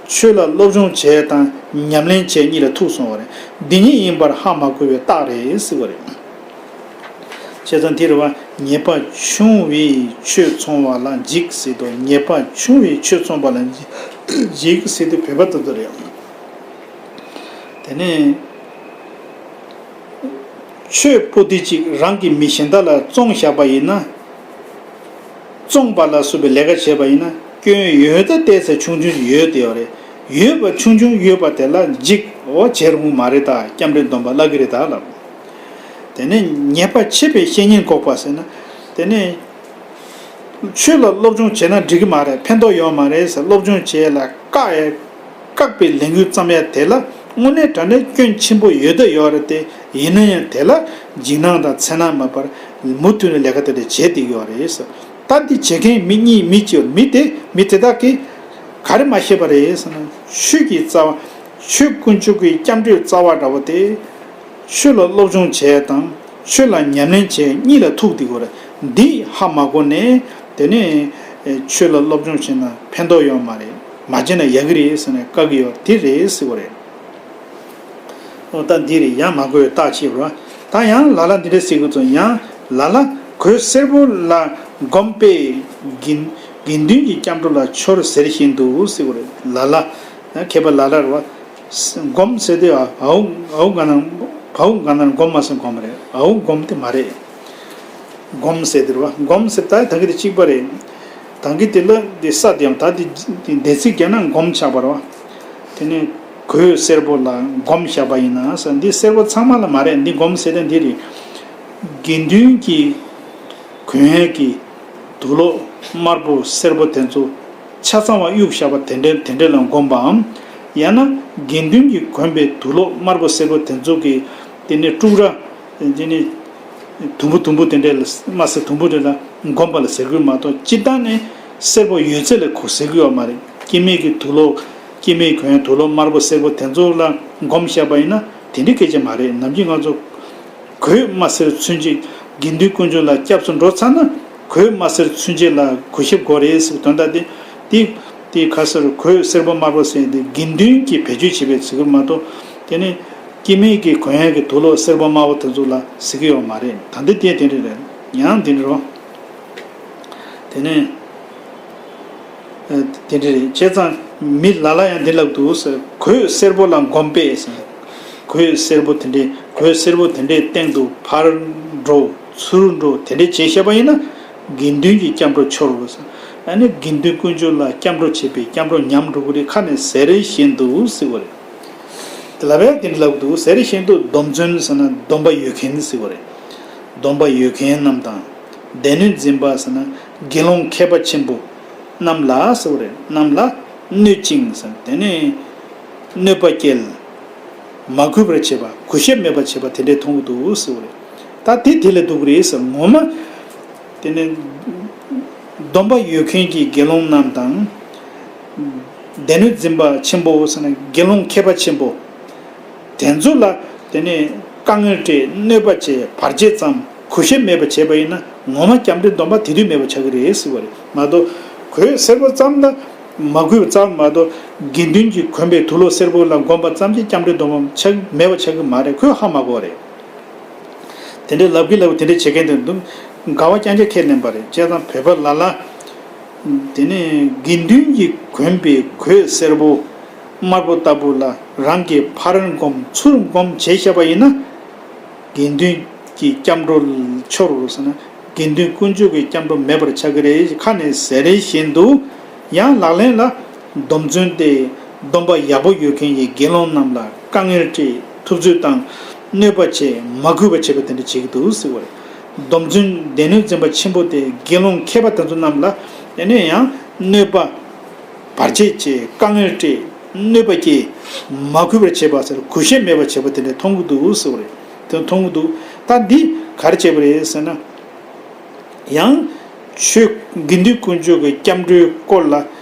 ཆོས་ལ་སློབ་སྦྱོང་བྱས་དང་ཉམས་ལེན་བྱས་གཉིས་ལ་ཐུག་སོང་བ་རེད། འདི་ཉིད་ཡིན་པར་ཧ་མ་གོ་བའི་རྟགས་རེད་ཟེར་བ་རེད། བྱས་ཙང་འདིར་བ་ཉེས་པ་ཆུང་བའི་ཆོས་ཚོང་བ་ལ་འཇིགས་ཟེར་དུས། ཉེས་པ་ཆུང་བའི་ཆོས་ཚོང་པ་ལ་འཇིགས་ཟེར་དུས་བོད་པ་ལྟ་བུ་རེད། དེ་ནས་ཆོས་པོ་ཏི་གཅིག་རང་གི་མི་གཞན་དག་ལ་བཙོང་བཞག་པ་ཡིན་ན། བཙོང་པ་ལ་སོགས་པའི་ལས་ཀ་བྱས་པ་ཡིན་ན་སྐྱོན་ཡོད་ད་ལྟས་ཚེ་ཆུང་ཆུང་ཡོད་དེ་ཡོད་རེད། ཡོད་པ་ཆུང་ཆུང་ཡོད་པ་དེ་ལ་འཇིགས་འོ་བྱེད་རུང་མ་རེད། ད་སྐྱབས་འགྲོའི་སྡོམ་པ་བརླག་གི་རེད་ད་ལབ། དེ་ནས་ཉེས་པ་ཆེ་བའི་བཤེས་གཉེན་འགོག་པ་ཟེར་ན། དེ་ནས་ཆོས་ལ་སློབ་སྦྱོང་བྱས་ན་འགྲིག་གི་མ་རེད། ཕན་ཐོགས་ཡོད་མ་རེད་ཟེར། སློབ་སྦྱོང་བྱས་ལ་བཀག་ཡ། བཀག་པའི་ལས་འགུལ་བརྩམས་ཡ་དེ་ལ་དངོས་གནས་དྲང་གནས་སྐྱོན་ཆེན་པོ་ཡོད་ད་ཡོད་རེད་དེ། ཡིན་ན་ཡང་དེ་ལ་འཇིགས་སྣང་དང་འཚེར་སྣང་མེད་པར་མུ་མཐུད་ནས་ལས་ཀ་དེ་འདྲ་བྱས་བསྡད་ཡོད་རེད་ཟེར། ད་འདི་བྱེད་མཁན་མི་གཉིས་མི་གཅིག་མི་དེ་མི་དེ་དག་གིས་ག་རེ་མ་ཤེས་པ་རེད་ཟེར་ན། ཆོས་ཀྱི་རྩ་བ། ཆོས་དཀོན་མཆོག་གི་སྐྱབས་འགྲོའི་རྩ་བ་འདྲ་བོ་དེ། ཆོས་ལ་སློབ་སྦྱོང་བྱས་དང་ཆོས་ལ་ཉམས་ལེན་བྱས་གཉིས་ལ་ཐུག་དེ་གོ་རེད། འདི་ཧ་མ་གོ་ནས་དེ་ནས་ཆོས་ལ་སློབ་སྦྱོང་བྱས་ན་ཕན་ཐོགས་ཡོད་མ་རེད། མ་བྱས་ན་ཡག་གི་རེད་ཟེར་ནས་བཀག་གི་ཡོད་དེ་རེད་ཟེར་གོ་རེད། འོ་ད་འདི་རེད། ཡང་མ་གོ་བའི་རྟགས་ཆེ་བ། ད་ཡང་ལ་ལ་འདི་འདྲ་ཟེར་གི་ཚོ། ཡང་ལ་ལ་གོས་སེར་པོ་ལ་འགོམ་པས་དགེ་དགེ་འདུན་གྱི་སྐྱབས་འགྲོ་ལ་ཆོར་ཟེར་བཞིན་དུ་ཟེར་གོ་རེད། ལ་ལ་མཁས་པ་ལ་ལ་རེད་བ། སྒོམ་ཟེར་དུས་ཨའུ་ཨའུ་ག་ན་བའུ་ག་ན་སྒོམ་མ་ཟེར་སྒོམ་རེད། ཨའུ་སྒོམ་དེ་མ་རེད། སྒོམ་ཟེར་དུས་རེད་བ། སྒོམ་ཟེར་ད་ད་གི་དེ་གཅིག་པ་རེད། ད་གི་དེ་ལ་དེ་ས་དེ་ཡང་ད་དེ་དེ་ཚིག་རྒྱག་ན་སྒོམ་ཆགས་པ་རེད་བ། དེ་ནས་གོས་སེར་པོ་ལ་སྒོམ་བཞག་པ་ཡིན་ན་ཟེར། འདི་སེར་པོ་ཚང་མ་ལ་མ་རེད། འདི་སྒོམ་ཟེར་དེ་འདི་རེད། དགེ་འདུན་གྱི་གོན་ཡས་ཀྱི་དུག་ལོག་དམར་པོ་སེར་པོ་དེ་ཚོ་ཆ་ཚང་བ་གཡུགས་བཞག་པ་དེ་འདྲ་དེ་འདྲ་ལ་འགོམ་པའམ། ཡང་ན་དགེ་འདུན་གྱིས་གོན་པའི་དུག་ལོག་དམར་པོ་སེར་པོ་དེ་ཚོ་གི་དེ་ནས་དཀྲུག་ར་དེ་ནས་དུམ་བུ་དུམ་བུ་དེ་འདྲ་ལ་དམར་སེར་དུམ་བུ་དེ་ལ་འགོམ་པ་ལ་ཟེར་གི་མ་གཏོགས་སྤྱིར་བཏང་ནས་སེར་པོ་ཡོད་ཚད་ལ་གོ་ཟེར་གི་ཡོད་མ་རེད། སྐྱེ་མེད་ཀྱི་དུག་ལོག་སྐྱེ་མེད་གོན་ཡས་དུག་ལོག་དམར་པོ་སེར་པོ་དེ་ཚོ་ལ་འགོམ་བཞག་པ་ཡིན་ན་དེ་འདྲའི་སྐད་ཆ་མ་རེད། ནམ་རྒྱུན་ང་ཚོ་གོས་དམར་སེར་ཚུན་ཆད་དགེ་འདུན་དཀོན་མཆོག་ལ་སྐྱབས་སུ་འགྲོ་ཚར་ན་གོས་དམར་སེར་ཚུན་ཆད་ལ་གུས་ཞབས་དགོས་རེད་ཟེར་བའི་དོན་དག་དེ། དེ་དེ་ཁ་སར་གོས་སེར་པོ་དམར་པོ་ཟེར་དེ་དགེ་འདུན་གྱིས་བེད་སྤྱོད་བྱེད་པའི་ཚིག་གུ་མ་གཏོགས་དེ་ནི་སྐྱེ་མེད་ཀྱི་གོན་ཡས་ཀྱི་དུག་ལོག་སེར་པོ་དམར་པོ་དེ་ཚོ་ལ་ཟེར་གི་ཡོད་མ་རེད། ད་འདི་དེ་དེ་འདྲ་རེད། ཡང་དེ་འདྲ་རོ། དེ་ནས། ཨ། དེ་འདྲ་རེད། བྱས་ཙང་མི་ལ་ལ་ཡང་འདི་ལབ་འདུག་ཟེར། གོས་སེར་པོ་ལ་འགོམ་པས་ཟེར། གོས་སེར་པོ་དེ་འདྲའི་གོས་སེར་པོ་དེ་འདྲའི་སྟེང་དུ་ཕར་འགྲོ་ཚུར་འགྲོ་དེ་འདྲའི་བྱས་བཞག་པ་ཡིན་ན་དགེ་འདུན་གྱི་སྐྱབས་འགྲོ་འཆོར་རོ་ཟེར། ཨ་ནི་དགེ་འདུན་དཀོན་མཆོག་ལ་སྐྱབས་འགྲོ་བྱེད་པའི་སྐྱབས་འགྲོ་ཉམས་འགྲོ་གི་རེད། ཁ་ནས་ཟེར་བཞིན་དུ་ཟེར་བ་རེད། དེ་ལབ་ཡག་དེ་འདྲ་ལབ་འདུག་ཟེར་བཞིན་དུ་སྡོམ་བརྩོན་ཟེར་ན་སྡོམ་པ་ཡོད་མཁན་ཟེར་བ་རེད། སྡོམ་པ་ཡོད་མཁན་རྣམས་དང་། སྡེ་སྣོད་འཛིན་པ་ཟེར་ན་དགེ་སློང་མཁས་པ་ཆེན་པོ་རྣམས་ལ་ཟེར་བ་རེད། རྣམས་ལ་གནོད་ཅིང་ཟེར་དེ་ནས་གནོད་པ་སྐྱེལ། མ་གུས་པར་བྱེད་པ། གུས་ཞབས་མེད་པར་བྱེད་པ་དེ་འདྲས་མཐོང་གི་འདུག་ཟེར་བ་རེད། ད་དེ་དེ་ལས་སྡུག་གི་རེད་ཟེར། ངོ་མ་དེ་ནས་སྡོམ་པ་ཡོད་མཁན་གྱི་དགེ་སློང་རྣམས་དང་། སྡེ་སྣོད་འཛིན་པ་ཆེན་པོ་ཟེར་ན་དགེ་སློང་མཁས་པ་ཆེན་པོ། དེ་ཚོ་ལ་དེ་ནས་དཀའ་ངལ་སྤྲད། གནོད་པ་བྱས། བར་ཆད་བརྩམས། གུས་ཞབས་མེད་པ་བྱས་པ་ཡིན་ན་ངོ་མ་སྐྱབས་འགྲོའི་སྡོམ་པ་དེ་དུས་མེད་པ་ཆགས་ཀྱི་རེད་ཟེར་བ་རེད་མ་གཏོགས། གོས་སེར་པོ་ཙམ་ལ་མ་གུས་པ་ཙམ་མ་གཏོགས། དགེ་འདུན་གྱིས་གོན་པའི་དུག་ལོག་སེར་པོ་ལ་འགོམ་པ་ཙམ་གྱིས་སྐྱབས་འགྲོའི་སྡོམ་པ་ཆགས་མེད་པ་ཆགས་ཀྱི་མ་རེད། ཁོས་ཧ་མ་གོ་བ་རེད། དེ་འདྲའི་ལབ་ཀྱི་ལབ་དེ་འདྲའི་བྱེད་མཁན་དེ་འདུག་དགའ་བ་རྐྱང་རྐྱང་ཁས་ལེན་པ་རེད། བྱས་ཙང་བོད་པ་ལ་ལ། དེ་ནས་དགེ་འདུན་གྱིས་གོན་པའི་གོས་སེར་པོ་དམར་པོ་ལྟ་བུ་ལ་རང་གིས་ཕར་འགོམ་ཚུར་འགོམ་བྱས་བཞག་པ་ཡིན་ན། དགེ་འདུན་གྱི་སྐྱབས་འགྲོ་འཆོར་རོ་ཟེར་ན། དགེ་འདུན་དཀོན་མཆོག་གི་སྐྱབས་འགྲོ་མེད་པར་ཆགས་ཀྱི་རེད། ཁ་ནས་ཟེར་བཞིན་དུ། ཡང་ལག་ལེན་ལ་སྡོམ་བརྩོན་ཏེ་སྡོམ་པ་ཡག་པོ་ཡོད་མཁན་གྱི་དགེ་སློང་རྣམས་ལ་དཀའ་ངལ་སྤྲད། ཐུབ་ཚོད་བཏང་། གནོད་པ་བྱས། མ་གུས་པ་བྱས་པ་དེ་འདྲ་བྱེད་ཀྱི་འདུག་ཟེར་བ་རེད། སྡོམ་བརྩོན་སྡེ་སྣོད་འཛིན་པ་ཆེན་པོ་དེ་དགེ་སློང་མཁས་པ་དེ་ཚོ་རྣམས་ལ་ཡང་ནས་ཡང་གནོད་པ། བར་ཆད་བྱས། དཀའ་ངལ་སྤྲད། གནོད་པ་སྐྱེལ། མ་གུས་པར་བྱེད་པ་ཟེར། གུས་ཞབས་མེད་པར་བྱེད་པ་དེ་འདྲ་མཐོང་གི་འདུག་ཟེར་བ་རེད། དེ་མཐོང་གི་འདུག་ད་འདི་ག་རེ་བྱས་པ་རེད་ཟེར་ན། ཡང་ཆོས་དགེ་འདུན་དཀོན་མཆོག་གི་སྐྱབས་འགྲོའི་སྐོར་ལ་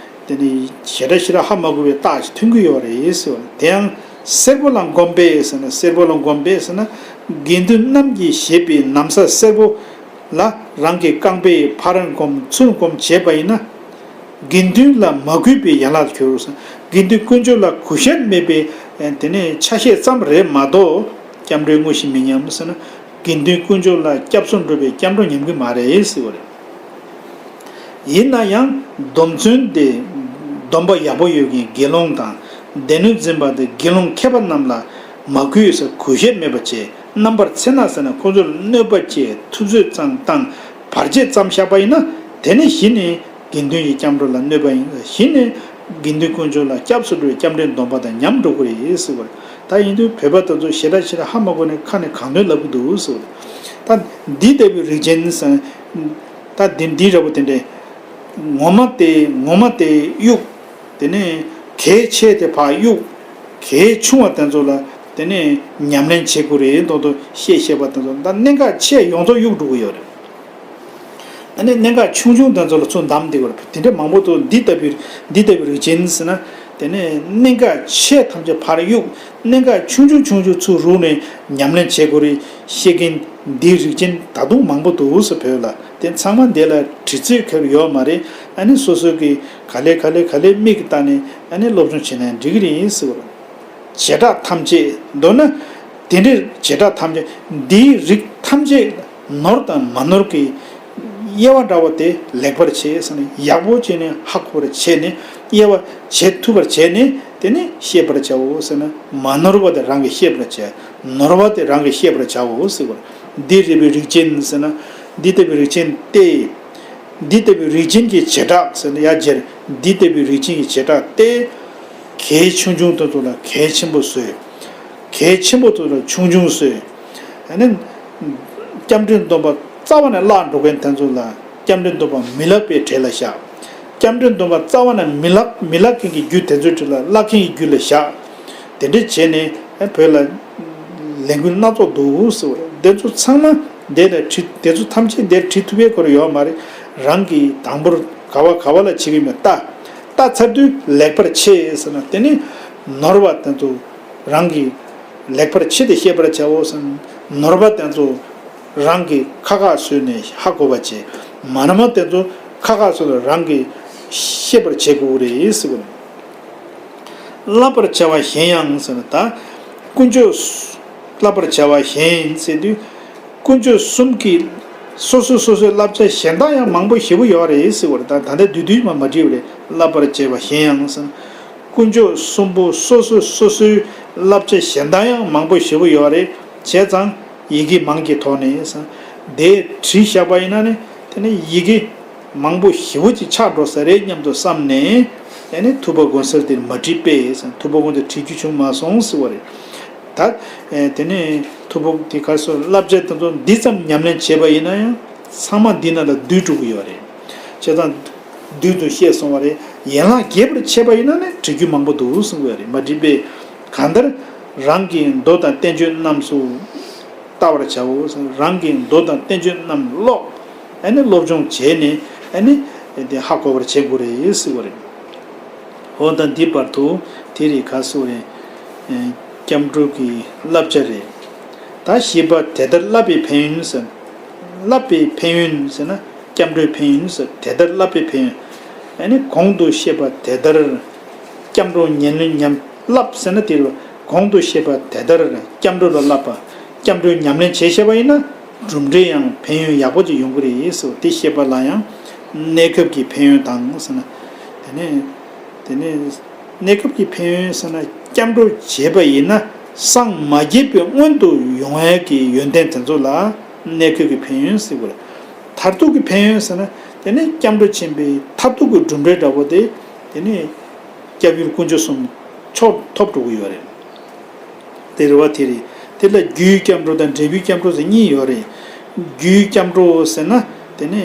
དེ་ནི་ཞེ་དྲག་ཞེ་དྲག་ཧ་མ་གོ་བའི་རྟགས་ཤིག་ཐོན་གྱི་ཡོད་རེད་ཟེར་བ། དེ་ཡང་གསལ་པོ་ལ་གོམས་པས་ཟེར་ན། གསལ་པོ་ལ་གོམས་པས་ཟེར་ན། དགེ་འདུན་རྣམས་ཀྱིས་བཞེད་པའི་ན་བཟའ་སེར་པོ་ལ་རང་གི་རྐང་པས་ཕར་གོམས་ཚུར་གོམས་བྱས་པ་ཡིན་ན། དགེ་འདུན་ལ་མ་གུས་པའི་ཡན་ལག་གྱུར། དགེ་འདུན་དཀོན་མཆོག་ལ་གུས་ཞབས་མེད་པའི་དེ་ནས་ཆ་ཤས་ཙམ་རེད་མ་གཏོགས། སྐྱབས་འགྲོའི་དངོས་གཞི་མི་ཉམས་ཟེར་ན། དགེ་འདུན་དཀོན་མཆོག་ལ་སྐྱབས་སུ་འགྲོ་བའི་སྐྱབས་འགྲོ་ཉམས་ཀྱི་མ་རེད་ཟེར་བ་རེད། ཡིན་ན་ཡང་སྡོམ་བརྩོན་དེ་སྡོམ་པ་ཡག་པོ་ཡོད་མཁན་དགེ་སློང་དང་། སྡེ་སྣོད་འཛིན་པ་དེ་དགེ་སློང་མཁས་པ་རྣམས་ལ་མ་གུས་ཟེར། གུས་ཞབས་མེད་པ་བྱས། རྣམ་པར་འཚེ་ན་ཟེར་ན། ཁོ་ཚོར་གནོད་པ་བྱས། ཐུབ་ཚོད་ཙམ་བཏང་། བར་ཆད་ཙམ་བཞག་པ་ཡིན་ན། དེ་ནི་གཞི་ནས་དགེ་འདུན་གྱི་སྐྱབས་འགྲོ་ལ་གནོད་པ་ཡིན། གཞི་ནས་དགེ་འདུན་དཀོན་མཆོག་ལ་སྐྱབས་སུ་འགྲོ་བའི་སྐྱབས་འགྲོའི་སྡོམ་པ་དང་ཉམས་འགྲོ་གི་རེད་ཟེར་བ་རེད། ད་ཡིན་དུས་བོད་པ་དེ་ཚོ་ཞེ་དྲག་ཞེ་དྲག་ཧ་མ་གོ་ནས་ཁ་ནས་གང་ཐོན་ལབ་ཀྱི་འདུག་ཟེར་བ་རེད། ད་འདི་ལྟ་བུའི་རིགས་ཅན་ཟེར། ད་འདི་འདི་འདྲ་བོ་དེ་འདྲས། ངོ་མ་དེ་ངོ་མ་དེ་གཡུག་དེ་ནས་གལ་ཆེ་དེ་ཕར་གཡུག་གལ་ཆུང་བ་དེ་ཚོ་ལ་དེ་ནས་ཉམས་ལེན་བྱེད་དགོས་རེད་མདོག་མདོག་བཤད་བཤད་པ་དེ་ཚོ། ད་གནད་འགག་ཆེ་ཡོངས་རྫོགས་གཡུག་འགྲོ་གི་ཡོད་རེད། ཨ་ནི་གནད་འགག་ཆུང་ཆུང་དེ་ཚོ་ལ་ཚུར་བསྡམས་བསྡད་དགོས་རེད། དེ་འདྲ་མང་པོ་འདུག་འདི་ལྟ་བུའི་འདི་ལྟ་བུའི་རིགས་ཅན་ཟེར་ན། དེ་ནས་གནད་འགག་ཆེ་ཐམས་ཅད་ཕར་གཡུག་གནད་འགག་ཆུང་ཆུང་ཆུང་ཆུང་ཚུར་རུག་ནས་ཉམས་ལེན་བྱེད་དགོས་རེད་བཤད་མཁན་འདིའི་རིགས་ཅན་ད་དུང་མང་པོ་འདུག་ཟེར། བོད་ལ་དེ་ཚང་མ་འདི་ལ་དྲི་ཚོད་ཁེལ་ཡོད་མ་རེད། ཨ་ནི་སོ་སོ་གི་ག་ལེ་ག་ལེ་ག་ལེ་མིག་གིས་བལྟས་ནས་ཨ་ནི་སློབ་སྦྱོང་བྱེད་ན་འགྲིག་གི་རེད་ཟེར་བ་རེད། བྱེ་བྲག་ཐམས་ཅད། མདོར་ན་དེ་འདྲའི་བྱེ་བྲག་ཐམས་ཅད། འདིའི་རིགས་ཐམས་ཅད་ནོར་དང་མ་ནོར་གྱི་དབྱེ་བ་འདྲ་བོ་དེ་ལེགས་པར་ཕྱེ་ཟེར་ནས། ཡག་པོ་བྱས་ནས་ཧ་གོ་བར་བྱས་ནས། དབྱེ་བ་འབྱེད་ཐུབ་པར་བྱས་ནས་དེ་ནས་ཤེས་པར་བྱའོ་ཟེར་ན། མ་ནོར་བ་དེ་རང་གིས་ཤེས་པར་བྱ། ནོར་བ་དེ་རང་གིས་ཤེས་པར་བྱའོ་ཟེར་བ། འདི་ལྟ་བུའི་རིགས་ཅན་ཟེར་ན། འདི་ལྟ་བུའི་རིགས་ཅན་ཏེ། འདི་ལྟ་བུའི་རིགས་ཅན་གྱི་བྱེ་བྲག་ཟེར་ན་ཡང་རྗེར། འདི་ལྟ་བུའི་རིགས་ཅན་གྱི་བྱེ་བྲག་སྟེ། གལ་ཆུང་ཆུང་དེ་ཚོ་ལ་གལ་ཆེན་པོ་བཟོས། གལ་ཆེན་པོ་དེ་ཚོ་ལ་ཆུང་ཆུང་བཟོས། ཨ་ནི་སྐྱབས་འགྲོའི་སྡོམ་པ་རྩ་བ་ནས་བརླག་འགྲོ་མཁན་དེ་ཚོ་ལ་སྐྱབས་འགྲོའི་སྡོམ་པ་མི་བརླག་པའི་གྲས་ལ་བཞག་སྐྱབས་འགྲོའི་སྡོམ་པ་རྩ་བ་ནས་མི་བརླག་མི་བརླག་མཁན་གྱི་རྒྱུ་དེ་ཚོའི་གྲས་ལ་བརླག་མཁན་གྱི་རྒྱུ་ལ་བཞག་དེ་འདྲ་བྱས་ནས་ཨ་བོད་ལ་ལས་འགུལ་སྣ་ཚོགས་འདུག་ཟེར་བ་རེད། དེ་ཚོ་ཚང་མ་འདི་ལ་བྲིས། དེ་ཚོ་ཐམས་ཅད་འདིར་བྲིས་ཐུབ་པའི་སྐོར་ཡོད་མ་རེད། རང་གིས་དང་པོར་ག་བ་ག་བ་ལ་བྱེད་ཀྱི་མེད་ལྟ། ལྟ་ཚར་དུས་ལེགས་པར་ཕྱེ་ཟེར་ན། དེ་ནི་ནོར་བ་དེ་ཚོ་རང་གིས་ལེགས་པར་ཕྱེ་སྟེ་ཤེས་པར་བྱའོ་ཟེར་ན། ནོར་བ་དེ་ཚོ་རང་གིས་ཁ་ཁ་བཟོས་ནས་ཧ་གོ་བ་བྱེད། མ་ནོར་བ་དེ་ཚོ་ཁ་ཁ་བཟོས་ལ་རང་གིས་ཤེས་པར་བྱེད་དགོས་རེད་ཟེར་བ་རེད། བསླབ་པར་བྱ་བ་གཞན་ཡང་ཟེར་ན། ད་དཀོན་མཆོག་བསླབ་པར་བྱ་བ་གཞན་ཟེར་དུས། དཀོན་མཆོག་གསུམ་གྱི་སོ་སོ་སོ་སོའི་བསླབ་བྱ་གཞན་དག་ཡང་མང་པོ་ཞེ་པོ་ཡོད་རེད་ཟེར་བ་རེད། ད་ད་ལྟ་བསྡུས་བསྡུས་མ་མ་བྲིས་པ་རེད། བསླབ་པར་བྱ་བ་གཞན་ཡང་ཟེར་ན། དཀོན་མཆོག་གསུམ་པོ་སོ་སོ་སོ་སོའི་བསླབ་བྱ་གཞན་དག་ཡང་མང་པོ་ཞེ་པོ་ཡོད་རེད། བྱས་ཙང་ཡི་གེ་མང་གི་ཐོག་ནས་ཟེར་ན། དེ་བྲིས་བཞག་པ་ཡིན་ན་ནི་དེ་ནི་ཡི་གེ་མང་པོ་ཞེ་པོ་ཅིག་ཆགས་འགྲོ་ས་རེད་སྙམ་དུ་བསམ་ནས། ཨ་ནི་ཐུབ་པ་དགོན་གསར་དེར་མ་བྲིས་པས་ཟེར། ཐུབ་པ་དགོན་དུ་བྲིས་རྒྱུ་བྱུང་མ་སོང་ཟེར་བ་རེད། ད་ཨེ་དེ་ནས་ཐུབ་པ་དེ་ག་སོ་བསླབ་བྱ་དེ་ཚོ་འདི་ཙམ་ཉམས་ལེན་བྱས་པ་ཡིན་ན་ཡང་ཚང་མ་འདི་ནང་ལ་བསྡུས་འགྲོ་གི་ཡོད་རེད། བྱས་ཙང་བསྡུས་དུ་བཤད་སོང་བ་རེད། ཡན་ལག་རྒྱས་པར་བྱས་པ་ཡིན་ན་ནི་བྲི་རྒྱུ་མང་པོ་འདུག་གསུང་གི་ཡོད་རེད། མ་བྲིས་པས། གང་ལྟར་རང་གི་མདོ་དང་བསྟན་བཅོས་རྣམས་སུ་བལྟ་བར་བྱའོ། རང་གི་མདོ་དང་བསྟན་བཅོས་རྣམས་ཀློག་ཨ་ནི་སློབ་སྦྱོང་བྱས་ནས་ཨ་ནི་དེ་ཧ་གོ་བར་བྱེད་དགོས་རེད་ཟེར་བ་རེད། འོ་ད་འདི་བར་དུ་དེ་རེད་ག་སོ་རེད། ཨེ་སྐྱབས་འགྲོ་གི་བསླབ་བྱ་རེད། ད་བཞི་པ་དེ་ལྟར་བསླབ་པའི་ཕན་ཡོན་ཟེར། བསླབ་པའི་ཕན་ཡོན་ཟེར་ན་སྐྱབས་འགྲོའི་ཕན་ཡོན་ཟེར། དེ་ལྟར་བསླབ་པའི་ཕན་ཡོན། ཨ་ནི་གོང་དུ་བཤད་པ་དེ་ལྟར་སྐྱབས་འགྲོ་ཉམས་ལེན་ཉམས་བསླབ་ཟེར་ན་དེ་རེད། གོང་དུ་བཤད་པ་དེ་ལྟར་སྐྱབས་འགྲོ་ལ་བསླབ་པ། སྐྱབས་འགྲོའི་ཉམས་ལེན་བྱས་བྱས་པ་ཡིན་ན་གྲུབ་འབྲས་ཡང་ཕན་ཡོན་ཡག་པོ་ཅིག་ཡོང་གི་རེད་ཟེར། དེ་བཤད་པ་ལ་ཡང་གནས་སྐབས་ཀྱི་ཕན་ཡོན་དང་ཟེར་ན། དེ་ནས་དེ་ནས་གནས་སྐབས་ཀྱི་ཕན་ཡོན་ཟེར་ན་སྐྱབས་འགྲོ་བྱས་པ་ཡིན་ན་སངས་མ་རྒྱས་པའི་སྔོན་དུ་ཡོང་ཡས་ཀྱི་ཡོན་ཏན་དེ་ཚོ་ལ་གནས་སྐབས་ཀྱི་ཕན་ཡོན་ཟེར་དགོས་རེད། མཐར་ཐུག་གི་ཕན་ཡོན་ཟེར་ན་དེ་ནས་སྐྱབས་འགྲོ་ཆེན་པོའི་མཐར་ཐུག་གི་གྲུབ་འབྲས་འདྲ་པོ་དེ་དེ་ནས་སྐྱབས་ཡུལ་དཀོན་མཆོག་གསུམ་མཆོག་ཐོབ་འགྲོ་གི་ཡོད་རེད། དེ་རེད་བ། དེ་རེད། དེ་ལ་རྒྱུའི་སྐྱབས་འགྲོ་དང་འབྲས་བུའི་སྐྱབས་འགྲོ་ཟེར་གཉིས་ཡོད་རེད། རྒྱུའི་སྐྱབས་འགྲོ་ཟེར་ན་དེ་ནས་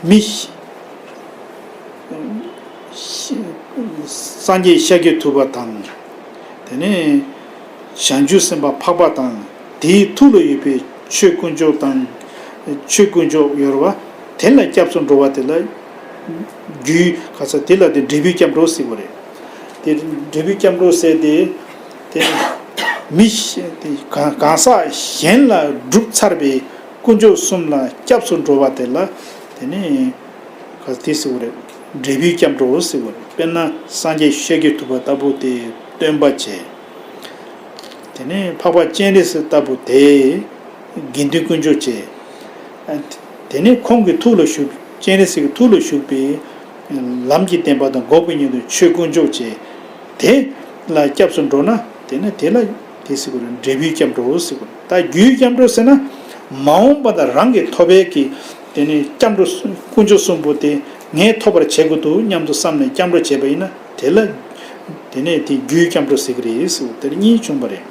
མི་ཤི- སངས་རྒྱས་ཤཱཀྱ་ཐུབ་པ་དང་། དེ་ནས་བྱང་ཆུབ་སེམས་དཔའ་འཕགས་པ་དང་། དེའི་ཐུགས་ལ་ཡོད་པའི་ཆོས་དཀོན་མཆོག་དང་། ཆོས་དཀོན་མཆོག་ཡོད་རེད་བ། དེ་ལ་སྐྱབས་སུ་འགྲོ་བ་དེ་ལ། རྒྱུའི་ག་ས་དེ་ལ་དེ་འབྲས་བུའི་སྐྱབས་འགྲོ་ཟེར་བ་རེད། དེ་འབྲས་བུའི་སྐྱབས་འགྲོ་ཟེར་ཏེ། དེ་མི་ཤེས་ཏེ་གང་གང་ཟག་གཞན་ལ་བསྒྲུབས་ཚར་བའི་དཀོན་མཆོག་གསུམ་ལ་སྐྱབས་སུ་འགྲོ་བ་དེ་ལ། དེ་ནི་ག་དེ་ཟེར་བ་རེད། འབྲས་བུའི་སྐྱབས་འགྲོ་ཟེར་བ་རེད། དཔེར་ན་སངས་རྒྱས་ཤཱཀྱ་ཐུབ་པ་ལྟ་བུ་དེ་སྟོན་པ་བྱས། དེ་ནས་འཕགས་པ་སྤྱན་རས་གཟིགས་ལྟ་བུ་དེ་དགེ་འདུན་དཀོན་མཆོག་བྱས། དེ་ནས་ཁོང་གི་ཐུགས་ལ་ཞུགས། སྤྱན་རས་གཟིགས་ཀྱི་ཐུགས་ལ་ཞུགས་པའི་ལམ་གྱི་བདེན་པ་དང་འགོག་པའི་ཉེས་དམིགས་ཆོས་དཀོན་མཆོག་བྱས། དེ་ལ་སྐྱབས་སུ་འགྲོ་ན་དེ་ནི་དེ་ལ་དེ་ཟེར་བ་རེད། འབྲས་བུའི་སྐྱབས་འགྲོ་ཟེར་བ་རེད། ད་རྒྱུའི་སྐྱབས་འགྲོ་ཟེར་ན། མ་འོངས་པ་དང་རང་གི་ཐོབ་པའི་གི་དེ་ནི་སྐྱབས་འགྲོ་དཀོན་མཆོག་གསུམ་པོ་དེ་ངས་ཐོབ་པར་བྱེད་དགོས་འདུག་སྙམ་དུ་བསམ་ནས་སྐྱབས་འགྲོ་བྱས་པ་ཡིན་ན་དེ་ལ། དེ་ནས་དེ་རྒྱུའི་སྐྱབས་འགྲོ་ཟེར་གི་རེད་ཟེར་བ་དེ་གཉིས་བྱུང་བ་རེད།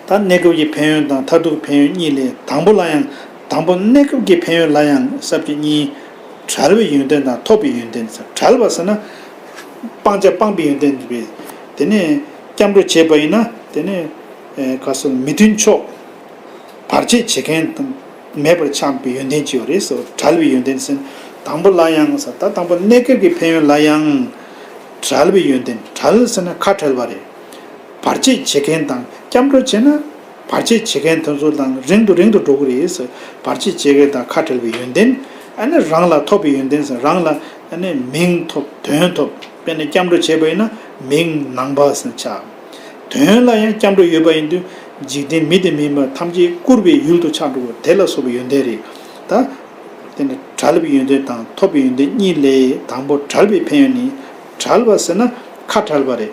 ད་གནས་སྐབས་ཀྱི་ཕན་ཡོན་དང་མཐར་ཐུག་གི་ཕན་ཡོན་གཉིས་ལས། དང་པོ་ལ་ཡང་། དང་པོ་གནས་སྐབས་ཀྱི་ཕན་ཡོན་ལ་ཡང་ས་བཅད་གཉིས། བྲལ་བའི་ཡོན་ཏན་དང་ཐོབ་པའི་ཡོན་ཏན་ཟེར། བྲལ་བ་ཟེར་ན། སྤང་བྱ་སྤངས་པའི་ཡོན་ཏན་རེད་པས། དེ་ནས་སྐྱབས་འགྲོ་བྱས་པ་ཡིན་ན་དེ་ནས་ག་སོ་མི་མཐུན་ཕྱོགས་བར་ཆད་བྱེད་མཁན་དང་མེད་པར་ཆགས་པའི་ཡོན་ཏན་ཅིག་ཡོད་རེད་ཟེར། བྲལ་བའི་ཡོན་ཏན་ཟེར། དང་པོ་ལ་ཡང་ཟེར། ད་དང་པོ་གནས་སྐབས་ཀྱི་ཕན་ཡོན་ལ་ཡང་། བྲལ་བའི་ཡོན་ཏན། བྲལ་ཟེར་ན་ཁ་བྲལ་བ་རེད། བར་ཆད་བྱེད་མཁན་དང་སྐྱབས་འགྲོ་བྱས་ན་བར་ཆད་བྱེད་མཁན་དེ་ཚོ་དང་རིང་དུ་རིང་དུ་འགྲོ་གི་རེད་ཟེར། བར་ཆད་བྱེད་མཁན་དང་ཁ་བྲལ་བའི་ཡོན་ཏན། ཨ་ནི་རང་ལ་ཐོབ་པའི་ཡོན་ཏན་ཟེར། རང་ལ་ཨ་ནི་མིང་ཐོབ་དོན་ཐོབ། དཔེར་ན་སྐྱབས་འགྲོ་བྱས་པ་ཡིན་ན་མིང་ནང་པ་ཟེར་ཆགས། དོན་ལ་ཡང་སྐྱབས་འགྲོ་ཡོད་པ་ཡིན་དུས་འཇིག་རྟེན་མི་དང་མི་མ་ཐམས་ཅད་བཀུར་བའི་ཡུལ་དུ་ཆགས་འགྲོ་གི། དེ་ལ་སོགས་པའི་ཡོན་ཏན་རེད། ད། དེ་ནི་བྲལ་བའི་ཡོན་ཏན་དང་ཐོབ་པའི་ཡོན་ཏན་གཉིས་ལས། དང་པོ་བྲལ་བའི་ཕན་ཡོན་ནི། བྲལ་བ་ཟེར་ན་ཁ་བྲལ་བ་རེད།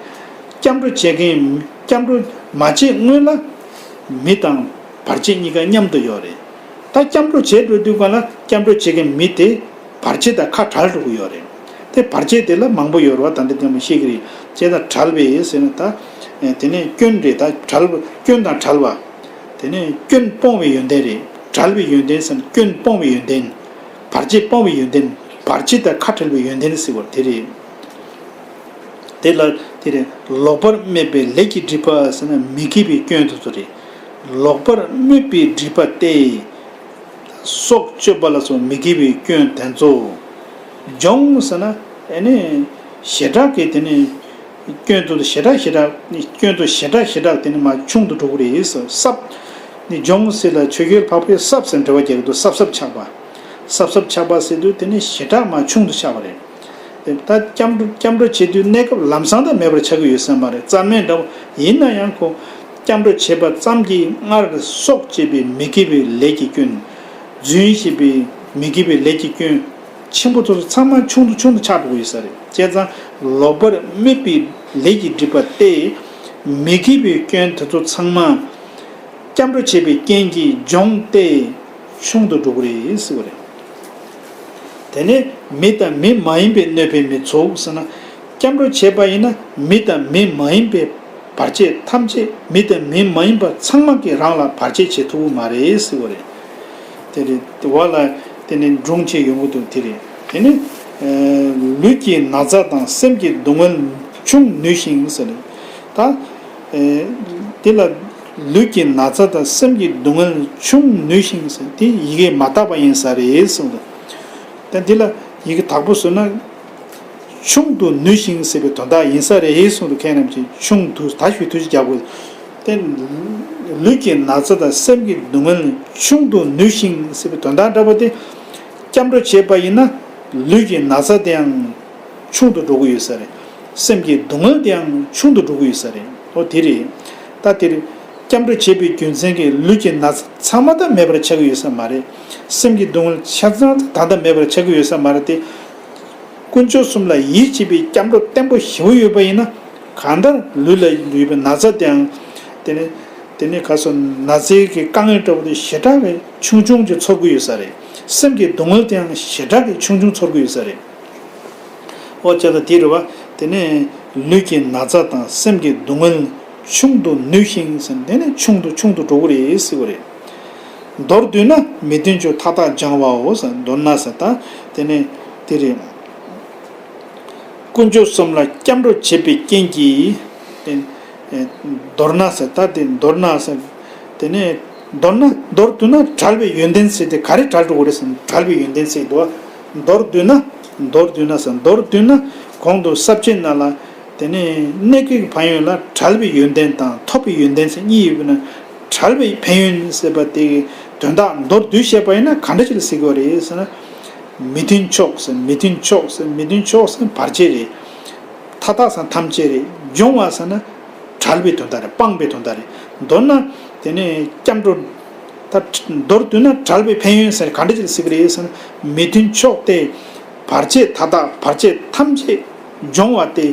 སྐྱབས་འགྲོ་བྱེད་མཁན། སྐྱབས་འགྲོ་མ་བྱེད་སྔོན་ལ་མི་དང་བར་ཆད་གཉིས་ཀ་མཉམ་དུ་ཡོད་རེད། ད་སྐྱབས་འགྲོ་བྱེད་འགྲོ་དུས་སྒང་ལ་སྐྱབས་འགྲོ་བྱེད་མཁན་མི་དེ་བར་ཆད་དང་ཁ་བྲལ་འགྲོ་གི་ཡོད་རེད། དེ་བར་ཆད་དེ་ལ་མང་པོ་ཡོད་རེད་བ། ད་འདི་དེ་མ་ཤེས་ཀྱི་རེད། བྱས་ཙང་བྲལ་བའི་ཟེར་ན་ད། དེ་ནས་སྐྱོན་རེད། ད་བྲལ་བ་སྐྱོན་དང་བྲལ་བ། དེ་ནས་སྐྱོན་སྤོང་བའི་ཡོན་ཏན་རེད། བྲལ་བའི་ཡོན་ཏན་ཟེར་ན་སྐྱོན་སྤོང་བའི་ཡོན་ཏན། བར་ཆད་སྤོང་བའི་ཡོན་ཏན། བར་ཆད་དང་ཁ་བྲལ་བའི་ཡོན་ཏན་ཟེར་བ་དེ་རེད། དེ་ལ་དེ་རེད། ལོག་པར་སྨོད་པའི་ལས་ཀྱི་སྒྲིབ་པ་ཟེར་ན་མི་དགེ་བའི་སྐྱོན་དེ་ཚོ་རེད། ལོག་པར་སྨོད་པའི་སྒྲིབ་པ་སྟེ། སྲོག་གཅོད་པ་ལ་སོགས་མི་དགེ་བའི་སྐྱོན་དེ་ཚོ། སྦྱོང་ཟེར་ན་ཨེ་ནི་ཞེ་དྲག་གི་དེ་ནི་སྐྱོན་དུ་ཞེ་དྲག་ཞེ་དྲག་སྐྱོན་དུ་ཞེ་དྲག་ཞེ་དྲག་དེ་ནི་མ་ཆུང་དུ་འགྲོ་གི་རེད་ཟེར། སྲབ་ནི་སྦྱོང་ཟེར་ལ་ཆོས་རྒྱལ་འཕགས་པས་སྲབ་ཟེར་འགྲེལ་པ་རྒྱག་གི་འདུག་སྲབ་སྲབ་ཆགས་པ། སྲབ་སྲབ་ཆགས་པ་ཟེར་དུས་དེ་ནི་ཞེ་དྲག་མ་ཆུང་དུ་ཆགས་པ་རེད། དེ་ད་སྐྱབས་འགྲོ་སྐྱབས་འགྲོ་བྱེད་དུས་གནས་སྐབས་ལམ་སང་ད་མེད་པར་ཆགས་ཀྱི་ཡོད་ས་མ་རེད། རྩ་མེད་འདྲ་བོ་ཡིན་ན་ཡང་ཁོ་སྐྱབས་འགྲོ་བྱེད་པ་ཙམ་གྱིས་སྔར་སྲོག་བཅད་པའི་མི་དགེ་བའི་ལས་ཀྱི་སྐྱོན། རྫུན་བཤད་པའི་མི་དགེ་བའི་ལས་ཀྱི་སྐྱོན་ཆེན་པོ་དེ་ཚོ་ཚང་མ་ཆུང་དུ་ཆུང་དུ་ཆགས་འགྲོ་གི་ཡོད་ས་རེད། བྱས་ཙང་ལོག་པར་སྨོད་པའི་ལས་ཀྱི་སྒྲིབ་པ་སྟེ། མི་དགེ་བའི་སྐྱོན་དེ་ཚོ་ཚང་མ་སྐྱབས་འགྲོ་བྱེད་པའི་རྐྱེན་གྱིས་སྦྱོང་སྟེ་ཆུང་དུ་འགྲོ་གི་རེད་ཟེར་བ་རེད། དེ་ནས་མི་དང་མི་མ་ཡིན་པའི་གནོད་པས་མི་ཚུགས་ཟེར་ན། སྐྱབས་འགྲོ་བྱས་པ་ཡིན་ན་མི་དང་མི་མ་ཡིན་པའི་བར་ཆད་ཐམས་ཅད། མི་དང་མི་མ་ཡིན་པ་ཚང་མ་གིས་རང་ལ་བར་ཆད་བྱེད་ཐུབ་ཀྱི་མ་རེད་ཟེར་བ་རེད། དེ་རེད། དེ་བ་ལ་དེ་ནས་སྒྲུང་བྱས་ཡོང་གི་འདུག་དེ་རེད། དེ་ནི་ལུས་ཀྱི་ན་ཚ་དང་སེམས་ཀྱི་སྡུག་བསྔལ་ཆུང་ནུས་ཤིང་ཟེར་ནས། ད་དེ་ལ་ལུས་ཀྱི་ན་ཚ་དང་སེམས་ཀྱི་སྡུག་བསྔལ་ཆུང་ནུས་ཤིང་ཟེར། དེ་ཡི་གེ་མ་དག་པ་ཡིན་ས་རེད་གསུངས་འདུག་ད་འདི་ལ་ཡི་གེ་དག་པོ་བཟོས་ན། ཆུང་དུ་ནུས་ཤིང་ཟེར་བའི་དོན་དག་ཡིན་ས་རེད་གསུངས་འདུག་མཁན་རྣམས་ཀྱིས་ཆུང་དུ་ད་ཞུ་ཐུགས་རྗེ་རྒྱག་དགོས། དེ་ལུས་ཀྱི་ན་ཚ་དང་སེམས་ཀྱི་སྡུག་བསྔལ་ཆུང་དུ་ནུས་ཤིང་ཟེར་བའི་དོན་དག་འདྲ་པོ་དེ། སྐྱབས་འགྲོ་བྱས་པ་ཡིན་ན་ལུས་ཀྱི་ན་ཚ་དེའང་ཆུང་དུ་འགྲོ་གི་ཡོད་ས་རེད། སེམས་ཀྱི་སྡུག་བསྔལ་དེའང་ཆུང་དུ་འགྲོ་གི་ཡོད་ས་རེད། འོ་དེ་རེད། ད་དེར་སྐྱབས་འགྲོ་བྱེད་པའི་རྒྱུ་མཚན་གྱིས་ལུས་ཀྱི་ན་ཚ་ཚང་མ་ད་མེད་པར་ཆགས་ཀྱི་ཡོད་ས་མ་རེད། སེམས་ཀྱི་སྡུག་བསྔལ་ཆ་ཚང་ད་ད་མེད་པར་ཆགས་ཀྱི་ཡོད་ས་མ་རེད་དེ། དཀོན་མཆོག་གསུམ་ལ་ཡིད་ཆེས་པའི་སྐྱབས་འགྲོ་བརྟན་པོ་ཞེ་པོ་ཡོད་པ་ཡིན་ན། གང་ལྟར་ལུས་ལ་ཡོད་པའི་ན་ཚ་དེའང་། དེ་ནི་དེ་ནི་ག་སོ་ན་ཚའི་གི་དཀའ་ངལ་འདྲ་པོ་དེ་ཞེ་དྲག་གི་ཆུང་ཆུང་ཅིག་ཚོར་གི་ཡོད་ས་རེད། སེམས་ཀྱི་སྡུག་བསྔལ་དེའང་ཞེ་དྲག་གི་ཆུང་ཆུང་ཚོར་གི་ཡོད་ས་རེད། ཨོ་ཅག་ད་དེ་རེད་བ། དེ་ནས་ལུས་ཀྱི་ན་ཚ་དང་སེམས་ཀྱི་སྡུག་བསྔལ་ཆུང་དུ་ནུས་ཤིང་ཟེར། དེ་ནས་ཆུང་དུ་ཆུང་དུ་འགྲོ་གི་རེད་ཟེར་བ་རེད། མདོར་བསྡུས་ན་མི་མཐུན་ཕྱོགས་མཐའ་དག་སྦྱང་བའོ་ཟེར། མདོར་ན་ཟེར་ད་དེ་ནས་དེ་རེད། དཀོན་མཆོག་གསུམ་ལ་སྐྱབས་འགྲོ་བྱེད་པའི་རྐྱེན་གྱིས། ཨེ་ཨེ་མདོར་ན་ཟེར། ད་དེ་མདོར་ན་ཟེར། དེ་ནས་མདོར་ན། མདོར་བསྡུ་ན་བྲལ་བའི་ཡོན་ཏན་ཟེར་དེ་ག་རེ་བྲལ་འགྲོ་གི་རེད་ཟེར་ན། བྲལ་བའི་ཡོན་ཏན་ཟེར་འདུག་མདོར་བསྡུ་ན། མདོར་བསྡུ་ན་ཟེར། མདོར་བསྡུ་ན་གོང་དུ་ས་བཅད་ནང་ལ། དེ་ནས་གནས་སྐབས་ཀྱི་ཕན་ཡོན་ལ་བྲལ་བའི་ཡོན་ཏན་དང་ཐོབ་པའི་ཡོན་ཏན་ཟེར་གཉིས་ཡོད་པ་ན། བྲལ་བའི་ཕན་ཡོན་ཟེར་བ་དེ་གི་དོན་དག་མདོར་བསྡུས་བཤད་པ་ཡིན་ན་ག་འདྲ་ཞིག་ལ་ཟེར་གྱི་ཡོད་རེད་ཟེར་ན། མི་མཐུན་ཕྱོགས་ཟེར། མི་མཐུན་ཕྱོགས་ཟེར། མི་མཐུན་ཕྱོགས་ཟེར་བར་ཆད་རེད། མཐའ་དག་ཟེར་ཐམས་ཅད་རེད། སྦྱོང་བ་ཟེར་ན་བྲལ་བའི་དོན་དག་རེད། སྤངས་པའི་དོན་དག་རེད། མདོར་ན་དེ་ནས་སྐྱབས་འགྲོ། ད་མདོར་བསྡུས་ན་བྲལ་བའི་ཕན་ཡོན་ཟེར་ག་འདྲ་ཞིག་ལ་ཟེར་གྱི་རེད་ཟེར་ན། མི་མཐུན་ཕྱོགས་དེ་བར་ཆད་མཐའ་དག་བར་ཆད་ཐམས་ཅད་སྦྱོང་བ་དེ་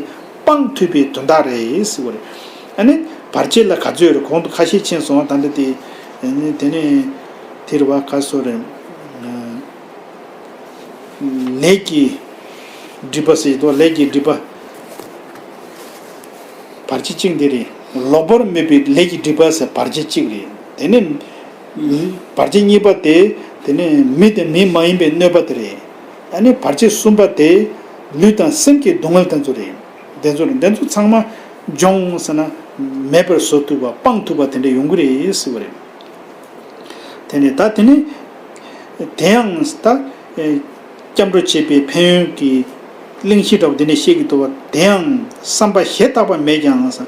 སྤང་ཐུབ་པའི་དོན་དག་རེད་ཟེར་བ་རེད། ཨ་ནི་བར་ཆད་ལ་ག་ཚོད་རེད། གོང་དུ་ཁ་ཤས་མཁྱེན་སོང་། ད་ལྟ་དེ། ཨ་ནི་དེ་ནས་དེ་རེད་བ། ག་སོ་རེད། ལས་ཀྱི་སྒྲིབ་པ་ཟེར་དུས། ལས་ཀྱི་སྒྲིབ་པ་བར་ཆད་གཅིག་འདི་རེད། ལོག་པར་སྨོད་པའི་ལས་ཀྱི་སྒྲིབ་པ་ཟེར་བར་ཆད་གཅིག་རེད། དེ་ནས་བར་ཆད་གཉིས་པ་དེ། དེ་ནས་མི་དང་མི་མ་ཡིན་པའི་གནོད་པ་དེ་རེད། ཨ་ནི་བར་ཆད་གསུམ་པ་དེ་ལུས་དང་སེམས་ཀྱི་སྡུག་བསྔལ་དེ་ཚོ་རེད། དེ་ཚོ་རེད། དེ་ཚོ་ཚང་མ་སྦྱོང་ཟེར་ན་མེད་པར་བཟོ་ཐུབ་པ། སྤང་ཐུབ་པ་དེ་འདྲ་ཡོང་གི་རེད་ཟེར་བ་རེད། དེ་ནས་ད་དེ་ནས་དེ་ཡང་ད་སྐྱབས་འགྲོ་བྱེད་པའི་ཕན་ཡོན་གྱི་གླེང་གཞི་འདྲ་པོ་འདི་ནས་བཤད་ཀྱི་འདུག་བ། དེ་ཡང་བསམ་པ་གཞན་དག་པ་མེད་ཀྱང་ཟེར།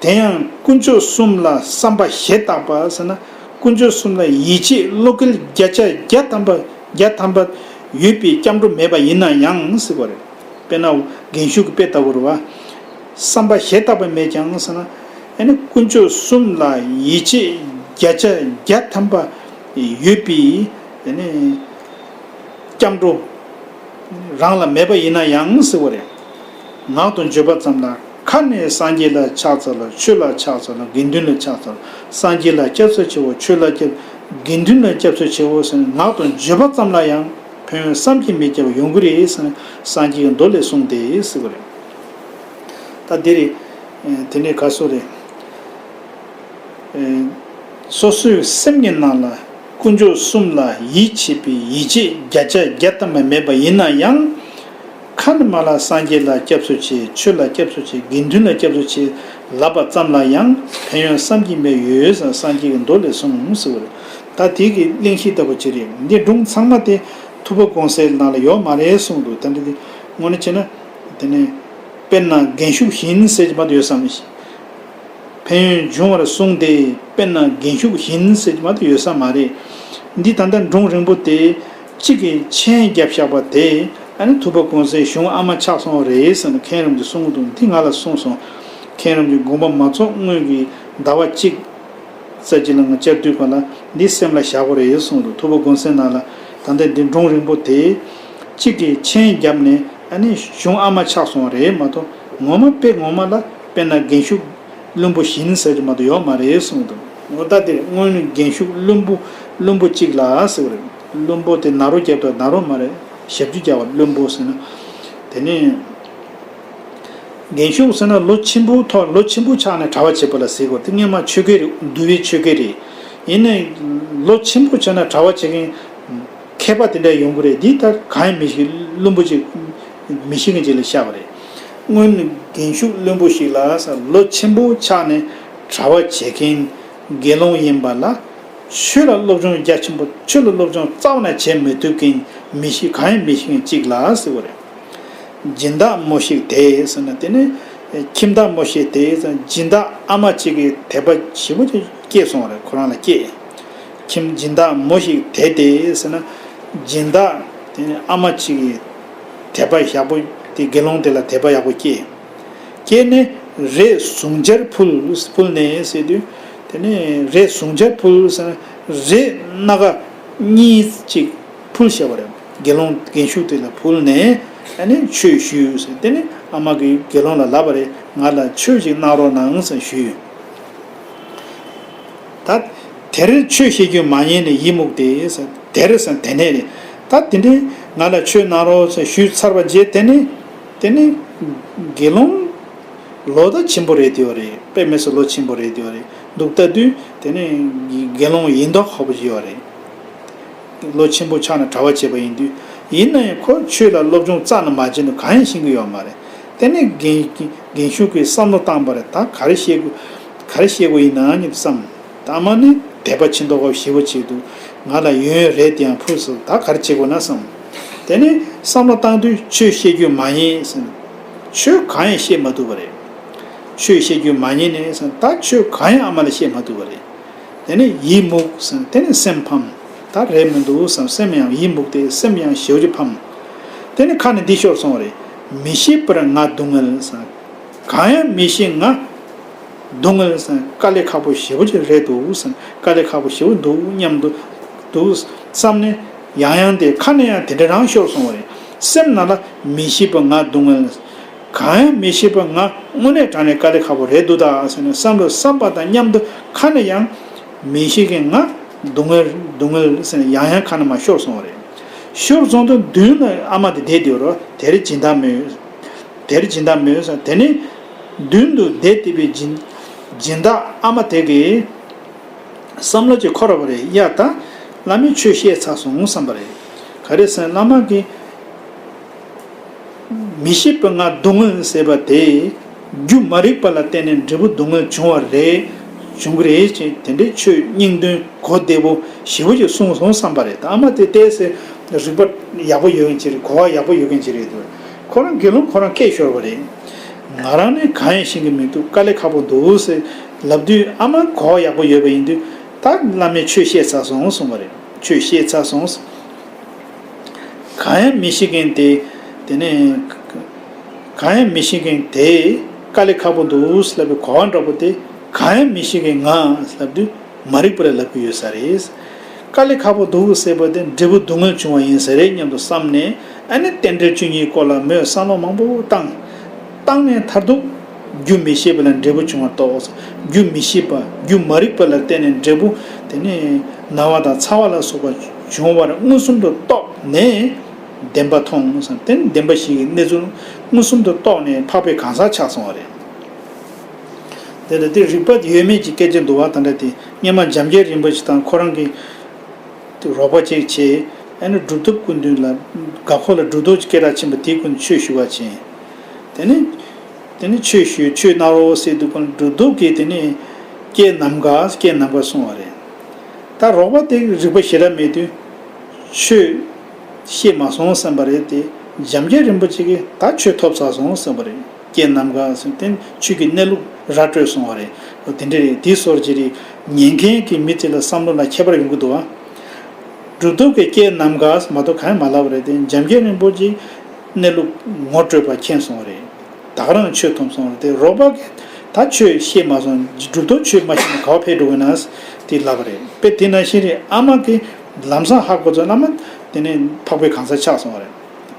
དེ་ཡང་དཀོན་མཆོག་གསུམ་ལ་བསམ་པ་གཞན་དག་པ་ཟེར་ན། དཀོན་མཆོག་གསུམ་ལ་ཡིད་ཆེས་བློ་འགེལ་བརྒྱ་ཆ་བརྒྱ་ཐམ་པ། བརྒྱ་ཐམ་པ་ཡོད་པའི་སྐྱབས་འགྲོ་མེད་པ་ཡིན་ན་ཡང་ཟེར་བ་རེད། དཔེར་ན་རྒན་ཤོས་ཀྱི་དཔེ་ལྟ་བུ་རེད་བ། བསམ་པ་གཞན་དག་པ་མེད་ཀྱང་ཟེར་ན། ཨ་ནི་དཀོན་མཆོག་གསུམ་ལ་ཡིད་ཆེས་བརྒྱ་ཆ་བརྒྱ་ཐམ་པ་ཡོད་པའི། ཨ་ནི་སྐྱབས་འགྲོ་རང་ལ་མེད་པ་ཡིན་ན་ཡང་ཟེར་བ་རེད། ངག་དང་བརྗོད་པ་ཙམ་ལ། ཁ་ནས་སངས་རྒྱས་ལ་ཕྱག་འཚལ་ལོ། ཆོས་ལ་ཕྱག་འཚལ་ལོ། དགེ་འདུན་ལ་ཕྱག་འཚལ་ལོ། སངས་རྒྱས་ལ་སྐྱབས་སུ་མཆིའོ། ཆོས་ལ་སྐྱབས། དགེ་འདུན་ལ་སྐྱབས་སུ་མཆིའོ་ཟེར་ནས་ངག་དང་བརྗོད་པ་ཙམ་ལ་ཡང་ཕན་ཡོན་བསམ་གྱིས་མི་ཁྱབ་པ་ཡོང་གི་རེད་ཟེར་ནས་སངས་རྒྱས་ཀྱི་མདོ་ལས་གསུངས་ཏེ་ཟེར་བ་རེད། ད་འདི་རེད། དེ་ནས་ག་སོ་རེད། སོ་སོའི་སེམས་ཀྱི་ནང་ལ་དཀོན་མཆོག་གསུམ་ལ་ཡིད་ཆེས་པའི་ཡིད་ཆེས་བརྒྱ་ཆ་བརྒྱ་ཐམ་པ་མེད་པ་ཡིན་ན་ཡང་། ཁ་ནས་མ་ལ་སངས་རྒྱས་ལ་སྐྱབས་སུ་མཆི། ཆོས་ལ་སྐྱབས་སུ་མཆི། དགེ་འདུན་ལ་སྐྱབས་སུ་མཆི་ལབ་པ་ཙམ་ལ་ཡང་ཕན་ཡོན་བསམ་གྱིས་མི་ཁྱབ་ཡོད་ཟེར་སངས་རྒྱས་ཀྱི་མདོ་ལས་གསུངས་ཟེར་བ་རེད། ད་དེ་གི་གླེང་གཞི་ལྟ་བུ་ཅིག་རེད། འདི་སྒྲུང་ཚང་མ་དེ་ཐུབ་པ་དགོངས་གསལ་ནང་ལ་ཡོད་མ་རེད་གསུངས་འདུག་ད་འདི་དེ་དངོས་གནས་བྱས་ན། དེ་ནས་དཔེར་ན་རྒན་ཤོས་བཞིན་ཟེར་གྱི་མ་གཏོགས་ཡོད་ས་མི་ཤེས། ཕན་ཡོན་འབྱུང་བར་གསུངས་ཏེ། དཔེར་ན་རྒན་ཤོས་བཞིན་ཟེར་གྱི་མ་གཏོགས་ཡོད་ས་མ་རེད། འདི་ད་ལྟ་སྒྲུང་རིང་པོ་དེ་གཅིག་གིས་མཆན་བརྒྱབ་བཞག་པ་དེ། ཨ་ནི་ཐུབ་པ་དགོངས་གསལ་གཞུང་ཨ་མ་ཆགས་སོང་རེད་ཟེར་ནས་མཁན་རིན་པོ་ཆེས་གསུངས་འདུག་འདི་ང་ལ་གསུངས་སོང་། མཁན་རིན་པོ་ཆེས་དགོངས་པ་མ་རྫོགས་སྔོན་གྱི་ཟླ་བ་གཅིག་ཙམ་ཅིག་ལ་ང་བཅར་དུས་ག་ལ་འདི་སེམས་ལ་བཞག་དགོས་རེད་གསུངས་འདུག་ཐུབ་པ་དགོངས་གསལ་ནང་ལ། ད་ལྟ་འདི་སྒྲུང་རིང་པོ་དེ་གཅིག་གིས་མཆན་བརྒྱབ་ནས། ཨ་ནི་གཞུང་ཨ་མ་ཆགས་སོང་བ་རེད་མ་གཏོགས། ངོ་མ་དཔེ་ངོ་མ་ལ་དཔེར་ན་རྒན་ཤོས་བླུན་པོ་བཞིན་ཟེར་གྱི་མ་གཏོགས་ཡོད་མ་རེད་གསུངས་འདུག་འོ་ད་དེ་སྔོན་ནས་རྒན་ཤོས་བླུན་པོ། བླུན་པོ་གཅིག་ལ་ཟེར་བ་རེད། བླུན་པོ་དེ་ན་རོ་བརྒྱབ་དང་། ན་རོ་མ་རེད། ཞབས་ཀྱུ་བརྒྱབ་པ་བླུན་པོ་ཟེར་ན། དེ་ནས་རྒན་ཤོས་ཟེར་ན་ལོ་ཆེན་པོ་ཐོག་ལོ་ཆེན་པོ་ཆགས་ནས་གྲྭ་པ་བྱེད་པ་ལ་ཟེར་གོ་དེ་སྔོན་མ་ཆོས་སྐལ་རེད། འདུལ་བའི་ཆོས་སྐལ་རེད། ཡིན་ནའི་ལོ་ཆེན་པོ་ཆགས་ནས་གྲྭ་པ་བྱེད་མཁན་མཁས་པ་དེ་འདྲ་ཡོང་གི་རེད། འདི་ལྟར་གང་ཡང་མི་ཤེས། བླུན་པོ་ཅིག་མི་ཤེས་མཁན་ཅིག་ལ་བཤད་པ་རེད། སྔོན་རྒན་ཤོས་བླུན་པོ་ཞིག་ལ་ལོ་ཆེན་པོ་ཆགས་ནས་གྲྭ་པ་བྱེད་མཁན་དགེ་སློང་ཡིན་པ་ལ། ཆོས་ལ་སློབ་སྦྱོང་རྒྱ་ཆེན་པོ། ཆོས་ལ་སློབ་སྦྱོང་རྩ་བ་ནས་བྱེད་མི་ཐུབ་མཁན་མི་ཤེས། གང་ཡང་མི་ཤེས་མཁན་ཅིག་ལ་ཟེར་བ་རེད། སྦྱིན་བདག་མོ་ཞིག་དེས་ཟེར་ན། དེ་ནི་ཁྱིམ་བདག་མོ་ཞིག་དེས་ཟེར་ན། སྦྱིན་བདག་ཨ་མ་གཅིག་གིས་དད་པ་ཞེ་པོ་ཅིག་སྐྱེས་སོང་བ་རེད། ཁོ་རང་ལ་སྐྱེས། ཁྱིམ་སྦྱིན་བདག་མོ་ཞིག་དེ་དེས་ཟེར་ན། སྦྱིན་བདག་དེ་ནི་ཨ་མ་གཅིག་གིས་དད་པ་ཡག་པོ། དེ་དགེ་སློང་དེ་ལ་དད་པ་ཡག་པོ་སྐྱེས། སྐྱེས་ནས་རས་ཟུང་སྦྱར་ཕུལ། ཕུལ་ནས་ཟེར་དུས། དེ་ནས་རས་ཟུང་སྦྱར་ཕུལ་ཟེར་ན། རས་སྣ་ཁ་གཉིས་ཅིག་ཕུལ་བཞག་པ་རེད། དགེ་སློང་རྒན་ཤོས་དེ་ལ་ཕུལ་ནས། ཨ་ནི་ཆོས་ཞུས་ཟེར། དེ་ནས་ཨ་མ་གིས་དགེ་སློང་ལ་ལབ་པ་རེད། ང་ལ་ཆོས་ཅིག་གནང་རོགས་གནང་ཟེར་ཞུས། ད་དེར་ཆོས་བཤད་རྒྱུ་མ་ཉན་ནས་ཡིད་མུག་སྟེ་ཟེར། དེར་ཟེར་དེ་ནས་རེད། ད་དེ་འདྲའི་ང་ལ་ཆོས་གནང་རོགས་ཟེར་ཞུས་ཚར་བ་རྗེས། དེ་ནས་དེ་ནས་དགེ་སློང་ལོ་ད་ཆེན་པོ་རེད་དེ་བ་རེད། དཔེ་མི་སྲིད་ལོ་ཆེན་པོ་རེད་དེ་བ་རེད། འདུག་ལྟ་དུས་དེ་ནས་དགེ་སློང་ཡིན་མདོག་ཁ་པོ་ཅིག་ཡོད་རེད། ལོ་ཆེན་པོ་ཆགས་ནས་གྲྭ་པ་བྱས་པ་ཡིན་དུས། ཡིན་ན་ཡང་ཁོ་ཆོས་ལ་སློབ་སྦྱོང་རྩ་ནས་མ་བྱས་ནས་གང་ཡང་ཤེས་ཀྱི་ཡོད་མ་རེད། དེ་ནས་རྒན་རྒན་ཤོས་ཀྱིས་བསམ་བློ་བཏང་པ་རེད། ད་ག་རེ་བཤད་དགོས། ག་རེ་བཤད་དགོས་ཡིན་ན་ཉིད་བསམ། ད་མ་ནི་དད་པ་ཆེ་མདོག་ཁ་པོ་ཞེ་པོ་བྱེད་འདུག་ང་ལ་ཡོན་རེད་དེ་ཡང་ཕུལ་སོང་། ད་ག་རེ་བྱེད་དགོས་ན་བསམ། དེ་ནས་བསམ་བློ་བཏང་དུས་ཆོས་བཤད་རྒྱུ་མ་ཡིན་ཟེར། ཆོས་གང་ཡང་བཤད་མ་ཐུབ་པ་རེད། ཆོས་བཤད་རྒྱུ་མ་ཡིན་ནས་ཟེར། ད་ཆོས་གང་ཡང་ཨ་མ་ལ་བཤད་མ་ཐུབ་པ་རེད། དེ་ནས་ཡིད་མུག་ཟེར། དེ་ནས་སེམས་ཕམ། ད་རེད་མི་འདུག་བསམ། སེམས་ཡང་ཡིད་མུག་སྟེ་སེམས་ཡང་ཞེ་པོ་ཅིག་ཕམ། དེ་ནས་ཁ་ནས་འདི་ཤོར་སོང་བ་རེད། མི་ཤེས་པར་ང་སྡུག་བསྔལ་ཟེར། གང་ཡང་མི་ཤེས་ང་སྡུག་བསྔལ་ཟེར། དཀའ་ལས་ཁག་པོ་ཞེ་པོ་ཅིག་རེད་འདུག་ཟེར། དཀའ་ལས་ཁག་པོ་ཞེ་པོ་འདུག་སྙམ་དུ་འདུག་བསམ་ནས་ཡང་ཡང་དེ་ཁ་ནས་ཡང་དེ་འདྲ་རང་ཤོར་སོང་བ་རེད། སེམས་ནང་ལ་མི་ཤེས་པ་ང་སྡུག་བསྔལ། གང་ཡང་མི་ཤེས་པ་ང་དངོས་གནས་དྲང་གནས་དཀའ་ལས་ཁག་པོ་རེད་འདུག་ད་ཟེར་ནས་བསམ་བློ་བསམ་པ་དང་མཉམ་དུ་ཁ་ནས་ཡང་མི་ཤེས་མཁན་ང་སྡུག་བསྔལ་སྡུག་བསྔལ་ཟེར་ནས་ཡང་ཡང་ཁ་ནས་མར་ཤོར་སོང་བ་རེད། ཤོར་སོང་དུས་མདུན་ལ་ཨ་མ་དེ་བསྡད་དེ་རོ། དེར་སྦྱིན་བདག་མོས། དེར་སྦྱིན་བདག་མོས་ཟེར། དེ་ནས་མདུན་དུ་བསྡད་བསྡད་པའི་སྦྱིན་སྦྱིན་བདག་ཨ་མ་དེ་གིས་བསམ་བློ་ཅིག་འཁོར་བ་རེད། ཡ་ད་བླ་མས་ཆོས་བཤད་ཚར་སོང་བསམ་པ་རེད། ག་རེ་ཟེར་ན་བླ་མ་གིས་མི་ཤེས་པ་ང་སྡུག་བསྔལ་ཟེར་བ་དེ་རྒྱུ་མ་རིག་པ་ལ་བརྟེན་ནས་འབྲས་བུ་སྡུག་བསྔལ་བྱུང་བ་རེད། བྱུང་གི་རེད་ཅེས་དེ་འདྲའི་ཆོས་སྙིང་དོན་གོ་བདེ་པོ་ཞེ་པོ་ཅིག་གསུངས་སོང་བསམ་པ་རེད། ད་ཨ་མ་དེ་ལྟས་སེ་རིག་པ་ཡག་པོ་ཡོད་མཁན་ཅིག་རེད། གོ་བ་ཡག་པོ་ཡོད་མཁན་ཅིག་རེད་འདུག་ཁོ་རང་དགེ་སློང་ཁོ་རང་སྐད་ཤོར་བ་རེད། ང་རང་ནི་གང་ཡང་ཤེས་ཀྱི་མི་འདུག་དཀའ་ལས་ཁག་པོ་འདུག་ཟེར་ལབ་དུས་ཨ་མ་གོ་བ་ཡག་པོ་ཡོད་པ་ཡིན་དུས་ད་བླ་མས་ཆོས་བཤད་ཚར་སོང་གསུངས་པ་རེད། ཆོས་བཤད་ཚར་སོང་། གང་ཡང་མི་ཤེས་མཁན་དེ། དེ་ནས་གང་ཡང་མི་ཤེས་མཁན་དེ་དཀའ་ལས་ཁག་པོ་འདུག་ལབ་པའི་གོ་བ་འདྲ་པོ་དེ་གང་ཡང་མི་ཤེས་མཁན་ང་ལབ་དུས་མ་རིག་པ་རེད་ལབ་ཀྱི་ཡོད་ས་རེད། དཀའ་ལས་ཁག་པོ་འདུག་ཟེར་བ་དེ་འབྲས་བུ་སྡུག་བསྔལ་བྱུང་བ་ཡིན་ས་རེད་སྙམ་དུ་བསམ་ནས་ཨ་ནི་རྟེན་འབྲེལ་བཅུ་གཉིས་སྐོར་ལ་མོས་བསམ་བློ་མང་པོ་བཏང་། བཏང་ནས་མཐར་ཐུག་རྒྱུ་མི་ཤེས་པ་ལ་འབྲས་བུ་བྱུང་བ་རྟོགས། རྒྱུ་མི་ཤེས་པ་རྒྱུ་མ་རིག་པ་ལ་བརྟེན་ནས་འབྲས་བུ་དེ་ནི་ན་བ་དང་ཚ་བ་ལ་སོགས་པ་བྱུང་བར་མངོན་སུམ་དུ་རྟོགས་ནས་བདེན་པ་མཐོང་ཟེར། དེ་ནི་བདེན་པ་བཞི་གི་གནས་ཚུལ་མངོན་སུམ་དུ་རྟོགས་ནས་འཕགས་པའི་གང་ཟག་ཆགས་སོང་བ་རེད། དེ་ལ་དེ་རིག་པ་ཡོད་མེད་ཀྱི་སྐད་ཆ་འདུག་བ། ད་ལྟ་དེ་སྔོན་མ་འཇམ་མགོན་རིན་པོ་ཆེ་དང་ཁོ་རང་གི་རོགས་པ་ཅིག་བྱས། ཨ་ནི་གྲུབ་ཐོབ་སྐུ་མདུན་ལ་དགའ་ཁོ་ལ་གྲུབ་ཐོབ་ཀྱི་སྐད་གྲགས་ཆེན་པོ་དེའི་སྐུ་མདུན་ཆོས་ཞུ་བ་ཕྱིན། དེ་ནི་དེ་ནི་ཆོས་ཞུ་ཆོས་གནང་རོགས་ཟེར་དུས་ཁོང་གྲུབ་ཐོབ་ཀྱིས་དེ་ནི་ཀྱེ་ནམ་མཁའ་ཀྱེ་ནམ་མཁའ་གསུང་བ་རེད། ད་རོགས་པ་དེ་རིག་པ་ཞེ་དྲག་མེད་དུས་ཆོས་ཤེས་མ་སོང་བསམ་པ་རེད་དེ། འཇམ་མགོན་རིན་པོ་ཆེ་གིས་ད་ཆོས་ཐོབ་ཚར་སོང་བསམ་པ་རེད། ཀྱེ་ནམ་མཁའ་ཟེར་དེ་ཆོས་ཀྱི་གནས་ལུགས་ར་སྤྲོད་སོང་བ་རེད། འོ་དེ་འདྲ་རེད། དེའི་སོར་གྱི་རེད། ཉན་མཁན་གྱི་མི་དེ་ལ་བསམ་བློ་ལ་ཁྱད་པར་ཡོང་གི་འདུག་བ། གྲུབ་ཐོབ་ཀྱིས་ཀྱེ་ནམ་མཁའ་མ་གཏོགས་གང་ཡང་མ་ལབ་པ་རེད་དེ། འཇམ་མགོན་རིན་པོ་ཆེས་གནས་ལུགས་ངོ་སྤྲོད་པ་མཁྱེན་སོང་བ་རེད། ད་ག་རང་ཆོས་ཐོབ་སོང་བ་རེད་དེ། རོགས་པ་གིས་ད་ཆོས་ཤེས་མ་སོང་། གྲུབ་ཐོབ་ཆོས་མ་ཤེས་ན་ག་པར་ཕེབས་འགྲོ་གི་ན་དེ་ལབ་པ་རེད། དཔེ་དེ་ནང་བཞིན་རེད། ཨ་མ་གིས་ལམ་སང་ཧ་གོ་ཚོད་བླ་མ་དེ་ནས་འཕགས་པའི་གང་ཟག་ཆགས་སོང་བ་རེད།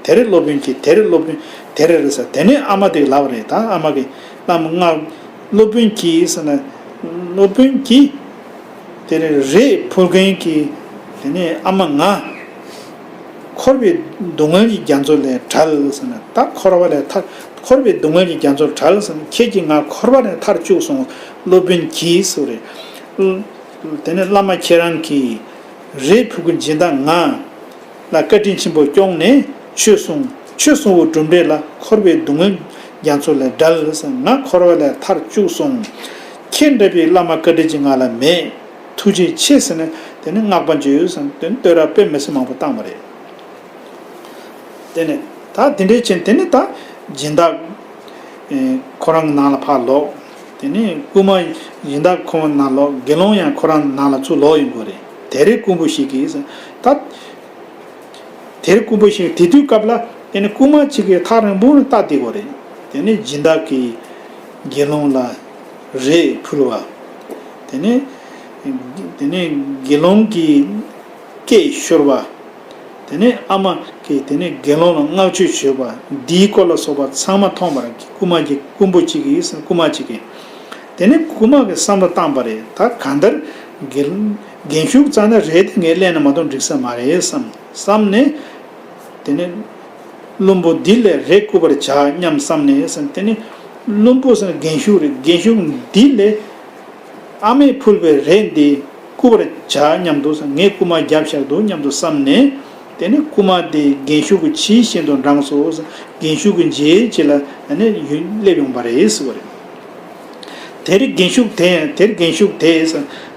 དེ་རེད་སློབ་དཔོན་གྱིས། དེ་རེད་སློབ་དཔོན། དེ་རེད་རེད་ཟེར། དེ་ནས་ཨ་མ་དེས་ལབ་པ་རེད། ད་ཨ་མ་གིས་བླ་མ་ང་སློབ་དཔོན་གྱིས་ཟེར་ན། སློབ་དཔོན་གྱིས་དེ་རེད་རས་ཕུལ་མཁན་གྱི་དེ་ནས་ཨ་མ་ང་འཁོར་བའི་སྡུག་བསྔལ་གྱི་རྒྱ་མཚོ་ལས་བྲལ་ཟེར་ན། ད་འཁོར་བ་ལས་ཐར། འཁོར་བའི་སྡུག་བསྔལ་གྱི་རྒྱ་མཚོ་ལས་བྲལ་ཟེར་ན། ཁྱེད་ཀྱིས་ང་འཁོར་བ་ནས་ཐར་བཅུག་སོང་སློབ་དཔོན་གྱིས་ཟེར་བ་རེད། དེ་ནས་བླ་མ་ཁྱེད་རང་གིས་རས་ཕུལ་མཁན་སྦྱིན་བདག་ང་ལ་བཀའ་དྲིན་ཆེན་པོ་སྐྱོང་ནས་ཆོས་གསུངས། ཆོས་གསུང་བའི་གྲུབ་འབྲས་ལ་འཁོར་བའི་སྡུག་བསྔལ་རྒྱ་མཚོ་ལས་བྲལ་ཟེར། ང་འཁོར་བ་ལས་ཐར་བཅུག་སོང་། ཁྱེད་འདྲ་བའི་བླ་མ་བཀའ་དྲིན་ཅིག་ང་ལ་མེད། ཐུགས་རྗེ་ཆེ་ཟེར་ནས་དེ་ནས་བསྔགས་པ་བརྗོད་ཟེར་ནས་དེ་ནས་བསྟོད་ར་དཔེ་མི་སྲིད་མང་པོ་བཏང་བ་རེད། དེ་ནས་ད་དེ་འདྲའི་ཕྱིན། དེ་ནས་ད་སྦྱིན་བདག་ཨེ་ཁོ་རང་གི་ནང་ལ་ཕར་ལོག་དེ་ནས་རྐུན་མ་སྦྱིན་བདག་ཁོ་ནང་ལོག་དགེ་སློང་ཡང་ཁོ་རང་ནང་ལ་ཚུར་ལོག་ཡོང་དགོས་རེད། དེ་རེད་རྐུན་པོ་ཞིག་གིས་ད། དེར་རྐུན་པོ་ཞིག་དེ་དུས་སྐབས་ལ་དེ་ནི་རྐུན་མ་གཅིག་གིས་ཐག་རིང་པོ་ནས་བལྟ་བསྡད་ཡོད་རེད། དེ་ནི་སྦྱིན་བདག་གིས་དགེ་སློང་ལ་རས་ཕུལ་བ། དེ་ནི་དེ་ནི་དགེ་སློང་གི་སྐད་ཤོར་བ། དེ་ནི་ཨ་མ་གིས་དེ་ནི་དགེ་སློང་ལ་བསྔགས་བརྗོད་བྱས་པ། འདིའི་སྐོར་ལ་སོགས་པ་ཚང་མ་མཐོང་བར་རྐུན་མ་གིས། རྐུན་པོ་གཅིག་གིས། རྐུན་མ་གཅིག་གིས། དེ་ནས་རྐུན་མ་གིས་བསམ་བློ་བཏང་བ་རེད། ད་གང་ལྟར་རྒན་རྒན་ཤོས་རྩ་ནས་རས་དེ་ངས་ལེན་ན་མ་གཏོགས་འགྲིག་ས་མ་རེད་བསམ། བསམ་ནས་དེ་ནས་བླུན་པོ་འདི་ལས་རས་རྐུ་བར་བྱ་སྙམ་བསམ་ནས་བསམ། དེ་ནས་བླུན་པོ་ཟེར་ན་རྒན་ཤོས་རེད། རྒན་ཤོས་འདི་ལས་ཨ་མས་ཕུལ་བའི་རས་འདི་རྐུ་བར་བྱ་སྙམ་དུ་བསམ། ངས་རྐུན་མ་བརྒྱབ་བཞག་འདུག་སྙམ་དུ་བསམ་ནས། དེ་ནས་རྐུན་མ་དེ་རྒན་ཤོས་ཀྱི་ཇི་བཞིན་དུ་འབྲངས་སོ། རྒན་ཤོས་ཀྱི་མཇལ་ཅིག་ལ་ཨ་ནི་ཡུན་སླེབས་ཡོང་བ་རེད་ཟེར་བ་རེད། དེར་རྒན་ཤོས་དེ་དེར་རྒན་ཤོས་དེ་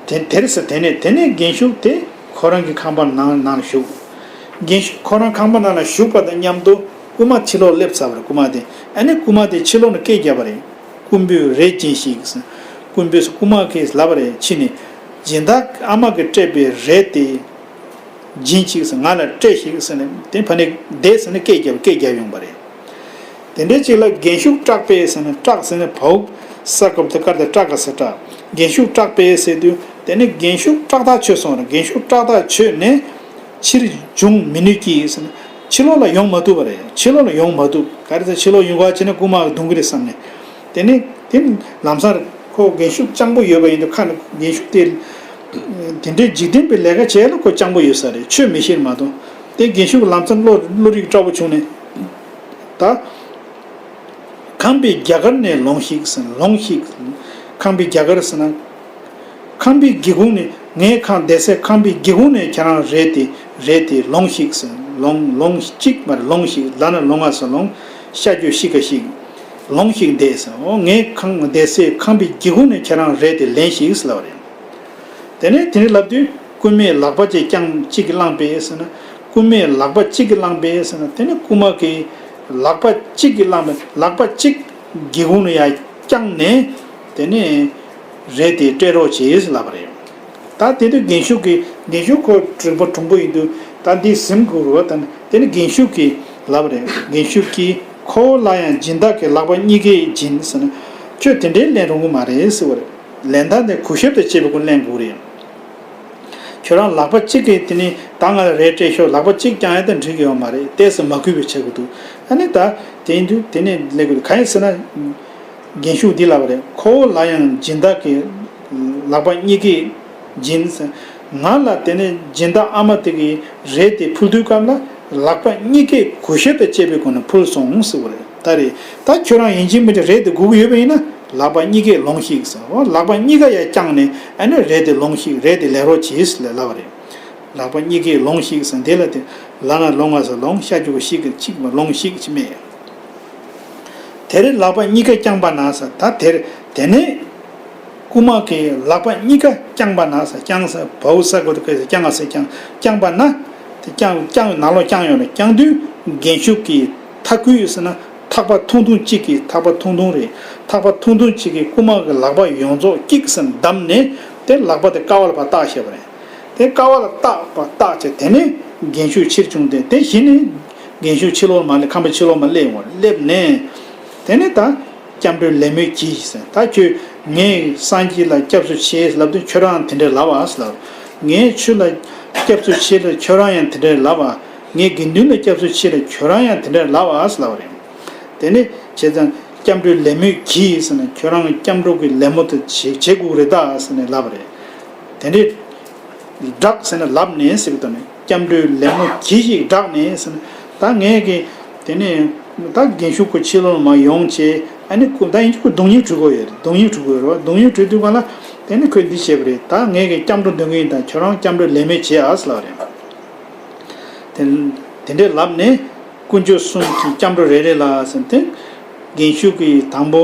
དེ་དེར་ཟེར་དེ་ནས་དེ་ནས་རྒན་ཤོས་དེ་ཁོ་རང་གི་ཁང་པ་ནང་ནང་ལ་ཞུགས། རྒན་ཤོས་ཁོ་རང་ཁང་པ་ནང་ལ་ཞུགས་པ་དང་མཉམ་དུ་རྐུན་མ་ཕྱི་ལོགས་སླེབས་ཚར་བ་རེད། རྐུན་མ་དེ་ཨ་ནི་རྐུན་མ་དེ་ཕྱི་ལོགས་ནས་སྐད་བརྒྱབ་པ་རེད། རྐུན་པོས་རས་སྦྱིན་ཞིག་ཟེར། རྐུན་པོས་རྐུན་མ་གིས་ལབ་པ་རེད། ཕྱི་ནས་སྦྱིན་བདག་ཨ་མ་གིས་སྤྲད་པའི་རས་དེ་སྦྱིན་ཞིག་ཟེར། ང་ལ་སྤྲད་ཞིག་ཟེར་ནས་དེ་ཕ་ནས་བསྡད་ཟེར་ནས་སྐད་བརྒྱབ་སྐད་བརྒྱབ་ཡོང་བ་རེད། དེ་འདྲའི་ཅིག་ལ་རྒན་ཤོས་སྐྲག་པས་ཟེར་ན་སྐྲག་ཟེར་ན་བའུ་ས་སྐབས་དེ་ཀར་དེ་སྐྲག་ག་ས་སྐྲག་རྒན་ཤོས་སྐྲག་པས་ཟེར་དུས་དེ་ནི་རྒན་ཤོས་སྐྲག་ཐག་ཆོད་སོང་ར། རྒན་ཤོས་སྐྲག་ཐག་ཆོད་ནས་ཕྱིར་འབྱུང་མི་ནུས་ཀྱིས་ཟེར་ན་ཕྱི་ལོགས་ལ་ཡོང་མ་ཐུབ་པ་རེད། ཕྱི་ལོགས་ལ་ཡོང་མ་ཐུབ། ག་རེ་ཟེར་ཕྱི་ལོགས་ཡོང་ག་བྱས་ན་རྐུན་མ་གིས་རྡུང་གི་རེད་བསམ་ནས་དེ་ནི་དེ་ལམ་སང་ཁོ་རྒན་ཤོས་སྤྱང་པོ་ཡོད་པ་ཡིན་དུས་ཁ་ནས་རྒན་ཤོས་དེ་དེ་འདྲའི་འཇིག་རྟེན་པའི་ལས་ཀ་བྱས་ལ་ཁོ་སྤྱང་པོ་ཡོད་ས་རེད། ཆོས་མི་ཤེས་མ་གཏོགས་དེ་རྒན་ཤོས་ལམ་སང་བློ་བློ་རིག་སྐྲག་པོ་བྱུང་ནས། ད། ཁང་པའི་རྒྱ་གར་ནས་ལོངས་ཤིག་ཟེར། ལོངས་ཤིག་ཁང་པའི་རྒྱ་གར་ཟེར་ན། ཁང་པའི་སྒེའུ་ཁུང་ནས་ངའི་ཁང་བསྡད་སའི་ཁང་པའི་སྒེའུ་ཁུང་ནས་ཁྱེད་རང་རས་དེ་རས་དེ་ལོངས་ཤིག་ཟེར། ལོངས་ལོངས་ཤིག་མ་རེད། ལོངས་ཤིག་ལ་ན་ལོ་ང་ས་ལོངས། ཤ་རྒྱུ་ཤི་ཀ་ཤིག་ལོངས་ཤིག་བསྡད་ཟེར། འོ་ངའི་ཁང་བསྡད་སའི་ཁང་པའི་སྒེའུ་ཁུང་ནས་ཁྱེད་རང་རས་དེ་ལེན་ཤིག་ཟེར་ལབ་པ་རེད། དེ་ནས་དེ་ནས་ལབ་དུས་རྐུན་མས་ལག་པ་གཅིག་བརྐྱངས་གཅིག་གིས་བླངས་པས་ཟེར་ན། རྐུན་མས་ལག་པ་གཅིག་གིས་བླངས་པས་ཟེར་ན། དེ་ནས་རྐུན་མ་གིས་ལག་པ་གཅིག་གིས་བླངས་པས། ལག་པ་གཅིག་སྒེའུ་ཁུང་ནས་ཡར་བརྐྱངས་ནས་དེ་ནས་རས་དེ་སྤྲད་རོགས་བྱེད་ཟེར་ལབ་པ་རེད། ད་དེ་དུས་རྒན་ཤོས་ཀྱིས་རྒན་ཤོས་ཁོ་གྲུང་པོ་གྲུང་པོ་ཡིན་དུས་ད་འདི་ཟིན་དགོས་རེད་བ། ད་དེ་ནས་རྒན་ཤོས་ཀྱིས་ལབ་པ་རེད། རྒན་ཤོས་ཀྱིས་ཁོ་བོ་ལ་ཡང་སྦྱིན་བདག་གི་ལག་པ་གཉིས་ཀས་སྦྱིན་ཟེར་ན། ཁྱོད་དེ་འདྲའི་ལེན་རུང་གི་མ་རེད་ཟེར་བ་རེད། ལེན་སྟངས་དེ་གུས་ཞབས་དང་བཅས་པའི་སྒོ་ནས་ལེན་དགོས་རེད། ཁྱོད་རང་ལག་པ་གཅིག་གིས་དེ་ནི་ད་ང་ལ་རས་སྤྲད་ཤོག་ལག་པ་གཅིག་བརྐྱངས་ཡ་དང་འགྲིག་གི་ཡོད་མ་རེད། ཏོག་ཙམ་མ་གུས་པའི་ཆགས་ཀྱི་འདུག་ཨ་ནི་ད་དེ་ཡིན་དུས་དེ་ནི་ལས་དགོས། གང་ཡིན་ཟེར་ན། རྒན་ཤོས་འདི་ལབ་པ་རེད། ཁོ་བོ་ལ་ཡང་སྦྱིན་བདག་གི་ལག་པ་གཉིས་ཀས་སྦྱིན་ཟེར། ང་ལ་དེ་ནི་སྦྱིན་བདག་ཨ་མ་དེ་གིས་རས་དེ་ཕུལ་དུས་སྐབས་ལ་ལག་པ་གཉིས་ཀས་གུས་ཞབས་དང་བཅས་པའི་སྒོ་ནས་ཕུལ་སོང་ཟེར་བ་རེད། ད་རེད། ད་ཁྱོད་རང་ཡིན་གཅིག་མིན་གཅིག་རས་དེ་དགོས་ཀྱི་ཡོད་པ་ཡིན་ན་ལག་པ་གཉིས་ཀས་ལོངས་ཤིག་ཟེར། འོ་ལག་པ་གཉིས་ཀ་ཡར་བརྐྱངས་ནས་ཨ་ནི་རས་དེ་ལོངས་ཤིག་རས་དེ་ལེན་རོགས་གྱིས་ཟེར་ལབ་པ་རེད། ལག་པ་གཉིས་ཀས་ལོངས་ཤིག་ཟེར། འདི་ལ་དེ་ལ་ན་ལོ་ང་ས་ལོངས། ཤ་རྒྱུ་བ་ཤིག་གི་ཅིག་མ་ལོངས་ཤིག་ཅི་མེད། དེར་ལག་པ་གཉིས་ཀ་བརྐྱངས་པ་ན་ཟེར། ད་དེར་དེ་ནས་རྐུན་མ་གིས་ལག་པ་གཉིས་ཀ་བརྐྱངས་པ་ན་ཟེར། བརྐྱངས་ཟེར་བའུ་ས་གོ་དེ་ག་ཟེར། བརྐྱངས་ཟེར། བརྐྱངས་བརྐྱངས་པ་ན་དེ་བརྐྱངས་བརྐྱངས་ནང་ལོགས་བརྐྱངས་ཡོང་ནས་བརྐྱངས་དུས་རྒན་ཤོས་ཀྱིས་ཐག་ཁུ་ཡོད་ཟེར་ན་ཐག་པ་ཐུང་ཐུང་གཅིག་གིས་ཐག་པ་ཐུང་ཐུང་རེད། ཐག་པ་ཐུང་ཐུང་གཅིག་གིས་རྐུན་མ་གི་ལག་པ་ཡོངས་རྫོགས་གཅིག་ཟེར་བསྡམས་ནས་དེ་ལག་པ་དེ་ཀ་བ་ལ་ཕར་བཏགས་བཞག་པ་རེད། དེ་ཀ་བ་ལ་བཏགས་པ་བཏགས་བྱས་དེ་ནས་རྒན་ཤོས་ཕྱིར་བྱུང་སྟེ་དེ་གཞི་ནས་རྒན་ཤོས་ཕྱི་ལོགས་མ་སླེབས། ཁང་པའི་ཕྱི་ལོགས་མ་སླེབས་འོང་། སླེབས་ནས་དེ་ནས་ད་སྐྱབས་འགྲོའི་ལད་མོ་གྱིས་ཟེར། ད་ཁྱོད་ངས་སངས་རྒྱས་ལ་སྐྱབས་སུ་མཆི་ལབ་དུས་ཁྱོད་རང་དེ་འདྲ་ལབ་པ་ཟེར་ལབ། ངས་ཆོས་ལ་སྐྱབས་སུ་མཆི་ལ་ཁྱོད་རང་ཡང་དེ་འདྲ་ལབ་པ། ངས་དགེ་འདུན་ལ་སྐྱབས་སུ་མཆི་ལ་ཁྱོད་རང་ཡང་དེ་འདྲ་ལབ་པ་ཟེར་ལབ་པ་རེད། དེ་ནས་བྱས་ཙང་སྐྱབས་འགྲོའི་ལད་མོ་གྱིས་ཟེར་ནས་ཁྱོད་རང་གི་སྐྱབས་འགྲོ་གི་ལད་མོ་དེ་བྱེད་བྱེད་དགོས་རེད་ད་ཟེར་ནས་ལབ་པ་རེད། དེ་འདྲའི་བསྒྲགས་ཟེར་ནས་ལབ་ནས་ཟེར་གི་དོན་ནི་སྐྱབས་འགྲོའི་ལད་མོ་གྱིས་ཤིག་བསྒྲགས་ནས་ཟེར་ནས་ད་ངས་གི་དེ་ནས་ད་རྒན་ཤོས་ཁོ་ཕྱི་ལོགས་མ་ཡོང་བྱས། ཨ་ནི་ཁོ་ད་ཡིན་གྱི་ཁོ་རྡུང་སྙིང་བྲོ་གི་ཡོད་རེད། རྡུང་སྙིང་བྲོ་གི་ཡོད་རེད་བ། རྡུང་སྙིང་བྲོ་དུས་ག་ལ་དེ་ནས་ཁོས་འདི་བྱས་པ་རེད། ད་ངས་གི་སྐྱབས་འགྲོ་འདོན་གི་ཡིན། ད་ཁྱོད་རང་སྐྱབས་འགྲོའི་ལད་མོ་བྱེད་ཨ་ཟེར་ལབ་པ་རེད། དེ་དེ་འདྲས་ལབ་ནས་དཀོན་མཆོག་གསུམ་གྱི་སྐྱབས་འགྲོ་རེ་རེ་ལ་ཟེར་ཏེ། རྒན་ཤོས་ཀྱིས་དང་པོ་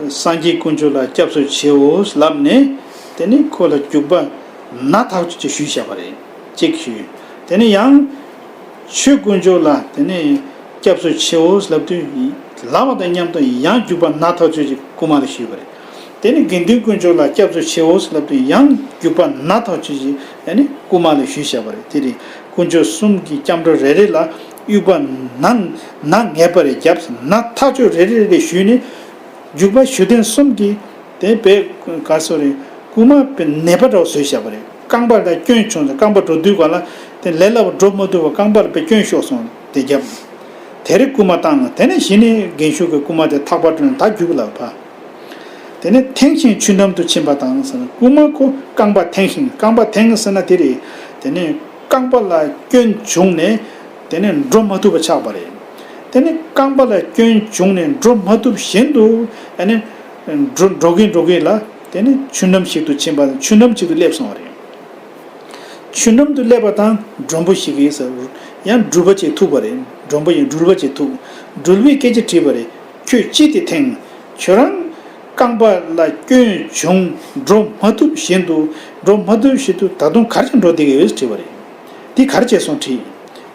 སངས་རྒྱས་དཀོན་མཆོག་ལ་སྐྱབས་སུ་མཆིའོ་ལབ་ནས། དེ་ནས་ཁོ་ལ་བརྒྱུག་པ་ན་ཐག་ཆོད་ཅིག་ཞུས་བཞག་པ་རེད། གཅིག་ཞུས། དེ་ནས་ཡང་ཆོས་དཀོན་མཆོག་ལ་དེ་ནས་སྐྱབས་སུ་མཆིའོ་ལབ་དུས་ལབ་པ་དང་མཉམ་དུ་ཡང་བརྒྱུག་པ་ན་ཐག་ཆོད་ཅིག་རྐུན་མ་ལ་ཞུས་པ་རེད། དེ་ནི་དགེ་འདུན་དཀོན་མཆོག་ལ་སྐྱབས་སུ་མཆིའོ་ལབ་དུས་ཡང་བརྒྱུག་པ་ན་ཐག་ཆོད་ཅིག་ཨ་ནི་རྐུན་མ་ལ་ཞུས་བཞག་པ་རེད། དེ་རེད། དཀོན་མཆོག་གསུམ་གྱི་སྐྱབས་འགྲོ་རེ་རེ་ལ་དབྱུག་པ་ན་ན་ངེས་པ་རེ་བརྒྱབ། ན་ཐག་ཆོད་རེ་རེ་རེ་ཞུས་ནས་བརྒྱུག་པ་ཞུ་ཐེངས་གསུམ་གྱིས་དེ་བས་ག་སོ་རེད། རྐུན་མ་བས་ནད་པ་འདྲ་བོ་བཟོས་བཞག་པ་རེད། རྐང་པ་ལ་སྐྱོན་བྱུང་ཚེ་རྐང་པ་འགྲོ་དུས་ག་ལ་དེ་ལས་སླ་པོ་འགྲོ་མ་ཐུབ་པ་རྐང་པ་ལ་བས་སྐྱོན་ཤོར་སོང་། དེ་བརྒྱབ། དེ་རེ་རྐུན་མ་བཏང་། དེ་ནས་གཞི་ནས་རྒན་ཤོས་ཀྱི་རྐུན་མ་དེ་ཐག་པ་བཀྲོལ་ནས་ད་རྒྱུག་ལ་ཕ། དེ་ནས་འཐེང་ཞིང་ཆུ་འགྲམ་དུ་ཕྱིན་པ་དང་ཟེར། རྐུན་མ་ཁོ་རྐང་པ་འཐེང་ཞིང་། རྐང་པ་འཐེང་ཟེར་ན་དེ་རེད། དེ་ནས་རྐང་པ་ལ་སྐྱོན་བྱུང་ནས་དེ་ནས་འགྲོ་མ་ཐུབ་པ་ཆགས་པ་རེད། དེ་ནས་རྐང་པ་ལ་སྐྱོན་བྱུང་ནས་འགྲོ་མ་ཐུབ་བཞིན་དུ་ཨ་ནི་འགྲོ་འགྲོ་གིན་འགྲོ་གིན་ལ་དེ་ནས་ཆུ་འགྲམ་ཞིག་ཏུ་ཕྱིན་པ། ཆུ་འགྲམ་ཞིག་ཏུ་སླེབས་སོང་བ་རེད། ཆུ་འགྲམ་དུ་སླེབས་པ་དང་མགྲོན་པོ་ཞིག་གིས་ཟེར། ཡང་སྦྲུལ་པ་ཅིག་ཐུག་པ་རེད། མགྲོན་པོ་ཡིན་སྦྲུལ་པ་ཅིག་ཐུག་སྦྲུལ་པས་སྐད་ཆ་དྲིས་པ་རེད། ཁྱོད་ཅི་སྟེ་ཐེངས། ཁྱོད་རང་རྐང་པ་ལ་སྐྱོན་བྱུང་འགྲོ་མ་ཐུབ་བཞིན་དུ་འགྲོ་མ་ཐུབ་བཞིན་དུ་ད་དུང་ག་རེ་བྱས་འགྲོ་བསྡད་ཀྱི་ཡོད་དྲིས་པ་རེད། འདི་ག་རེ་བྱས་སོང་དྲིས།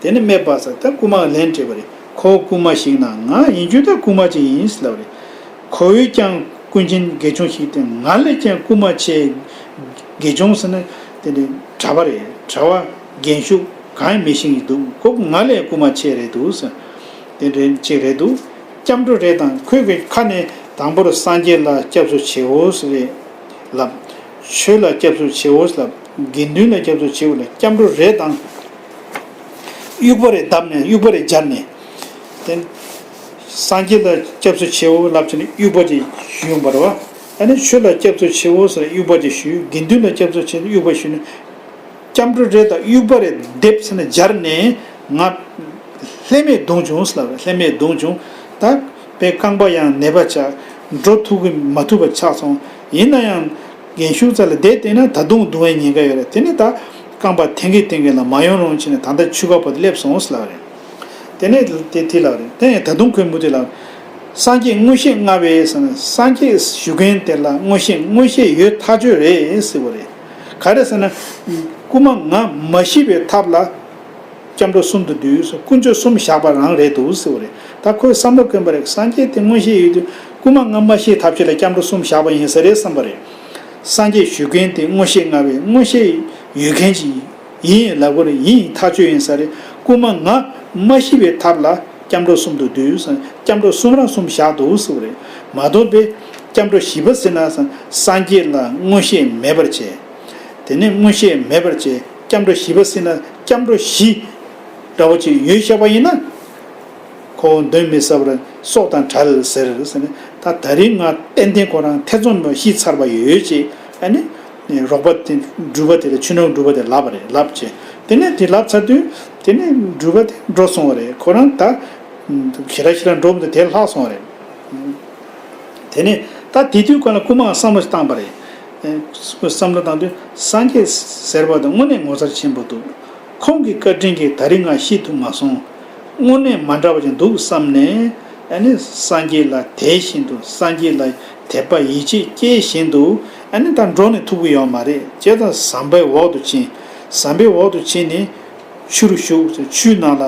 དེ་ནས་སྨྲས་པ་ས་ད་རྐུ་མ་ལན་སྤྲད་པ་རེད། ཁོ་རྐུ་མ་ཞིག་ན་ང་ཡིན་རྒྱུ་ད་རྐུ་མ་ཅིག་ཡིན་ཟེར་ལབ་པ་རེད། ཁོ་བོས་ཀྱང་རྐུན་མཁན་དགེ་སྦྱོང་ཞིག་སྟེ་ང་ལས་ཀྱང་རྐུ་མ་ཆེ། དགེ་སྦྱོང་ཟེར་ན་དེ་འདྲའི་གྲྭ་པ་རེད། གྲྭ་པ་རྒན་ཤོས་གང་ཡང་མི་ཤེས་ཀྱི་འདུག་ཁོ་ང་ལས་རྐུ་མ་ཆེ་རེད་འདུག་ཟེར། དེ་འདྲའི་ཅིག་རེད་འདུག་སྐྱབས་འགྲོ་རེད་དང་ཁོས་ཀྱི་ཁ་ནས་དང་པོར་སངས་རྒྱས་ལ་སྐྱབས་སུ་མཆིའོ་ཟེར་རེད་ལབ། ཆོས་ལ་སྐྱབས་སུ་མཆིའོ་ལབ། དགེ་འདུན་ལ་སྐྱབས་སུ་མཆིའོ་ལབ། སྐྱབས་འགྲོ་རེད་དང་། དབྱུག་པ་རེ་བརྡབས་ནས་དབྱུག་པ་རེ་སྦྱར་ནས། དེ། སངས་རྒྱས་ལ་སྐྱབས་སུ་མཆིའོ་ལབ་བྱས་ནས་དབྱུག་པ་ཅིག་ཞུས་ཡོང་བ་རེད་བ། ཨ་ནི་ཆོས་ལ་སྐྱབས་སུ་མཆིའོ་ཟེར་དབྱུག་པ་ཅིག་ཞུས། དགེ་འདུན་ལ་སྐྱབས་སུ་མཆིའོ་དབྱུག་པ་ཞུས་ནས། སྐྱབས་འགྲོ་རེད་དང་དབྱུག་པ་རེ་རྡེབ་ཟེར་ནས་སྦྱར་ནས་ང་ལྷད་མེད་བརྡུངས་བྱུང་ཟེར་ལབ་རེད། ལྷད་མེད་བརྡུངས་བྱུང་། ད་དཔེ་རྐང་པ་ཡང་ནད་པ་ཆགས། འགྲོ་ཐུབ་ཀྱི་མ་ཐུབ་པ་ཆགས་སོང་། ཡིན་ན་ཡང་། རྒན་ཤོས་རྩ་ལ་བསྡད་བསྡད་ན་ད་དུང་རྡུང་བའི་ཉེན་ཁ་ཡོད་རེད། དེ་ནས་ད་རྐང་པ་འཐེན་གྱིན་འཐེན་གྱིན་ལ་མ་ཡོང་རུང་བྱས་ནས་ད་ལྟ་ཆུ་ཁ་བར་དུ་སླེབས་སོང་ཟེར་ལབ་རེད། དེ་ནས་དེ་དེ་ལབ་རེད། དེ་ཡང་ད་དུང་ཁོས་མུ་མཐུད་ལབ་རེད། སངས་རྒྱས་མངོན་ཤེས་མངའ་བས་ཟེར་ན་སངས་རྒྱས་ཞུ་མཁན་དེ་ལ་མངོན་ཤེས་མངོན་ཤེས་ཡོད་ཐག་ཆོད་རེད་ཟེར་བ་རེད། ག་རེ་ཟེར་ན། རྐུ་མ་ང་མ་ཤི་བའི་ཐབས་ལ། སྐྱབས་འགྲོ་གསུམ་དུ་འདུས་སོ། དཀོན་མཆོག་གསུམ་བཞག་པ་རང་རེད་འདུག་ཟེར་བ་རེད། ད་ཁོས་བསམ་བློ་བསྐྱོན་པ་རེད། སངས་རྒྱས་དེ་མངོན་ཤེས་ཡོད་དུས་རྐུ་མ་ང་མ་ཤི་ཐབས་ཤེས་ལ་སྐྱབས་འགྲོ་གསུམ་བཞག་པ་ཡིན་ས་རེད་བསམ་པ་རེད། སངས་རྒྱས་ཞུ་མཁན་དེ་མངོན་ཤེས་མངའ་བའི་མངོན་ཤེས་ཡོད་མཁན་ཅིག་ཡིན་ལབ་དགོས་རེད། ཡིན་ཐག་ཆོད་ཡིན་ས་རེད། རྐུ་མ་ང་མ་ཤི་བའི་ཐབས་ལ་སྐྱབས་འགྲོ་གསུམ་དུ་འདུས་སོ། སྐྱབས་འགྲོ་གསུམ་རང་གསུམ་བཞག་འདུག་ཟེར་བ་རེད། མ་གཏོགས་པའི་སྐྱབས་འགྲོ་བཞི་པ་ཟེར་ན་སངས་རྒྱས་ལ་མངོན་ཤེས་མེད་པར་བྱས། དེ་ནས་མངོན་ཤེས་མེད་པར་བྱས། སྐྱབས་འགྲོ་བཞི་པ་ཟེར་ན་སྐྱབས་འགྲོ་བཞི་འདྲ་བོ་ཅིག་ཡོད་བཞག་པ་ཡིན་ན། ཁོ་བོ་གདོན་མི་ཟ་བར་སྲོག་དང་བྲལ་ཟེར་ཟེར་ནས། ད་ད་རིང་ང་ཏན་ཏན་ཁོ་རང་ཐེ་ཚོམ་མེད་པར་ཤི་ཚར་བ་ཡོད་ཅེས་ཨ་ནི་རོགས་པ་དེ་སྦྲུལ་པ་དེ་ལ་ཆུ་ནང་སྦྲུལ་པ་དེ་ལབ་པ་རེད། ལབ་བྱས་དེ་ནས་དེ་ལབ་ཚར་དུས་དེ་ནས་སྦྲུལ་པ་དེ་འགྲོ་སོང་བ་རེད། ཁོ་རང་ད་ཞེ་དྲག་ཞེ་དྲག་འགྲོ་མི་འདུག་དེ་ལྷག་སོང་བ་རེད། དེ་ནས་ད་དེ་དུས་གང་ལ་རྐུ་མ་བསམ་བློ་བཏང་པ་རེད། བསམ་བློ་བཏང་དུས་སངས་རྒྱས་ཟེར་བ་དང་དངོས་གནས་ངོ་མཚར་ཆེན་པོ་འདུག་ཁོང་གི་བཀའ་དྲིན་གྱིས་ད་རིང་ང་ཤི་ཐུབ་མ་སོང་། དངོས་གནས་མ་འདྲ་བ་ཅིག་འདུག་བསམ་ནས་ཨ་ནི་སངས་རྒྱས་ལ་དད་བཞིན་དུ་སངས་རྒྱས་ལ་དད་པ་ཡིད་ཆེས་སྐྱེས་བཞིན་དུ་ཨ་ནི་ད་འགྲོ་ནས་ཐུབ་ཀྱི་ཡོད་མ་རེད། བྱས་ཙང་ཟམ་པའི་འོག་ཏུ་ཕྱིན། ཟམ་པའི་འོག་ཏུ་ཕྱིན་ནས། ཆུར་ཞུགས། ཆུའི་ནང་ལ་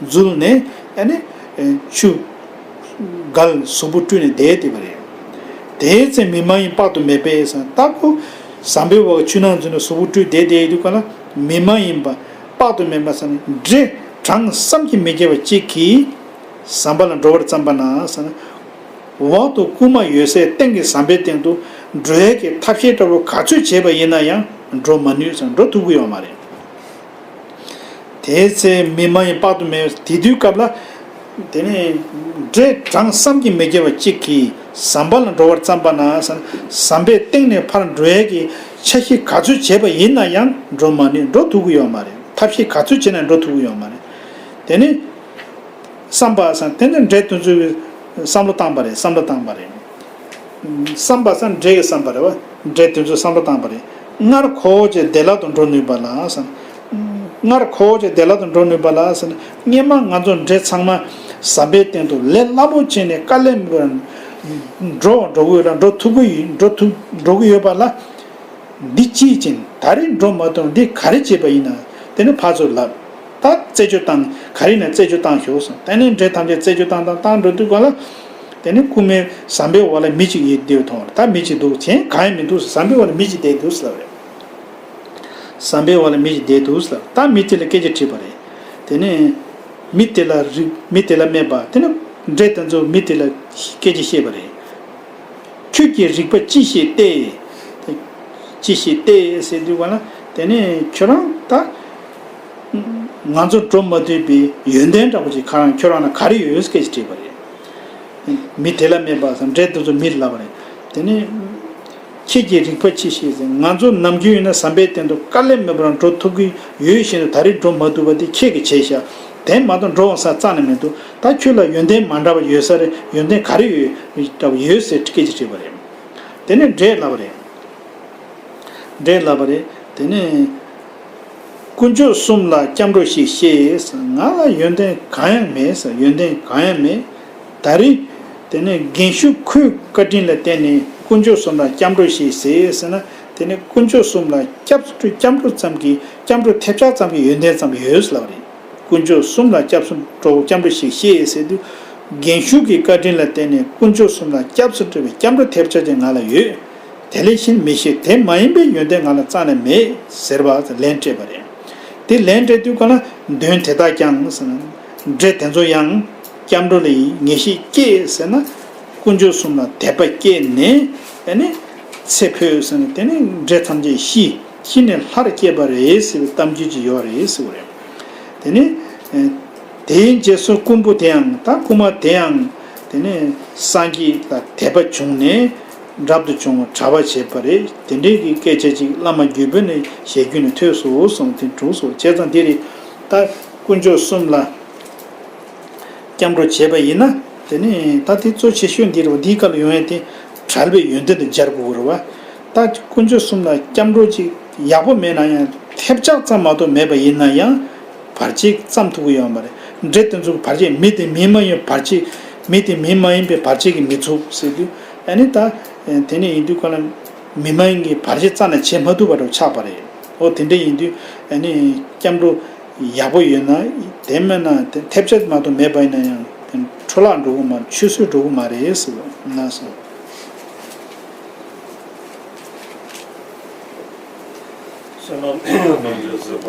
འཛུལ་ནས་ཨ་ནི་ཆུ་འགལ་གཟུགས་པོ་བཀྲུས་ནས་བསྡད་བསྡད་པ་རེད། དེའི་ཚེ་མི་མ་ཡིན་དཔག་ཏུ་མེད་པས་ཟེར། ད་ཁོ་ཟམ་པའི་འོག་ཆུ་ནང་འཛུལ་ནས་གཟུགས་པོ་བཀྲུས་བསྡད་བསྡད་དུས་ག་ལ་མི་མ་ཡིན་པ་དཔག་ཏུ་མེད་པ་ཟེར་ནས་འདྲེ་གྲངས་བསམ་གྱིས་མི་ཁྱབ་པ་གཅིག་གིས་ཟམ་པ་ལ་འགྲོ་བར་བརྩམས་པ་ན་ཟེར་ན། འོག་ཏུ་རྐུན་མ་ཡོད་སའི་སྟེང་གི་ཟམ་པའི་སྟེང་དུ་འགྲོ་ཡས་ཀྱི་ཐབས་ཤེས་འདྲ་བོ་ག་ཚོད་བྱས་པ་ཡིན་ན་ཡང་འགྲོ་མ་ནུས་ཟེར། འགྲོ་ཐུབ་ཀྱི་ཡོད་མ་རེད། དེའི་ཚེ་མི་མ་ཡིན་དཔག་ཏུ་མེད་པ་དེ་དུས་སྐབས་ལ། དེ་ནས་འདྲེ་གྲངས་བསམ་གྱིས་མི་ཁྱབ་པ་གཅིག་གིས་ཟམ་པ་ལ་འགྲོ་བར་བརྩམས་པ་ན་ཟེར། ཟམ་པའི་སྟེང་ནས་ཕར་འགྲོ་ཡས་ཀྱི་འཆར་གཞི་ག་ཚོད་བྱས་པ་ཡིན་ན་ཡང་འགྲོ་མ་ནུས། འགྲོ་ཐུབ་ཀྱི་ཡོད་མ་རེད། ཐབས་ཤེས་ག་ཚོད་བྱས་ན་འགྲོ་ཐུབ་ཀྱི་ཡོད་མ་རེད། དེ་ནས། བསམ་པ་ཟེར་དེ་ནི་འདྲེ་དེ་ཚོས་བསམ་བློ་བཏང་པ་རེད། བསམ་བློ་བཏང་པ་རེད། བསམ་པ་ཟེར་འདྲེ་གིས་བསམ་པ་རེད་བ། འདྲེ་དེ་ཚོས་བསམ་བློ་བཏང་པ་རེད། སྔར་ཁོ་བོ་ཅིག་བདེ་བླག་ཏུ་འགྲོ་ནུས་པ་ལ་ཟེར། སྔར་ཁོ་བོ་ཅིག་བདེ་བླག་ཏུ་འགྲོ་ནུས་པ་ལ་ཟེར་ན། སྔོན་མ་ང་ཚོ་འདྲེ་ཚང་མ་ཟམ་པའི་སྟེང་དུ་ལས་སླ་པོ་བྱས་ནས་དཀའ་ལས་མེད་པར་འགྲོ་འགྲོ་གི་ཡོད་ལ་འགྲོ་ཐུབ་ཀྱི་ཡོད། འགྲོ་ཐུབ་འགྲོ་གི་ཡོད་པ་ལ། འདི་ཅིའི་ཕྱིར་ད་རེས་འགྲོ་མ་ཐུབ། འདི་ག་རེ་བྱས་པ་ཡིན་ན། དེ་ནི་ཕར་ཚུར་ལབ། ད་རྩད་གཅོད་བཏང་། ག་རེ་ཡིན་ན་རྩད་གཅོད་བཏང་ཤོག་ཟེར། དེ་ནས་འདྲེ་ཐམས་ཅད་རྩད་གཅོད་བཏང་བཏང་བཏང་འགྲོ་དུས་ག་ལ། དེ་ནས་རྐུན་མའི་ཟམ་པའི་འོག་ལ་མི་གཅིག་ཡོད་བསྡད་མཐོང་བ་རེད། ད་མི་གཅིག་འདུག་གཞན་གང་ཡང་མི་འདུག་ཟེར། ཟམ་པའི་འོག་ལ་མི་གཅིག་བསྡད་འདུག་ཟེར་ལབ་རེད། ཟམ་པའི་འོག་ལ་མི་གཅིག་བསྡད་འདུག་ཟེར་ལབ། ད་མི་དེ་ལ་སྐད་ཆ་དྲིས་པ་རེད། དེ་ནས་མི་དེ་ལ་རིག་མི་དེ་ལ་སྨྲས་པ། དེ་ནས་འདྲེ་དེ་ཚོ་མི་དེ་ལ་སྐད་ཆ་བཤད་པ་རེད། ཁྱོད་ཀྱིས་རིག་པ་ཅི་ཤེས་ཏེ། ཅི་ཤེས་ཏེ་ཟེར་དུས་ག་ལ། དེ་ནས་ཁྱོད་རང་ད་ང་ཚོ་འགྲོ་མ་ཐུབ་པའི་ཡོན་ཏན་འདྲ་པོ་ཅིག་ཁ་རང་ཁྱོད་རང་ལ་ག་རེ་ཡོད་ཟེར་སྐད་ཆ་དྲིས་པ་རེད། མི་དེ་ལ་སྨྲས་པ་ཟེར། འདྲེ་དེ་ཚོ་མི་ལ་ལབ་པ་རེད། དེ་ནས་ཁྱེད་ཀྱིས་རིག་པ་ཅི་ཤེས་ཟེར། ང་ཚོ་ནམ་རྒྱུན་ཡིན་ན་ཟམ་པའི་སྟེང་དུ་དཀའ་ལས་མེད་པར་འགྲོ་ཐུབ་ཀྱི་ཡོད་བཞིན་དུ་ད་རེས་འགྲོ་མ་ཐུབ་པ་དེ་ཁྱེད་ཀྱིས་བྱས་ཤག་དེ་མ་གཏོགས་འགྲོ་འོང་ས་རྩ་ནས་མི་འདུག་ད་ཁྱོད་ལ་ཡོན་ཏན་མ་འདྲ་བ་ཡོད་ས་རེད། ཡོན་ཏན་ག་རེ་ཡོད་འདྲ་བ་ཡོད་ཟེར་སྐད་ཆ་དྲིས་པ་རེད། དེ་ནས་འདྲེས་ལབ་པ་རེད། འདྲེས་ལབ་པ་རེད། དེ་ནས་ དཀོན་མཆོག་གསུམ་ལ་སྐྱབས་འགྲོ་ཞིག་བྱེད་ཟེར། ང་ལ་ཡོན་ཏན་གང་ཡང་མེད་ཟེར། ཡོན་ཏན་གང་ཡང་མེད། ད་རེས་དེ་ནས་རྒན་ཤོས་ཁོའི་བཀའ་དྲིན་ལ་བརྟེན་ནས་དཀོན་མཆོག་གསུམ་ལ་སྐྱབས་འགྲོ་ཞིག་བྱེད་ཟེར་ན། དེ་ནས་དཀོན་མཆོག་གསུམ་ལ་སྐྱབས་སུ་འགྲོ། སྐྱབས་འགྲོ་ཙམ་གྱི། སྐྱབས་འགྲོ་ཐེབས་ཆག་ཙམ་གྱི་ཡོན་ཏན་ཙམ་ཡོད་ཟེར་ལབ་རེད། དཀོན་མཆོག་གསུམ་ལ་སྐྱབས་སུ་འགྲོ། སྐྱབས་འགྲོ་ཞིག་བྱེད་ཟེར་དུས། རྒན་ཤོས་ཀྱི་བཀའ་དྲིན་ལ་བརྟེན་ནས་དཀོན་མཆོག་གསུམ་ལ་སྐྱབས་སུ་འགྲོ་བའི་སྐྱབས་འགྲོ་ཐེབས་ཆག་ཅིག་ང་ལ་ཡོད། དེ་ལས་གཞན་མི་ཤེས། དེ་མ་ཡིན་པའི་ཡོན་ཏན་ང་ལ་རྩ་ནས་མེད་ཟེར་བ་ལན་སྤྲད་པ་རེད། དེ་ལན་སྤྲད་དུས་ག་ལ། དོན་དེ་དག་ཀྱང་ཟེར་ན། འདྲེ་དེ་ཚོ་ཡང་སྐྱབས་འགྲོ་ལ་ངེས་ཤེས་སྐྱེས་ཟེར་ན། དཀོན་མཆོག་གསུམ་ལ་དད་པ་སྐྱེས་ནས། དེ་ནས་ཚེ་འཕོས་ཟེར་ན། དེ་ནས་འདྲེ་ཐམས་ཅད་ཤི། ཤི་ནས་ལྷར་སྐྱེས་པ་རེད་ཟེར་བའི་གཏམ་རྒྱུད་ཅིག་ཡོད་རེད་ཟེར་བ་རེད། དེ་ནས་དེའི་རྗེས་སུ་རྐུན་པོ་དེ་ཡང་། ད་རྐུན་མ་དེ་ཡང་དེ་ནས་སངས་རྒྱས་ལ་དད་པ་བྱུང་ནས། རབ་ཏུ་བྱུང་བ་གྲགས་པ་བྱས་པ་རེད། དེ་འདྲའི་གི་སྐད་ཆ་ཅིག་བླ་མ་བརྒྱུད་པ་ནས་ཞལ་རྒྱུན་ནས་ཐོས་སོ་གསུངས། དེ་གྲུབ་སོ། བྱས་ཙང་དེ་རེད། ད་དཀོན་མཆོག་གསུམ་ལ་སྐྱབས་འགྲོ་བྱས་པ་ཡིན་ན། དེ་ནས་ད་དེ་གཙོ་ཆེ་ཤོས་འདི་རེད་བ། འདིའི་སྐབས་ལ་ཡོང་ཡས་དེ་བྲལ་བའི་ཡོན་ཏན་དེ་སྦྱར་དགོས་ཀྱི་རེད་བ། ད་དཀོན་མཆོག་གསུམ་ལ་སྐྱབས་འགྲོ་ཅིག་ཡག་པོ་མེད་ན་ཡང་། ཐེབས་ཆག་ཙམ་མ་གཏོགས་མེད་པ་ཡིན་ན་ཡང་། བར་ཆད་བརྩམས་ཐུབ་ཀྱི་ཡོད་མ་རེད། འདྲེ་དེ་ཚོ་བར་ཆད། མི་དེ་མི་མ་ཡིན་བར་ཆད། མི་དེ་མི་མ་ཡིན་པའི་བར་ཆད་ཀྱིས་མི་ཚུགས་ཟེར་དུས། ཨ་ནི་ད་དེ་ནས་ཡིན་དུས་ག་ལ། མི་མ་ཡིན་གྱི་བར་ཆད་རྩ་ནས་བྱེད་མ་ཐུབ་པ་འདྲ་ཆགས་པ་རེད། འོ་དེ་འདྲ་ཡིན་དུས། ཨ་ནི་སྐྱབས་འགྲོ་ཡག་པོ་ཡོད་ན། དེ་མེད་ན། དེ་ཐེབས་ཆག་མ་གཏོགས་མེད་པ་ཡིན་ན་ཡང་། དེ་འཕྲོ་བརླག་འགྲོ་གི་མ་རེད། ཆུད་ཟོས་འགྲོ་གི་མ་རེད་ཟེར་བ་ལ་སོ། བསོད་ནམས་ནམ་རྒྱུན་བཟོད་པ།